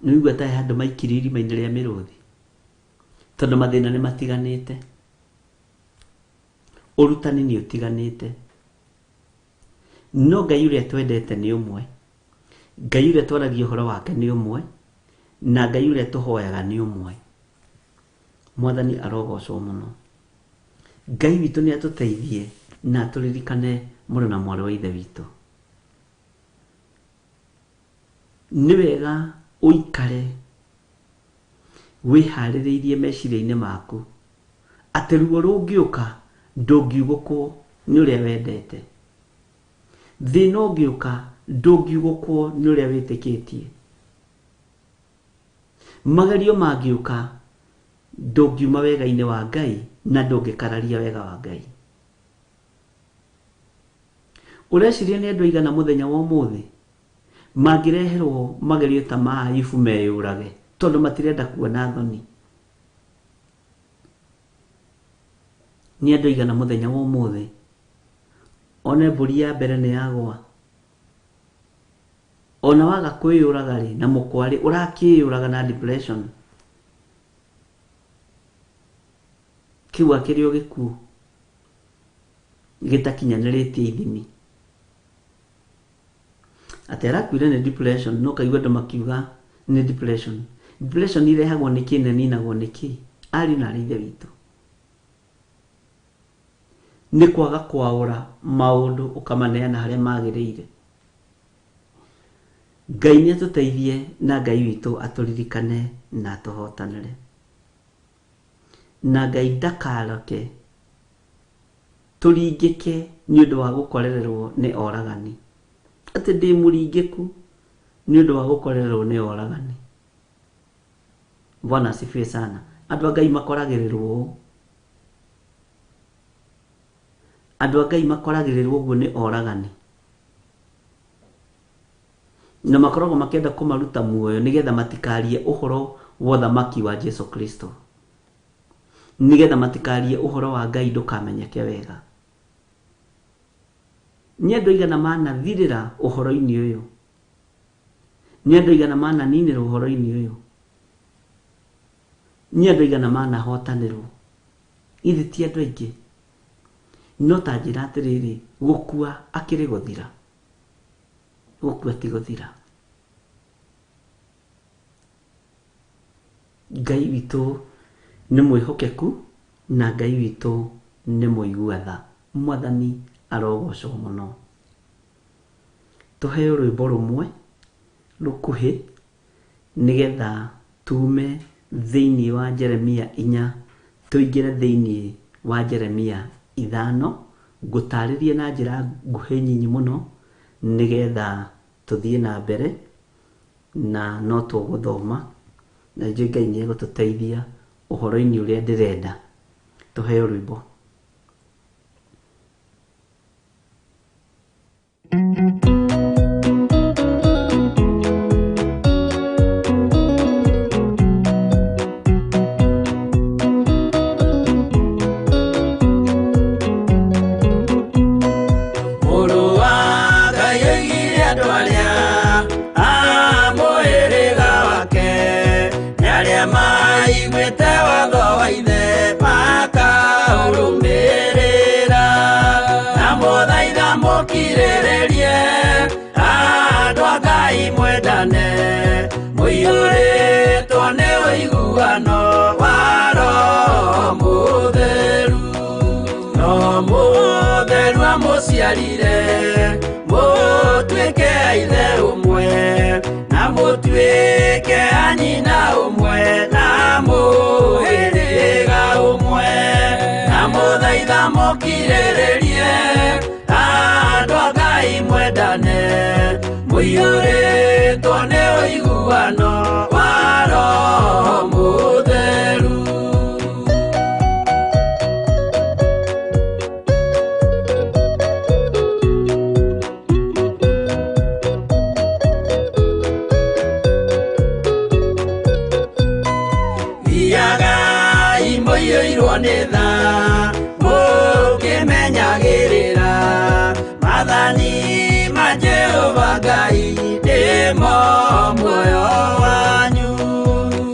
nĩ ũiguaga ta he handũ maikirio irima-inĩ rĩa mĩrũthi, tondũ mathĩna nĩ matiganĩte, ũrutani nĩ ũtiganĩte, no Ngai ũrĩa twendete nĩ ũmwe, Ngai ũrĩa twaragia ũhoro wake nĩ ũmwe, na Ngai ũrĩa tũhoyaga nĩ ũmwe. Mwathani arogocwo mũno. Ngai witũ nĩ atũteithie na atũririkane mũrũ na mwarĩ wa Ithe witũ. Nĩ wega ũikare wĩharĩrĩirie meciria-inĩ maku atĩ ruo rũngĩũka ndũngiugũkwo nĩ ũrĩa wendete. Thĩna ũngĩũka ndũngiugũkwo nĩ ũrĩa wĩtĩkĩtie. Magerio mangĩũka ndũngiuma wega-inĩ wa Ngai na ndũngĩkararia wega wa Ngai. Ũreciria nĩ andũ aigana mũthenya wa ũmũthĩ mangĩreherwo magerio ta ma Ayubu meyũrage tondũ matirenda kuona thoni? Nĩ andũ aigana mũthenya wa ũmũthĩ one mbũri ya mbere nĩ yagwa, ona waga kwĩyũraga rĩ na mũkwarĩ ũrakĩyũraga na depression, kĩu akĩrĩ o gĩkuũ gĩtakinyanĩrĩtie ithimi. Atĩ arakuire nĩ depression, no kaigua andũ makiuga nĩ depression. Depression irehagwo nĩ kĩ na ĩninagwo nĩ kĩ? Ariũ na arĩ ithe witũ, nĩ kwaga kwaũra maũndũ ũkamaneana harĩa magĩrĩire. Ngai nĩ atũteithie na Ngai witũ atũririkane na atũhotanĩre, na Ngai ndakareke tũringĩke nĩ ũndũ wa gũkorererwo nĩ oragani. Atĩ ndĩ mũringĩku nĩ ũndũ wa gũkorererwo nĩ oragani. Bwana asifiwe sana. Andũ a Ngai makoragĩrĩrwo ũũ, andũ a Ngai makoragĩrĩrwo ũguo nĩ oragani, na makoragwo makĩenda kũmaruta muoyo nĩgetha matikarie ũhoro wa ũthamaki wa Jesu Kristo, nĩgetha matikarie ũhoro wa Ngai ndũkamenyeke wega. Nĩ andũ aigana manathirĩra ũhoro-inĩ ũyũ? Nĩ andũ aigana mananinĩra ũhoro-inĩ ũyũ? Nĩ andũ aigana manahotanĩrwo? Ithe ti andũ aingĩ. No ta njĩra atĩrĩrĩ, gũkua akĩrĩ gũthira, gũkua ti gũthira. Ngai witũ nĩ mwĩhokeku na Ngai witũ nĩ mũigua tha. Mwathani arogocwo mũno. Tũheo rwĩmbo rũmwe rũkuhĩ nĩgetha tume thĩinĩ wa Jeremia 4 tũingĩre thĩinĩ wa Jeremia 5. Ngũtarĩrie na njĩra nguhĩ nyinyi mũno nĩgetha tũthiĩ na mbere, na no tũgũthoma na njũĩ Ngai nĩ egũtũteithia ũhoro-inĩ ũrĩa ndĩrenda. Tũheo rwĩmbo. Mũrũ wa Ngai oigire andũ arĩa a mũhĩrĩga wake nĩ arĩa maiguĩte watho wa ithe makaũrũmĩrĩra. Na mũthaitha mũkirĩrĩrie andũ a Ngai mwendane, mũiyũrĩtwo nĩ ũiguano wa Roho Mũtheru. No Mũtheru amũciarire mũtuĩke a ithe ũmwe, na mũtuĩke a nyina ũmwe, na mũhĩrĩga ũmwe. Na mũthaitha mũkirĩrĩrie andũ a Ngai mwendane, mũiyũrĩtwo nĩ ũiguano wa Roho Mũtheru. Thiagai mũiyũirwo nĩ tha, mũkĩmenyagĩrĩra maathani ma Jehova Ngai nĩmo muoyo wanyu.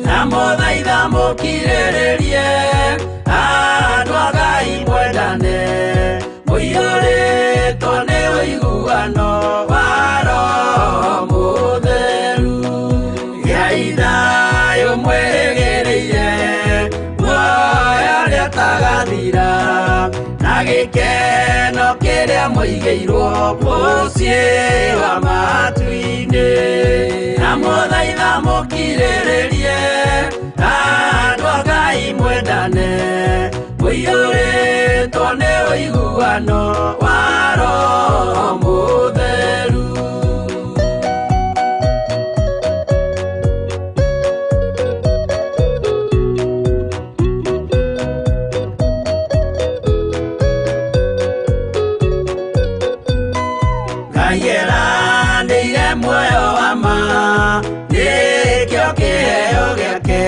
Na mũthaitha mũkirĩrĩrie andũ a Ngai mwendane, mũiyũrĩtwo nĩ ũiguano wa Roho Mũtheru. Gĩai thayũ mwĩrĩgĩrĩire muoyo ũrĩa ũtagathira, na gĩkeno kĩrĩa mũigĩirwo mũciĩ wa matu-inĩ. Na mũthaitha mũkirĩrĩrie andũ a Ngai mwendane, mũiyũrĩtwo nĩ ũiguano wa Roho Mũtheru. Muoyo wa ma nĩkĩo kĩheo gĩake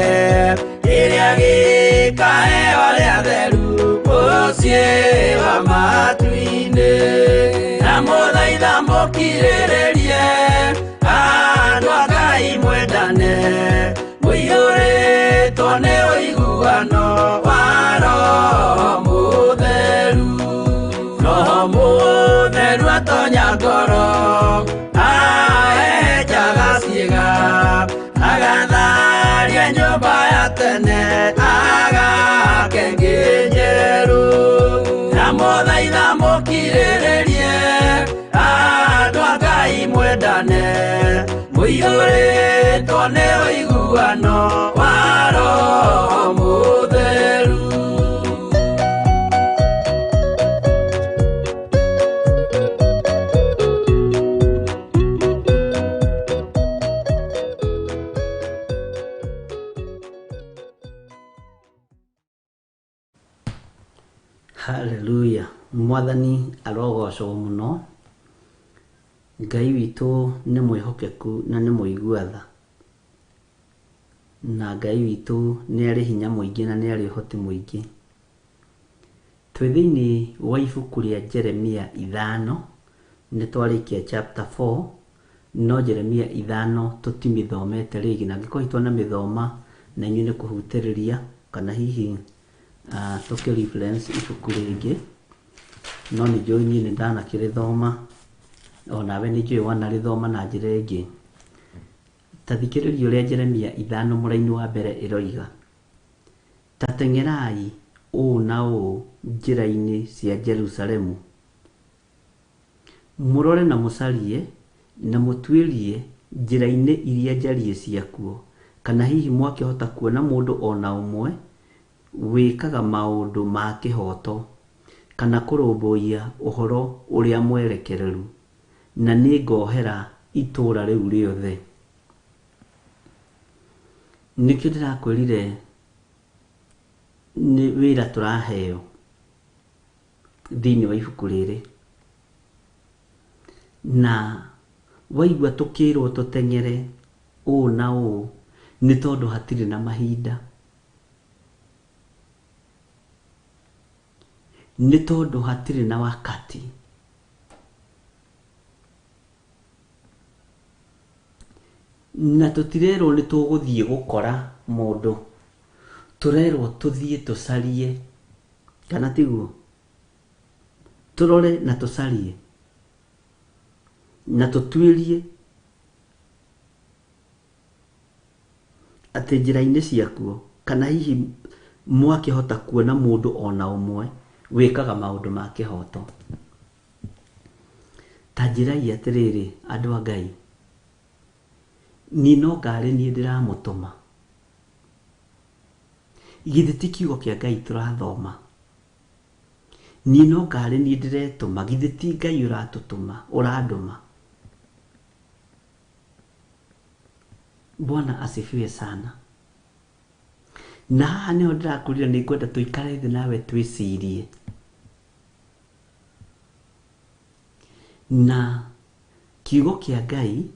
kĩrĩa gĩkaheo arĩa atheru mũciĩ wa matu-inĩ. Na mũthaitha mũkirĩrĩrie andũ a Ngai mwendane mũiyũrĩtwo nĩ ũiguano wa Roho Mũtheru. Roho Mũtheru atonya ngoro ahehenjaga ciĩga agatharia nyũmba ya tene agake ĩngĩ njerũ. Na mũthaitha mũkirĩrĩrie andũ a Ngai mwendane mũiyũrĩtwo nĩ ũiguano wa Roho Mũtheru. Haleluya. Mwathani arogocwo mũno. Ngai witũ nĩ mwĩhokeku na nĩ mũigua tha. Na Ngai witũ nĩ arĩ hinya mũingĩ na nĩ arĩ ũhoti mũingĩ. Twĩ thĩinĩ wa ibuku rĩa Jeremia 5, nĩ twarĩkia chapter 4, no Jeremia 5 tũtimĩthomete rĩngĩ, na angĩkorwo twanamĩthoma na inyuĩ nĩ kũhutĩrĩria kana hihi tũkĩ reference ibuku rĩngĩ, no nĩ njũĩ niĩ nĩ ndanakĩrĩthoma, onawe nĩ njũĩ wanarĩthoma na njĩra ĩngĩ. Ta thikĩrĩria ũrĩa Jeremia 5 mũraini wa mbere ĩroiga. Ta teng'erai ũũ na ũũ njĩra-inĩ cia Jerusalemu, mũrore na mũcarie na mũtuĩrie njĩra-inĩ iria njariĩ ciakuo, kana hihi mwakĩhota kuona mũndũ ona ũmwe wĩkaga maũndũ ma kĩhooto kana kũrũmbũiya ũhoro ũrĩa mwerekereru, na nĩngohera itũũra rĩu rĩothe. Nĩkĩo ndĩrakwĩrire nĩ wĩra tũraheo thĩinĩ wa ibuku rĩrĩ, na waigua tũkĩrwo tũteng'ere ũũ na ũũ nĩ tondũ hatirĩ na mahinda, nĩ tondũ hatirĩ na wakati. Na tũtirerwo nĩ tũgũthiĩ gũkora mũndũ, tũrerwo tũthiĩ tũcarie, kana tiguo? Tũrore na tũcarie na tũtuĩrie atĩ njĩra-inĩ ciakuo, kana hihi mwakĩhota kuona mũndũ ona ũmwe wĩkaga maũndũ ma kĩhooto. Ta njĩrai atĩrĩrĩ andũ a Ngai, niĩ no ngarĩ niĩ ndĩramũtũma? Githĩ ti kiugo kĩa Ngai tũrathoma? Niĩ no ngarĩ niĩ ndĩretũma? Githĩ ti Ngai ũratũtũma, ũrandũma? Bwana asifiwe sana. Na haha nĩho ndĩrakwĩrire nĩ ngwenda tũikare thĩ nawe twĩcirie. Na kiugo kĩa Ngai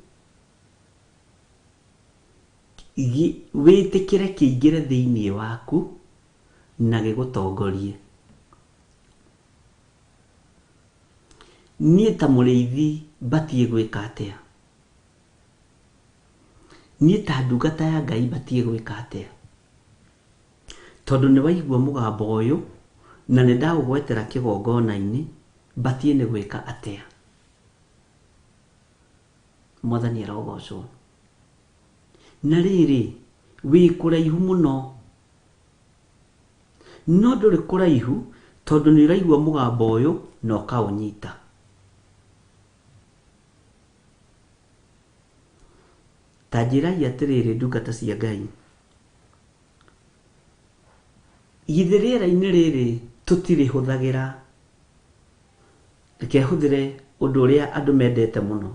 wĩtĩkĩre kĩingĩre thĩinĩ waku na gĩgũtongorie. Niĩ ta mũrĩithi batiĩ gwĩka atĩa? Niĩ ta ndungata ya Ngai batiĩ gwĩka atĩa? Tondũ nĩ waigua mũgambo ũyũ na nĩ ndagũgwetera kĩgongona-inĩ, batiĩ nĩ gwĩka atĩa? Mwathani arogocwo. Na rĩrĩ, wĩ kũraihu mũno, no ndũrĩ kũraihu tondũ nĩ ũraigua mũgambo ũyũ na ũkaũnyita. Ta njĩrai atĩrĩrĩ ndungata cia Ngai, githĩ rĩera-inĩ rĩrĩ tũtirĩhũthagĩra? Reke hũthĩre ũndũ ũrĩa andũ mendete mũno.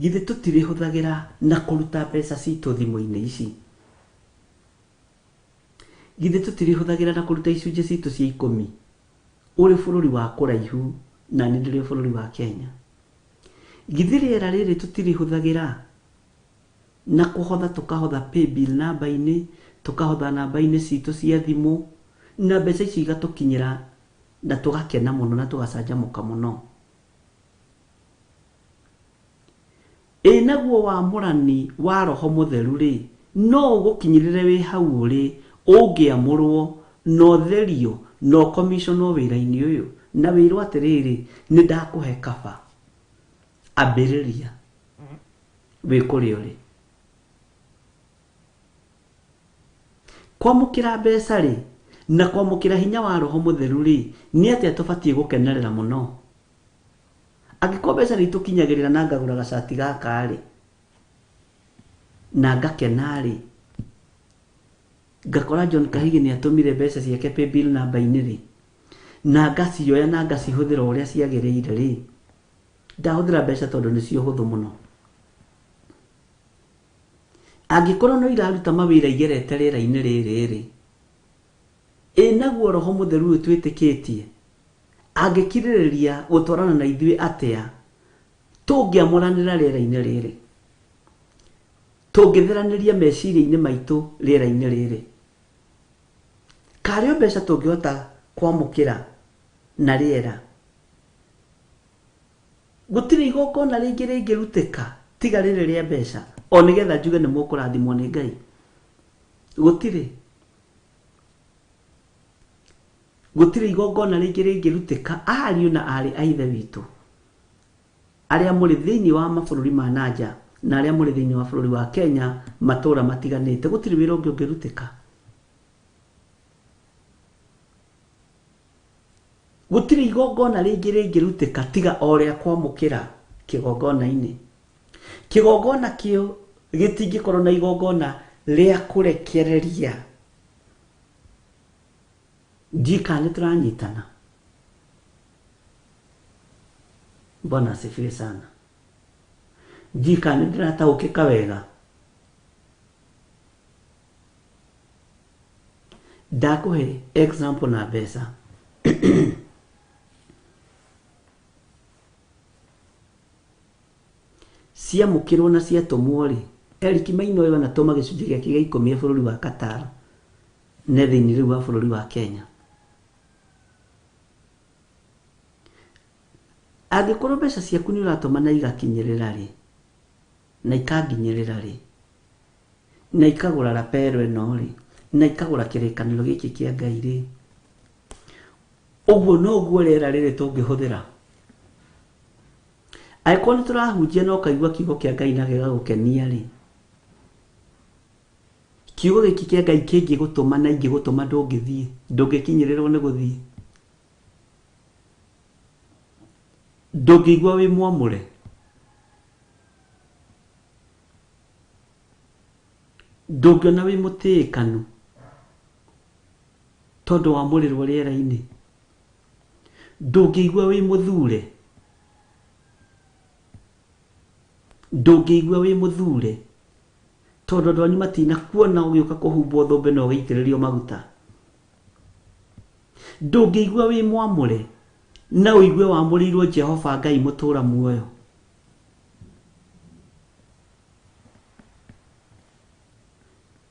Githĩ tũtirĩhũthagĩra na kũruta mbeca citũ thimũ-inĩ ici? Githĩ tũtirĩhũthagĩra na kũruta icunjĩ citũ cia 10? Ũrĩ bũrũri wa kũraihu na nĩ ndĩrĩ bũrũri wa Kenya. Githĩ rĩera rĩrĩ tũtirĩhũthagĩra na kũhotha, tũkahotha paybill namba-inĩ, tũkahotha namba-inĩ citũ cia thimũ, na mbeca icio igatũkinyĩra na tũgakena mũno na tũgacanjamũka mũno. Ĩ naguo wamũrani wa Roho Mũtheru-rĩ, no ũgũkinyĩrĩre wĩ hau ũrĩ, ũngĩamũrwo, na ũtherio, na ũkomiconwo wĩra-inĩ ũyũ, na wĩrwo atĩrĩrĩ, nĩ ndakũhe kaba, ambĩrĩria wĩ kũrĩa ũrĩ. Kwamũkĩra mbeca-rĩ, na kwamũkĩra hinya wa Roho Mũtheru-rĩ, nĩ atĩa tũbatiĩ gũkenerera mũno? Angĩkorwo mbeca nĩ itũkinyagĩrĩra na ngagũra gacati gaka-rĩ, na ngakena-rĩ, ngakora John Kahigi nĩ atũmire mbeca ciake paybill namba-inĩ-rĩ, na ngacioya na ngacihũthĩra ũrĩa ciagĩrĩire-rĩ, ndahũthĩra mbeca tondũ nĩcio hũthũ mũno. Angĩkorwo no iraruta mawĩra igerete rĩera-inĩ rĩrĩ-rĩ, ĩ naguo Roho Mũtheru ũyũ twĩtĩkĩtie angĩkirĩrĩria gũtwarana na ithuĩ atĩa tũngĩamũranĩra rĩera-inĩ rĩrĩ, tũngĩtheranĩria meciria-inĩ maitũ rĩera-inĩ rĩrĩ? Karĩ o mbeca tũngĩhota kwamũkĩra na rĩera? Gũtirĩ igongona rĩngĩ rĩngĩrutĩka tiga rĩrĩ rĩa mbeca, o nĩgetha njuge nĩ mũkũrathimwo nĩ Ngai. Gũtirĩ. Gũtirĩ igongona rĩngĩ rĩngĩrutĩka ariũ na aarĩ a Ithe witũ arĩa mũrĩ thĩinĩ wa mabũrũri ma na nja na arĩa mũrĩ thĩinĩ wa bũrũri wa Kenya matũũra matiganĩte. Gũtirĩ wĩra ũngĩ ũngĩrutĩka. Gũtirĩ igongona rĩngĩ rĩngĩrutĩka tiga o rĩa kwamũkĩra kĩgongona-inĩ. Kĩgongona kĩo gĩtingĩkorwo na igongona rĩa kũrekereria. Ndiũĩ kana nĩ tũranyitana. Bwana asifiwe sana. Ndiũĩ kana nĩ ndĩrataũkĩka wega. Ndakũhe example na mbeca. Ciamũkĩrwo na ciatũmwo rĩ, Eric Maina ũyũ anatũma gĩcunjĩ gĩake gĩa ikũmi e bũrũri wa Qatar ne thĩinĩ rĩu wa bũrũri wa Kenya. Angĩkorwo mbeca ciaku nĩ ũratũma na igakinyĩrĩra rĩ, na ikanginyĩrĩra rĩ, na ikagũra rapero ĩno rĩ, na ikagũra kĩrĩkanĩro gĩkĩ kĩa Ngai rĩ, ũguo noguo rĩera rĩrĩ tũngĩhũthĩra. Angĩkorwo nĩ tũrahunjia na ũkaigua kiugo kĩa Ngai na gĩgagũkenia rĩ, kiugo gĩkĩ kĩa Ngai kĩngĩgũtũma na ingĩgũtũma ndũngĩthiĩ, ndũngĩkinyĩrĩrwo nĩ gũthiĩ, ndũngĩigua wĩ mwamũre. Ndũngĩona wĩ mũtĩĩkanu tondũ wamũrĩrwo rĩera-inĩ. Ndũngĩigua wĩ mũthure. Ndũngĩigua wĩ mũthure tondũ andũ anyu matinakuona ũgĩũka kũhumbwo thũmbĩ na ũgĩitĩrĩrio maguta. Ndũngĩigua wĩ mwamũre na ũigue wamũrĩirwo Jehova Ngai mũtũra muoyo.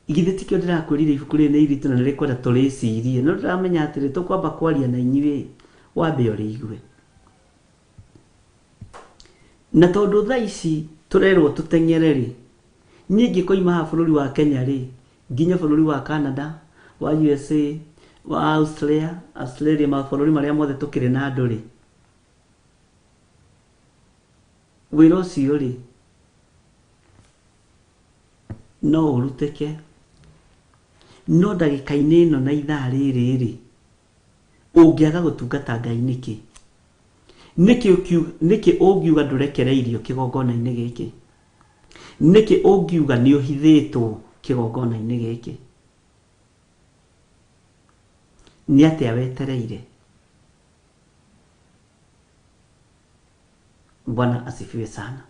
Githĩ tikĩo ndĩrakwĩrire ibuku rĩrĩ nĩ iritũ na nĩrĩkwenda tũrĩcirie, no ndĩramenya atĩrĩ, tũkwamba kwaria na inyuĩ wambe ũrĩigue. Na tondũ thaa ici tũrerwo tũteng'ere rĩ, niĩ ingĩkoima haha bũrũri wa Kenya rĩ, nginye bũrũri wa Canada, wa USA, wa Australia, Australia mabũrũri marĩa mothe tũkĩrĩ na andũ rĩ, wĩra ũcio rĩ, no ũrutĩke. No ndagĩka-inĩ ĩno na ithaa rĩrĩ rĩ, ũngĩaga gũtungata Ngai nĩkĩ? Nĩkĩ nĩkĩ ũngiuga ndũrekereirio kĩgongona-inĩ gĩkĩ? Nĩkĩ ũngiuga nĩ ũhithĩtwo kĩgongona-inĩ gĩkĩ? Nĩ atĩa wetereire? Bwana asifiwe sana.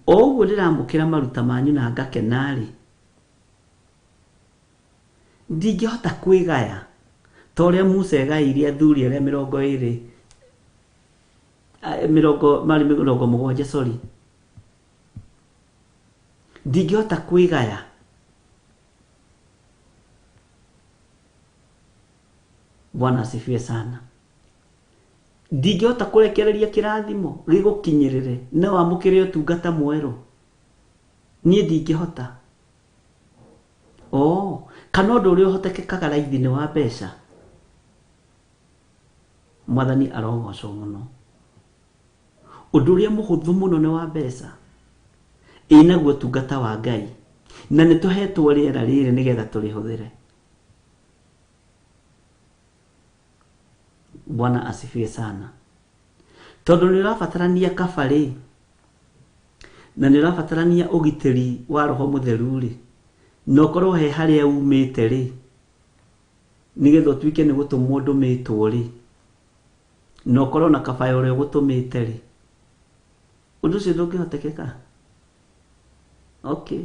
O ũguo ndĩramũkĩra maruta manyu na ngakena-rĩ, ndingĩhota kwĩgaya ta ũrĩa Musa egaĩire athuri arĩa mĩrongo ĩrĩ Mĩrongo marĩ 70, sorry. Ndingĩhota kwĩgaya. Bwana asifiwe sana. Ndingĩhota kũrekereria kĩrathimo gĩgũkinyĩrĩre na wamũkĩre ũtungata mwerũ. Niĩ ndingĩhota. Oh, kana ũndũ ũrĩa ũhotekekaga raithi nĩ wa mbeca. Mwathani arogocwo mũno. Ũndũ ũrĩa mũhũthũ mũno nĩ wa mbeca. Ĩ naguo ũtungata wa Ngai. Na nĩ tũhetwo rĩera rĩrĩ nĩgetha tũrĩhũthĩre. Bwana asifiwe sana. Tondũ nĩ ũrabatarania kabarĩ na nĩ ũrabatarania ũgitĩri wa roho mũtheru rĩ, na ũkorwo he harĩa umĩte rĩ, nĩgetha ũtuĩke nĩ gũtũmwo ndũmĩtwo rĩ, na ũkorwo na kabaya ũrĩa ũgũtũmĩte rĩ, ũndũ ũcio ndũngĩhotekeka. Okay.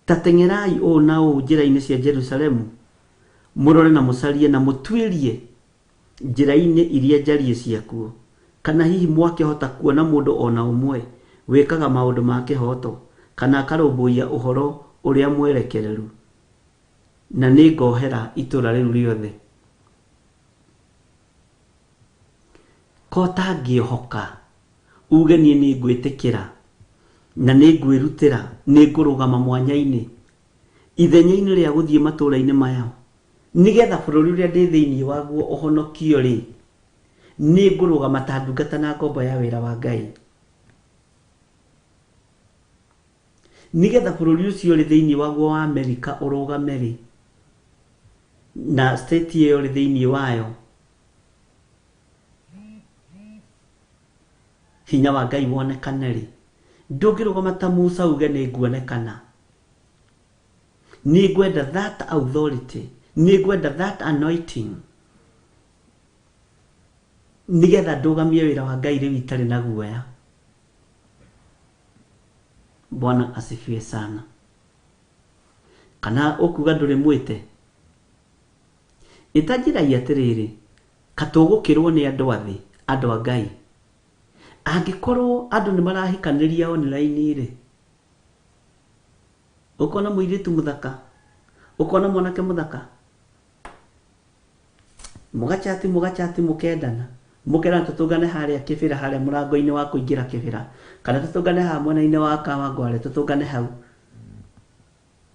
Ta teng'erai ũũ na ũũ njĩra-inĩ cia Jerusalemu, mũrore na mũcarie na mũtuĩrie njĩra-inĩ iria njariĩ ciakuo, kana hihi mwakĩhota kuona mũndũ o na ũmwe wĩkaga maũndũ ma kĩhooto, kana akarũmbũiya ũhoro ũrĩa mwerekereru, na nĩngohera itũũra rĩu rĩothe. Ko ũtangĩohoka uge niĩ nĩngwĩtĩkĩra na nĩngwĩrutĩra, nĩngũrũgama mwanya-inĩ ithenya-inĩ rĩa gũthiĩ matũũra-inĩ maya nĩgetha bũrũri ũrĩa ndĩ thĩinĩ waguo ũhonokio rĩ, nĩngũrũgama ta ndungata na ngombo ya wĩra wa Ngai nĩgetha bũrũri ũcio ũrĩ thĩinĩ waguo wa Amerika ũrũgame rĩ, na state ĩyo ũrĩ thĩinĩ wayo hinya wa Ngai wonekane rĩ, ndũngĩrũgama ta Musa uge nĩnguonekana. Nĩngwenda that authority, nĩngwenda that anointing nĩgetha ndũgamie wĩra wa Ngai rĩu itarĩ na guoya. Bwana asifiwe sana. Kana ũkuga ndũrĩ mwĩte? Ĩtanjĩrai atĩrĩrĩ, katũgũkĩrwo nĩ andũ a thĩ, andũ a Ngai. Angĩkorwo andũ nĩ marahikanĩria online rĩ, ũkona mũirĩtu mũthaka, ũkona mwanake mũthaka, mũgachati mũgachati mũkendana, mũkerana tũtũngane harĩa kĩbĩra harĩa mũrango-inĩ wa kũingĩra kĩbĩra, kana tũtũngane haha mwena-inĩ wa Kawangware, tũtũngane hau.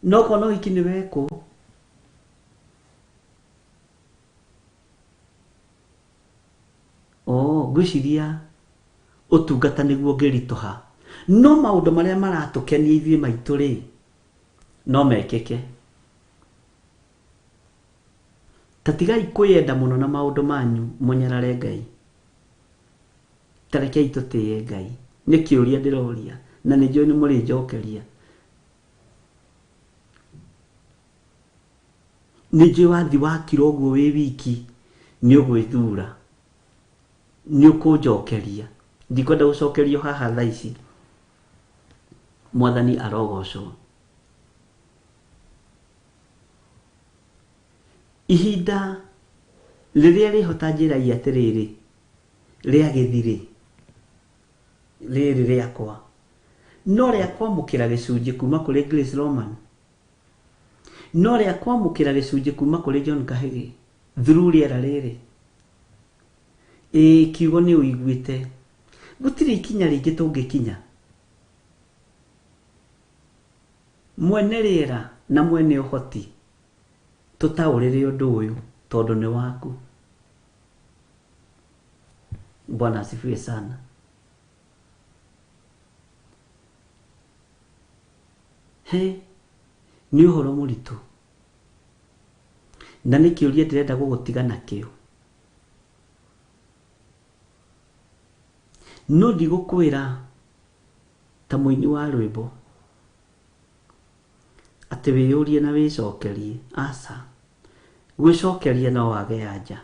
No ũkona ũhiki nĩ wekwo. Oh, ngwĩciria ũtungata nĩguo ũngĩritũha. No maũndũ marĩa maratũkenia ithuĩ maitũ rĩ, no mekĩke. Ta tigai kwĩyenda mũno na maũndũ manyu mũnyarare Ngai. Ta rekei tũtĩe Ngai. Nĩ kĩũria ndĩroria na nĩ njũĩ nĩ mũrĩnjokeria. Nĩ njũĩ wathi wakira ũguo wĩ wiki nĩ ũgwĩthura, nĩ ũkũnjokeria. Ndikwenda gũcokerio haha thaa ici. Mwathani arogocwo. Ihinda rĩrĩa rĩhota njĩrai atĩrĩrĩ, rĩa gĩthirĩ rĩrĩ rĩakwa, no rĩa kwamũkĩra gĩcunjĩ kuma kũrĩ Grace Roman, no rĩa kwamũkĩra gĩcunjĩ kuma kũrĩ John Kahĩgĩ through rĩera rĩrĩ. Ĩĩ kiugo nĩ ũiguĩte. Gũtirĩ ikinya rĩngĩ tũngĩkinya. Mwene rĩera na mwene ũhoti tũtaũrĩre ũndũ ũyũ tondũ nĩ waku. Bwana asifiwe sana. He, nĩ ũhoro mũritũ na nĩ kĩũria ndĩrenda gũgũtiga nakĩo. No ndigũkwĩra ta mũini wa rwĩmbo atĩ wĩyũrie na wĩcokerie. Aca, gwĩcokeria no wage anja.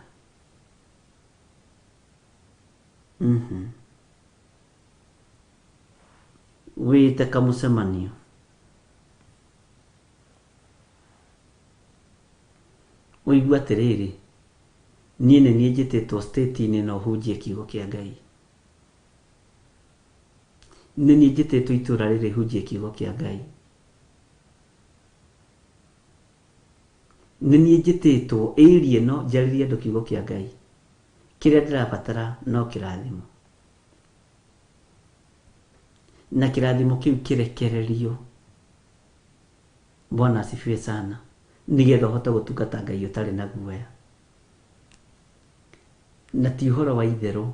Wĩte kamũcemanio. Ũigue atĩrĩrĩ, Niĩ nĩ niĩ njĩtĩtwo state-inĩ na ũhunjie kiugo kĩa Ngai. Nĩ niĩ njĩtĩtwo itũra rĩrĩ hunjie kiugo kĩa Ngai. Nĩ niĩ njĩtĩtwo area ĩno njarĩrie andũ kiugo kĩa Ngai. Kĩrĩa ndĩrabatara no kĩrathimo. Na kĩrathimo kĩu kĩrekererio. Bwana asifiwe sana. Nĩgetha ũhote gũtungata Ngai ũtarĩ na guoya. Na ti ũhoro wa itherũ,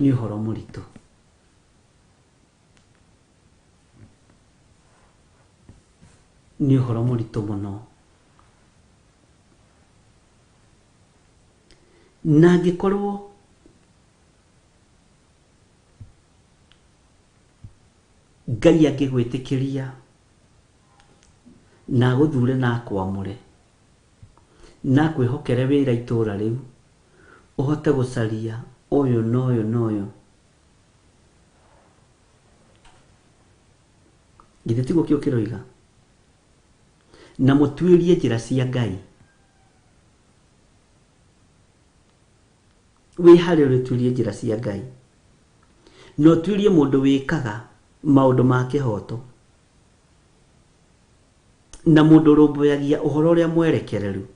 nĩ ũhoro mũritũ. Nĩ ũhoro mũritũ mũno. Na angĩkorwo Ngai angĩgwĩtĩkĩria na agũthure na akwamũre na akwĩhokere wĩra itũra rĩu, ũhote gũcaria ũyũ na ũyũ na ũyũ, githĩ tiguo kĩo kĩroiga? Na mũtuĩrie njĩra cia Ngai. Wĩ harĩa ũrĩ ũtuĩrie njĩra cia Ngai. Na ũtuĩrie mũndũ wĩkaga maũndũ ma kĩhooto. Na mũndũ ũrũmbũyagia ũhoro ũrĩa mwerekereru.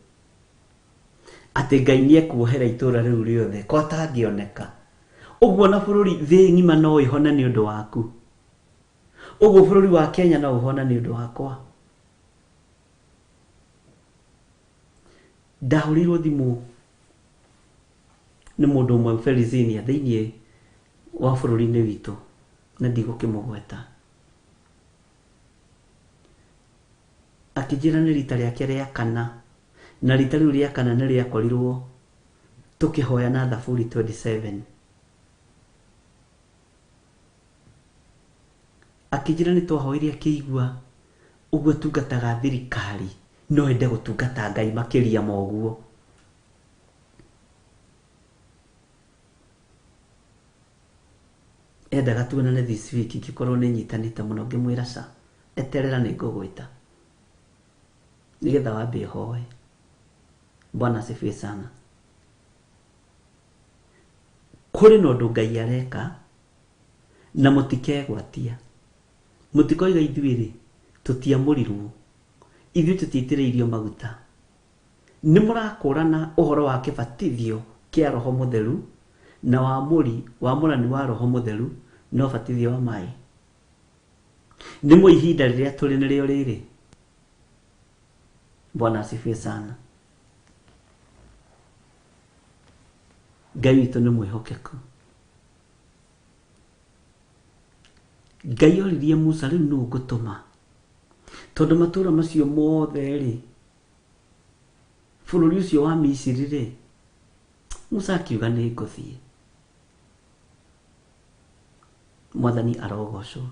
Atĩ Ngai nĩ ekuohera itũũra rĩu rĩothe ko atangĩoneka. Ũguo na bũrũri thĩ ng'ima no ĩhone nĩ ũndũ waku. Ũguo bũrũri wa Kenya no ũhone nĩ ũndũ wakwa. Ndahũrĩirwo thimũ nĩ mũndũ ũmwe Felicinia thĩinĩ wa bũrũri-inĩ witũ na ndigũkĩmũgweta. Akĩnjĩra nĩ rita rĩake rĩa kana, na rita rĩu rĩa kana nĩ rĩakorirwo tũkĩhoya na Thaburi 27. Akĩnjĩra nĩ twahoire akĩigua ũguo atungataga thirikari no ende gũtungata Ngai makĩria ma ũguo. Endaga tuonane this week ingĩkorwo nĩ nyitanĩte mũno ngĩmwĩra ca eterera nĩ ngũgwĩta nĩgetha wambe ũhoe. Bwana asifiwe sana. Kũrĩ na ũndũ Ngai areka na mũtikegwatia. Mũtikoiga ithuĩ-rĩ, tũtiamũrirwo, ithuĩ tũtiaitĩrĩirio maguta. Nĩ mũrakũrana ũhoro wa kĩbatithio kĩa Roho Mũtheru na wamũri, wamũrani wa Roho Mũtheru na ũbatithio wa maĩ? Nĩ mũĩ ihinda rĩrĩa tũrĩ nĩrĩo rĩrĩ? Bwana asifiwe sana. Ngai witũ nĩ mwĩhokeku. Ngai oririe Musa rĩu nũ ngũtũma? Tondũ matũũra macio mothe rĩ, bũrũri ũcio wa Misiri rĩ, Musa akiuga nĩ ngũthiĩ. Mwathani arogocwo.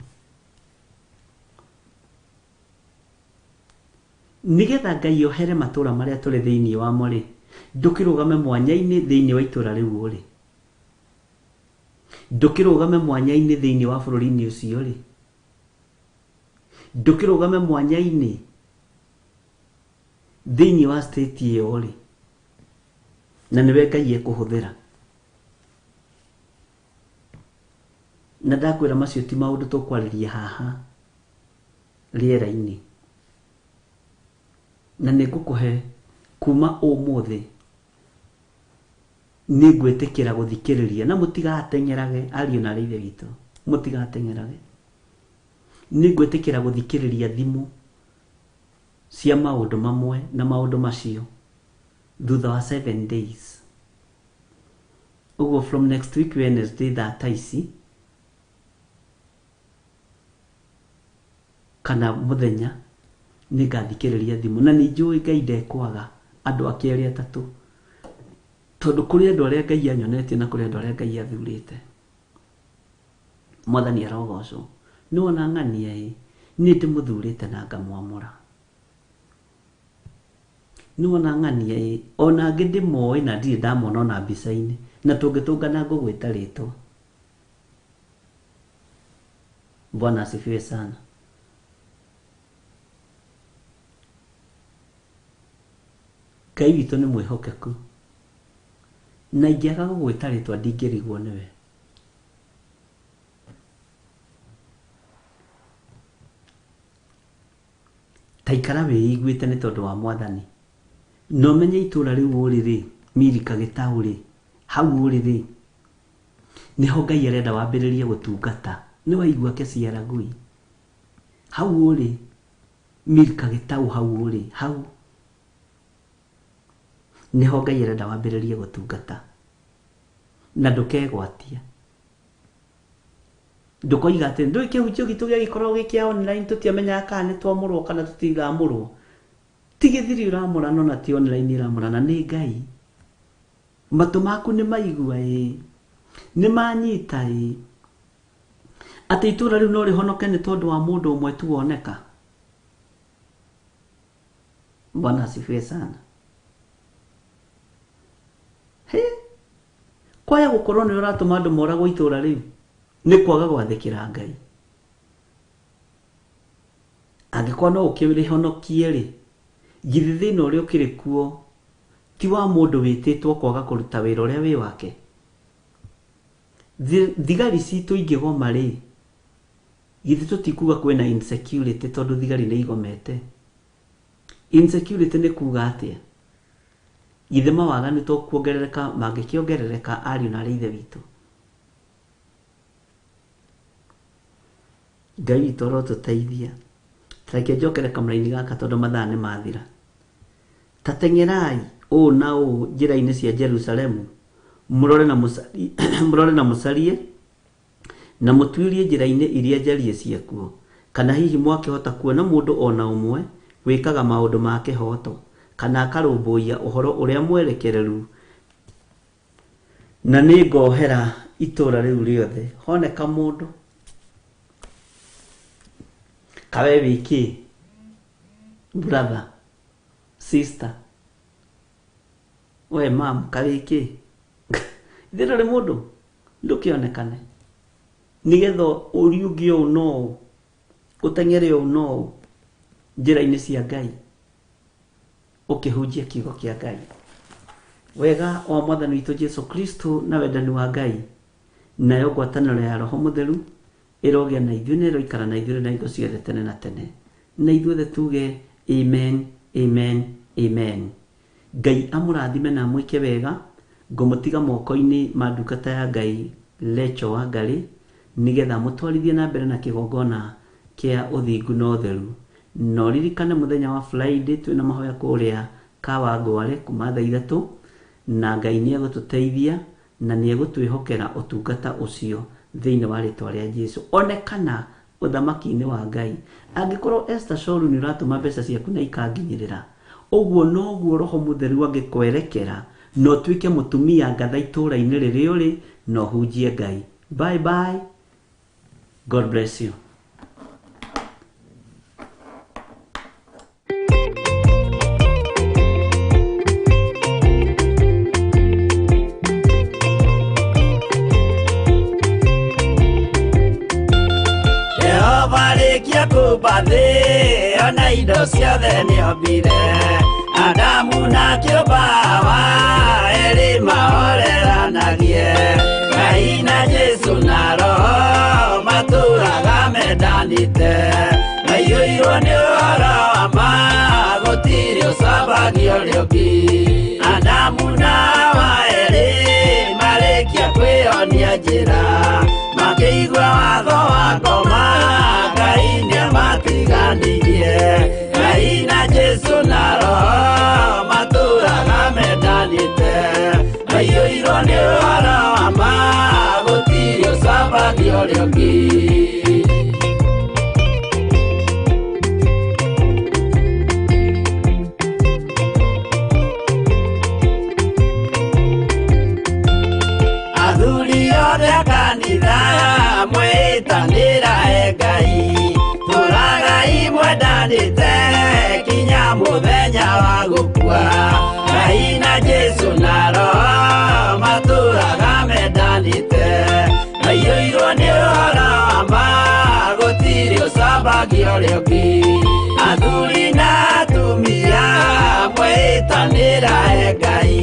Nĩgetha Ngai ohere matũũra marĩa tũrĩ thĩinĩ wamo rĩ, ndũkĩrũgame mwanya-inĩ thĩinĩ wa itũũra rĩu ũrĩ. Ndũkĩrũgame mwanya-inĩ thĩinĩ wa bũrũri-inĩ ũcio rĩ. Ndũkĩrũgame mwanya-inĩ thĩinĩ wa state ĩyo rĩ. Na nĩwe Ngai ekũhũthĩra. Na ndakwĩra macio ti maũndũ tũkwarĩria haha rĩera-inĩ. Na nĩ ngũkũhe kuma ũmũthĩ nĩ ngwĩtĩkĩra gũthikĩrĩria na mũtigateng'erage ariũ na arĩ ithe witũ mũtigateng'erage nĩ ngwĩtĩkĩra gũthikĩrĩria thimũ cia maũndũ mamwe na maũndũ macio thutha wa 7 days ũguo from next week Wednesday thaa ta ici kana mũthenya nĩ ngathikĩrĩria thimũ na nĩ njũĩ Ngai ndekwaga andũ ake arĩa atatũ tondũ kũrĩ andũ arĩa Ngai anyonetie na kũrĩ andũ arĩa Ngai athurĩte. Mwathani arogocwo. Nĩ wona ng'ania ĩ, nĩ ndĩmũthurĩte na ngamwamũra. Nĩ wona ng'ania ĩ, ona angĩ ndĩmoĩ na ndirĩ ndamona ona mbica-inĩ, na tũngĩtũngana ngũgwĩta rĩtwa. Bwana asifiwe sana. Ngai witũ nĩ mwĩhokeku. Na ingĩaga gũgwĩta rĩtwa ndingĩrigwo nĩwe. Ta ikara wĩiguĩte nĩ tondũ wa Mwathani. Na ũmenye itũũra rĩu ũrĩ rĩ, Milika Gĩtaũ rĩ, hau ũrĩ rĩ, nĩho Ngai arenda wambĩrĩrie gũtungata. Nĩ waigua kesi ya Ragui. Hau ũrĩ, Milika Gĩtaũ hau ũrĩ, hau nĩho Ngai arenda wambĩrĩrie gũtungata. Na ndũkegwatia. Ndũkoiga atĩ ndũĩ kĩhunjio gitũ gĩagĩkorwo gĩ kĩa online tũtiamenyaga kana nĩ twamũrwo kana tũtiramũrwo. Ti gĩthiri ũramũrana ona ti online ĩramũrana, nĩ Ngai. Matũ maku nĩ maigua ĩ, nĩ manyita ĩ, atĩ itũũra rĩu no rĩhonoke nĩ tondũ wa mũndũ ũmwe tu woneka. Bwana asifiwe sana. He, kwaya gũkorwo nĩ ũratũma andũ moragwo itũũra rĩu nĩ kwaga gwathĩkĩra Ngai. Angĩkorwo no ũkĩrĩhonokie rĩ, githĩ thĩna ũrĩa ũkĩrĩ kuo ti wa mũndũ wĩtĩtwo kwaga kũruta wĩra ũrĩa wĩ wake? Thigari citũ ingĩgoma rĩ, githĩ tũtikuga kwĩna insecurity tondũ thigari nĩ igomete? Insecurity nĩ kuga atĩa? Githĩ mawaganu to kuongerereka mangĩkĩongerereka ariũ na arĩ ithe witũ? Ngai witũ arotũteithia. Reke njokere kamũraini gaka tondũ mathaa nĩ mathira. Ta teng'erai ũũ na ũũ njĩra-inĩ cia Jerusalemu, mũrore na mũcarie, mũrore na mũcarie, na mũtuĩrie njĩra-inĩ iria njarie ciakuo, kana hihi mwakĩhota kuona mũndũ ona ũmwe wĩkaga maũndũ ma kĩhooto, kana akarũmbũiya ũhoro ũrĩa mwerekereru, na nĩ ngohera itũũra rĩu rĩothe. Honeka mũndũ kawe wĩkĩ, brother, sister, we mam, kawĩkĩ, ithe ndũrĩ mũndũ, ndũkĩonekane, nĩgetha ũriũngio ũũ na ũũ, ũteng'ere ũũ na ũũ njĩra-inĩ cia Ngai, ũkĩhunjia kiugo kĩa Ngai. Wega wa Mwathani witũ Jesu Kristo na wendani wa Ngai, nayo ngwatanĩro ya Roho Mũtheru ĩrogĩa na ithuĩ na ĩroikara na ithuĩ na hingo ciothe tene na tene. Na ithuothe tuge amen, amen, amen. Ngai amũrathime na amwĩke wega. Ngũmũtiga moko-inĩ ma ndungata ya Ngai Lecho wa Ngarĩ, nĩgetha mũtwarithie na mbere na kĩgongona kĩa ũthingu na ũtheru. Na ũririkane mũthenya wa Friday twĩna mahoya kũrĩa Kawangware kuma thaa 3, na Ngai nĩ egũtũteithia na nĩ egũtwĩhokera ũtungata ũcio thĩinĩ wa rĩtwa rĩa Jesu. Onekana ũthamaki-inĩ wa Ngai. Angĩkorwo Esther Shoru nĩ ũratũma mbeca ciaku na ikanginyĩrĩra, ũguo noguo Roho Mũtheru angĩkwerekera na ũtuĩke mũtumia ngatha itũũra-inĩ rĩrĩa ũrĩ na ũhunjie Ngai. Bye bye. God bless you. Jehova kũmba thĩ ona indo ciothe nĩombire, Adamu na kĩũmba Hawa erĩ mahoreranagie, Ngai na Jesu na Roho matũraga mendanĩte, maiyũirwo nĩ ũhoro wa ma gũtirĩ ũcambagio ũrĩa ũngĩ. Adamu na Hawa erĩ marĩkia kwĩyonia njĩra, makĩigua watho wa ngoma Ngai nĩamatiganirie, Ngai na Jesu na Roho matũraga mendanĩte, maiyũirwo nĩ ũhoro wa ma gũtirĩ ũcambagio ũrĩa ũngĩ. Athuri othe a kanitha mwĩtanĩra e Ngai, tũragai mwendanĩte kinya mũthenya wa gũkua, Ngai na Jesu na Roho matũraga mendanĩte, maiyũirwo nĩ ũhoro wa ma gũtirĩ ũcambagio ũrĩa ũngĩ. Athuri na atumia mwĩtanĩra e Ngai,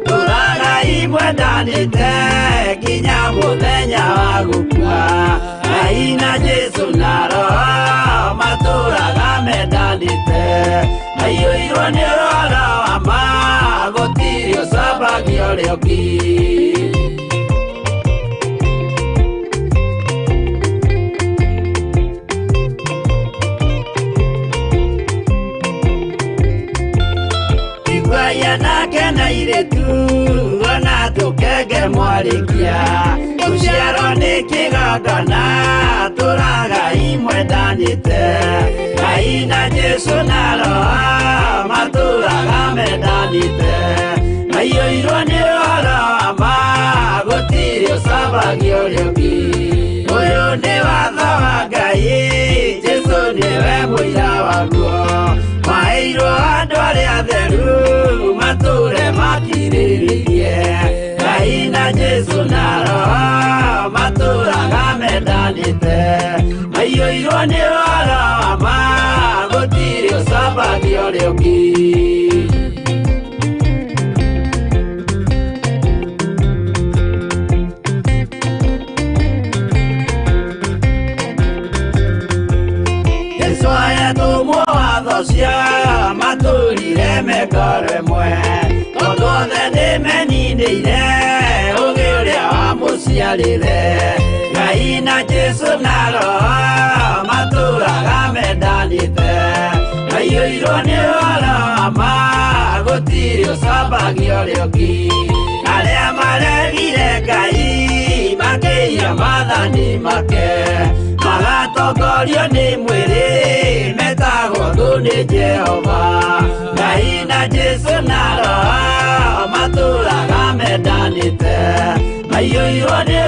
tũragai mwendanĩte nginya mũthenya wa gũkua. Ngai na Jesũ na Roho matũũraga mendanĩte, maiyũirwo nĩ ũhoro wa ma, gũtirĩ ũcambagia ũrĩa ũngĩ. Nake na irĩtu ona tũkenge mwarĩkia, gũciarwo nĩ kĩgongona tũragai mwendanĩte. Ngai na Jesũ na Roho matũũraga mendanĩte, maiyũirwo nĩ ũhoro wa ma, gũtirĩ ũcambagia ũrĩa ũngĩ. Ũyũ nĩ watho wa Ngai, Jesũ nĩwe mũira waguo, maheirwo andũ arĩa atheru matũũre makirĩrĩirie. Ngai na Jesũ na Roho matũũraga mendanĩte, maiyũirwo nĩ ũhoro wa ma, gũtirĩ ũcambagia ũrĩa ũngĩ. Jesũ ahetũmwo watho cia matũũrire mekore mwe, tondũ othe nĩmeninĩire ũgĩ ũrĩa wamũciarire. Ngai na Jesũ na Roho matũũraga mendanĩte, maiyũirwo nĩ ũhoro wa ma, gũtirĩ ũcambagia ũrĩa ũngĩ. Arĩa maregire Ngai makĩiya maathani make, magatongorio nĩ mwĩrĩ metagwo thũ nĩ Jehova. Ngai na Jesũ na Roho matũũraga mendanĩte, maiyũirwo nĩ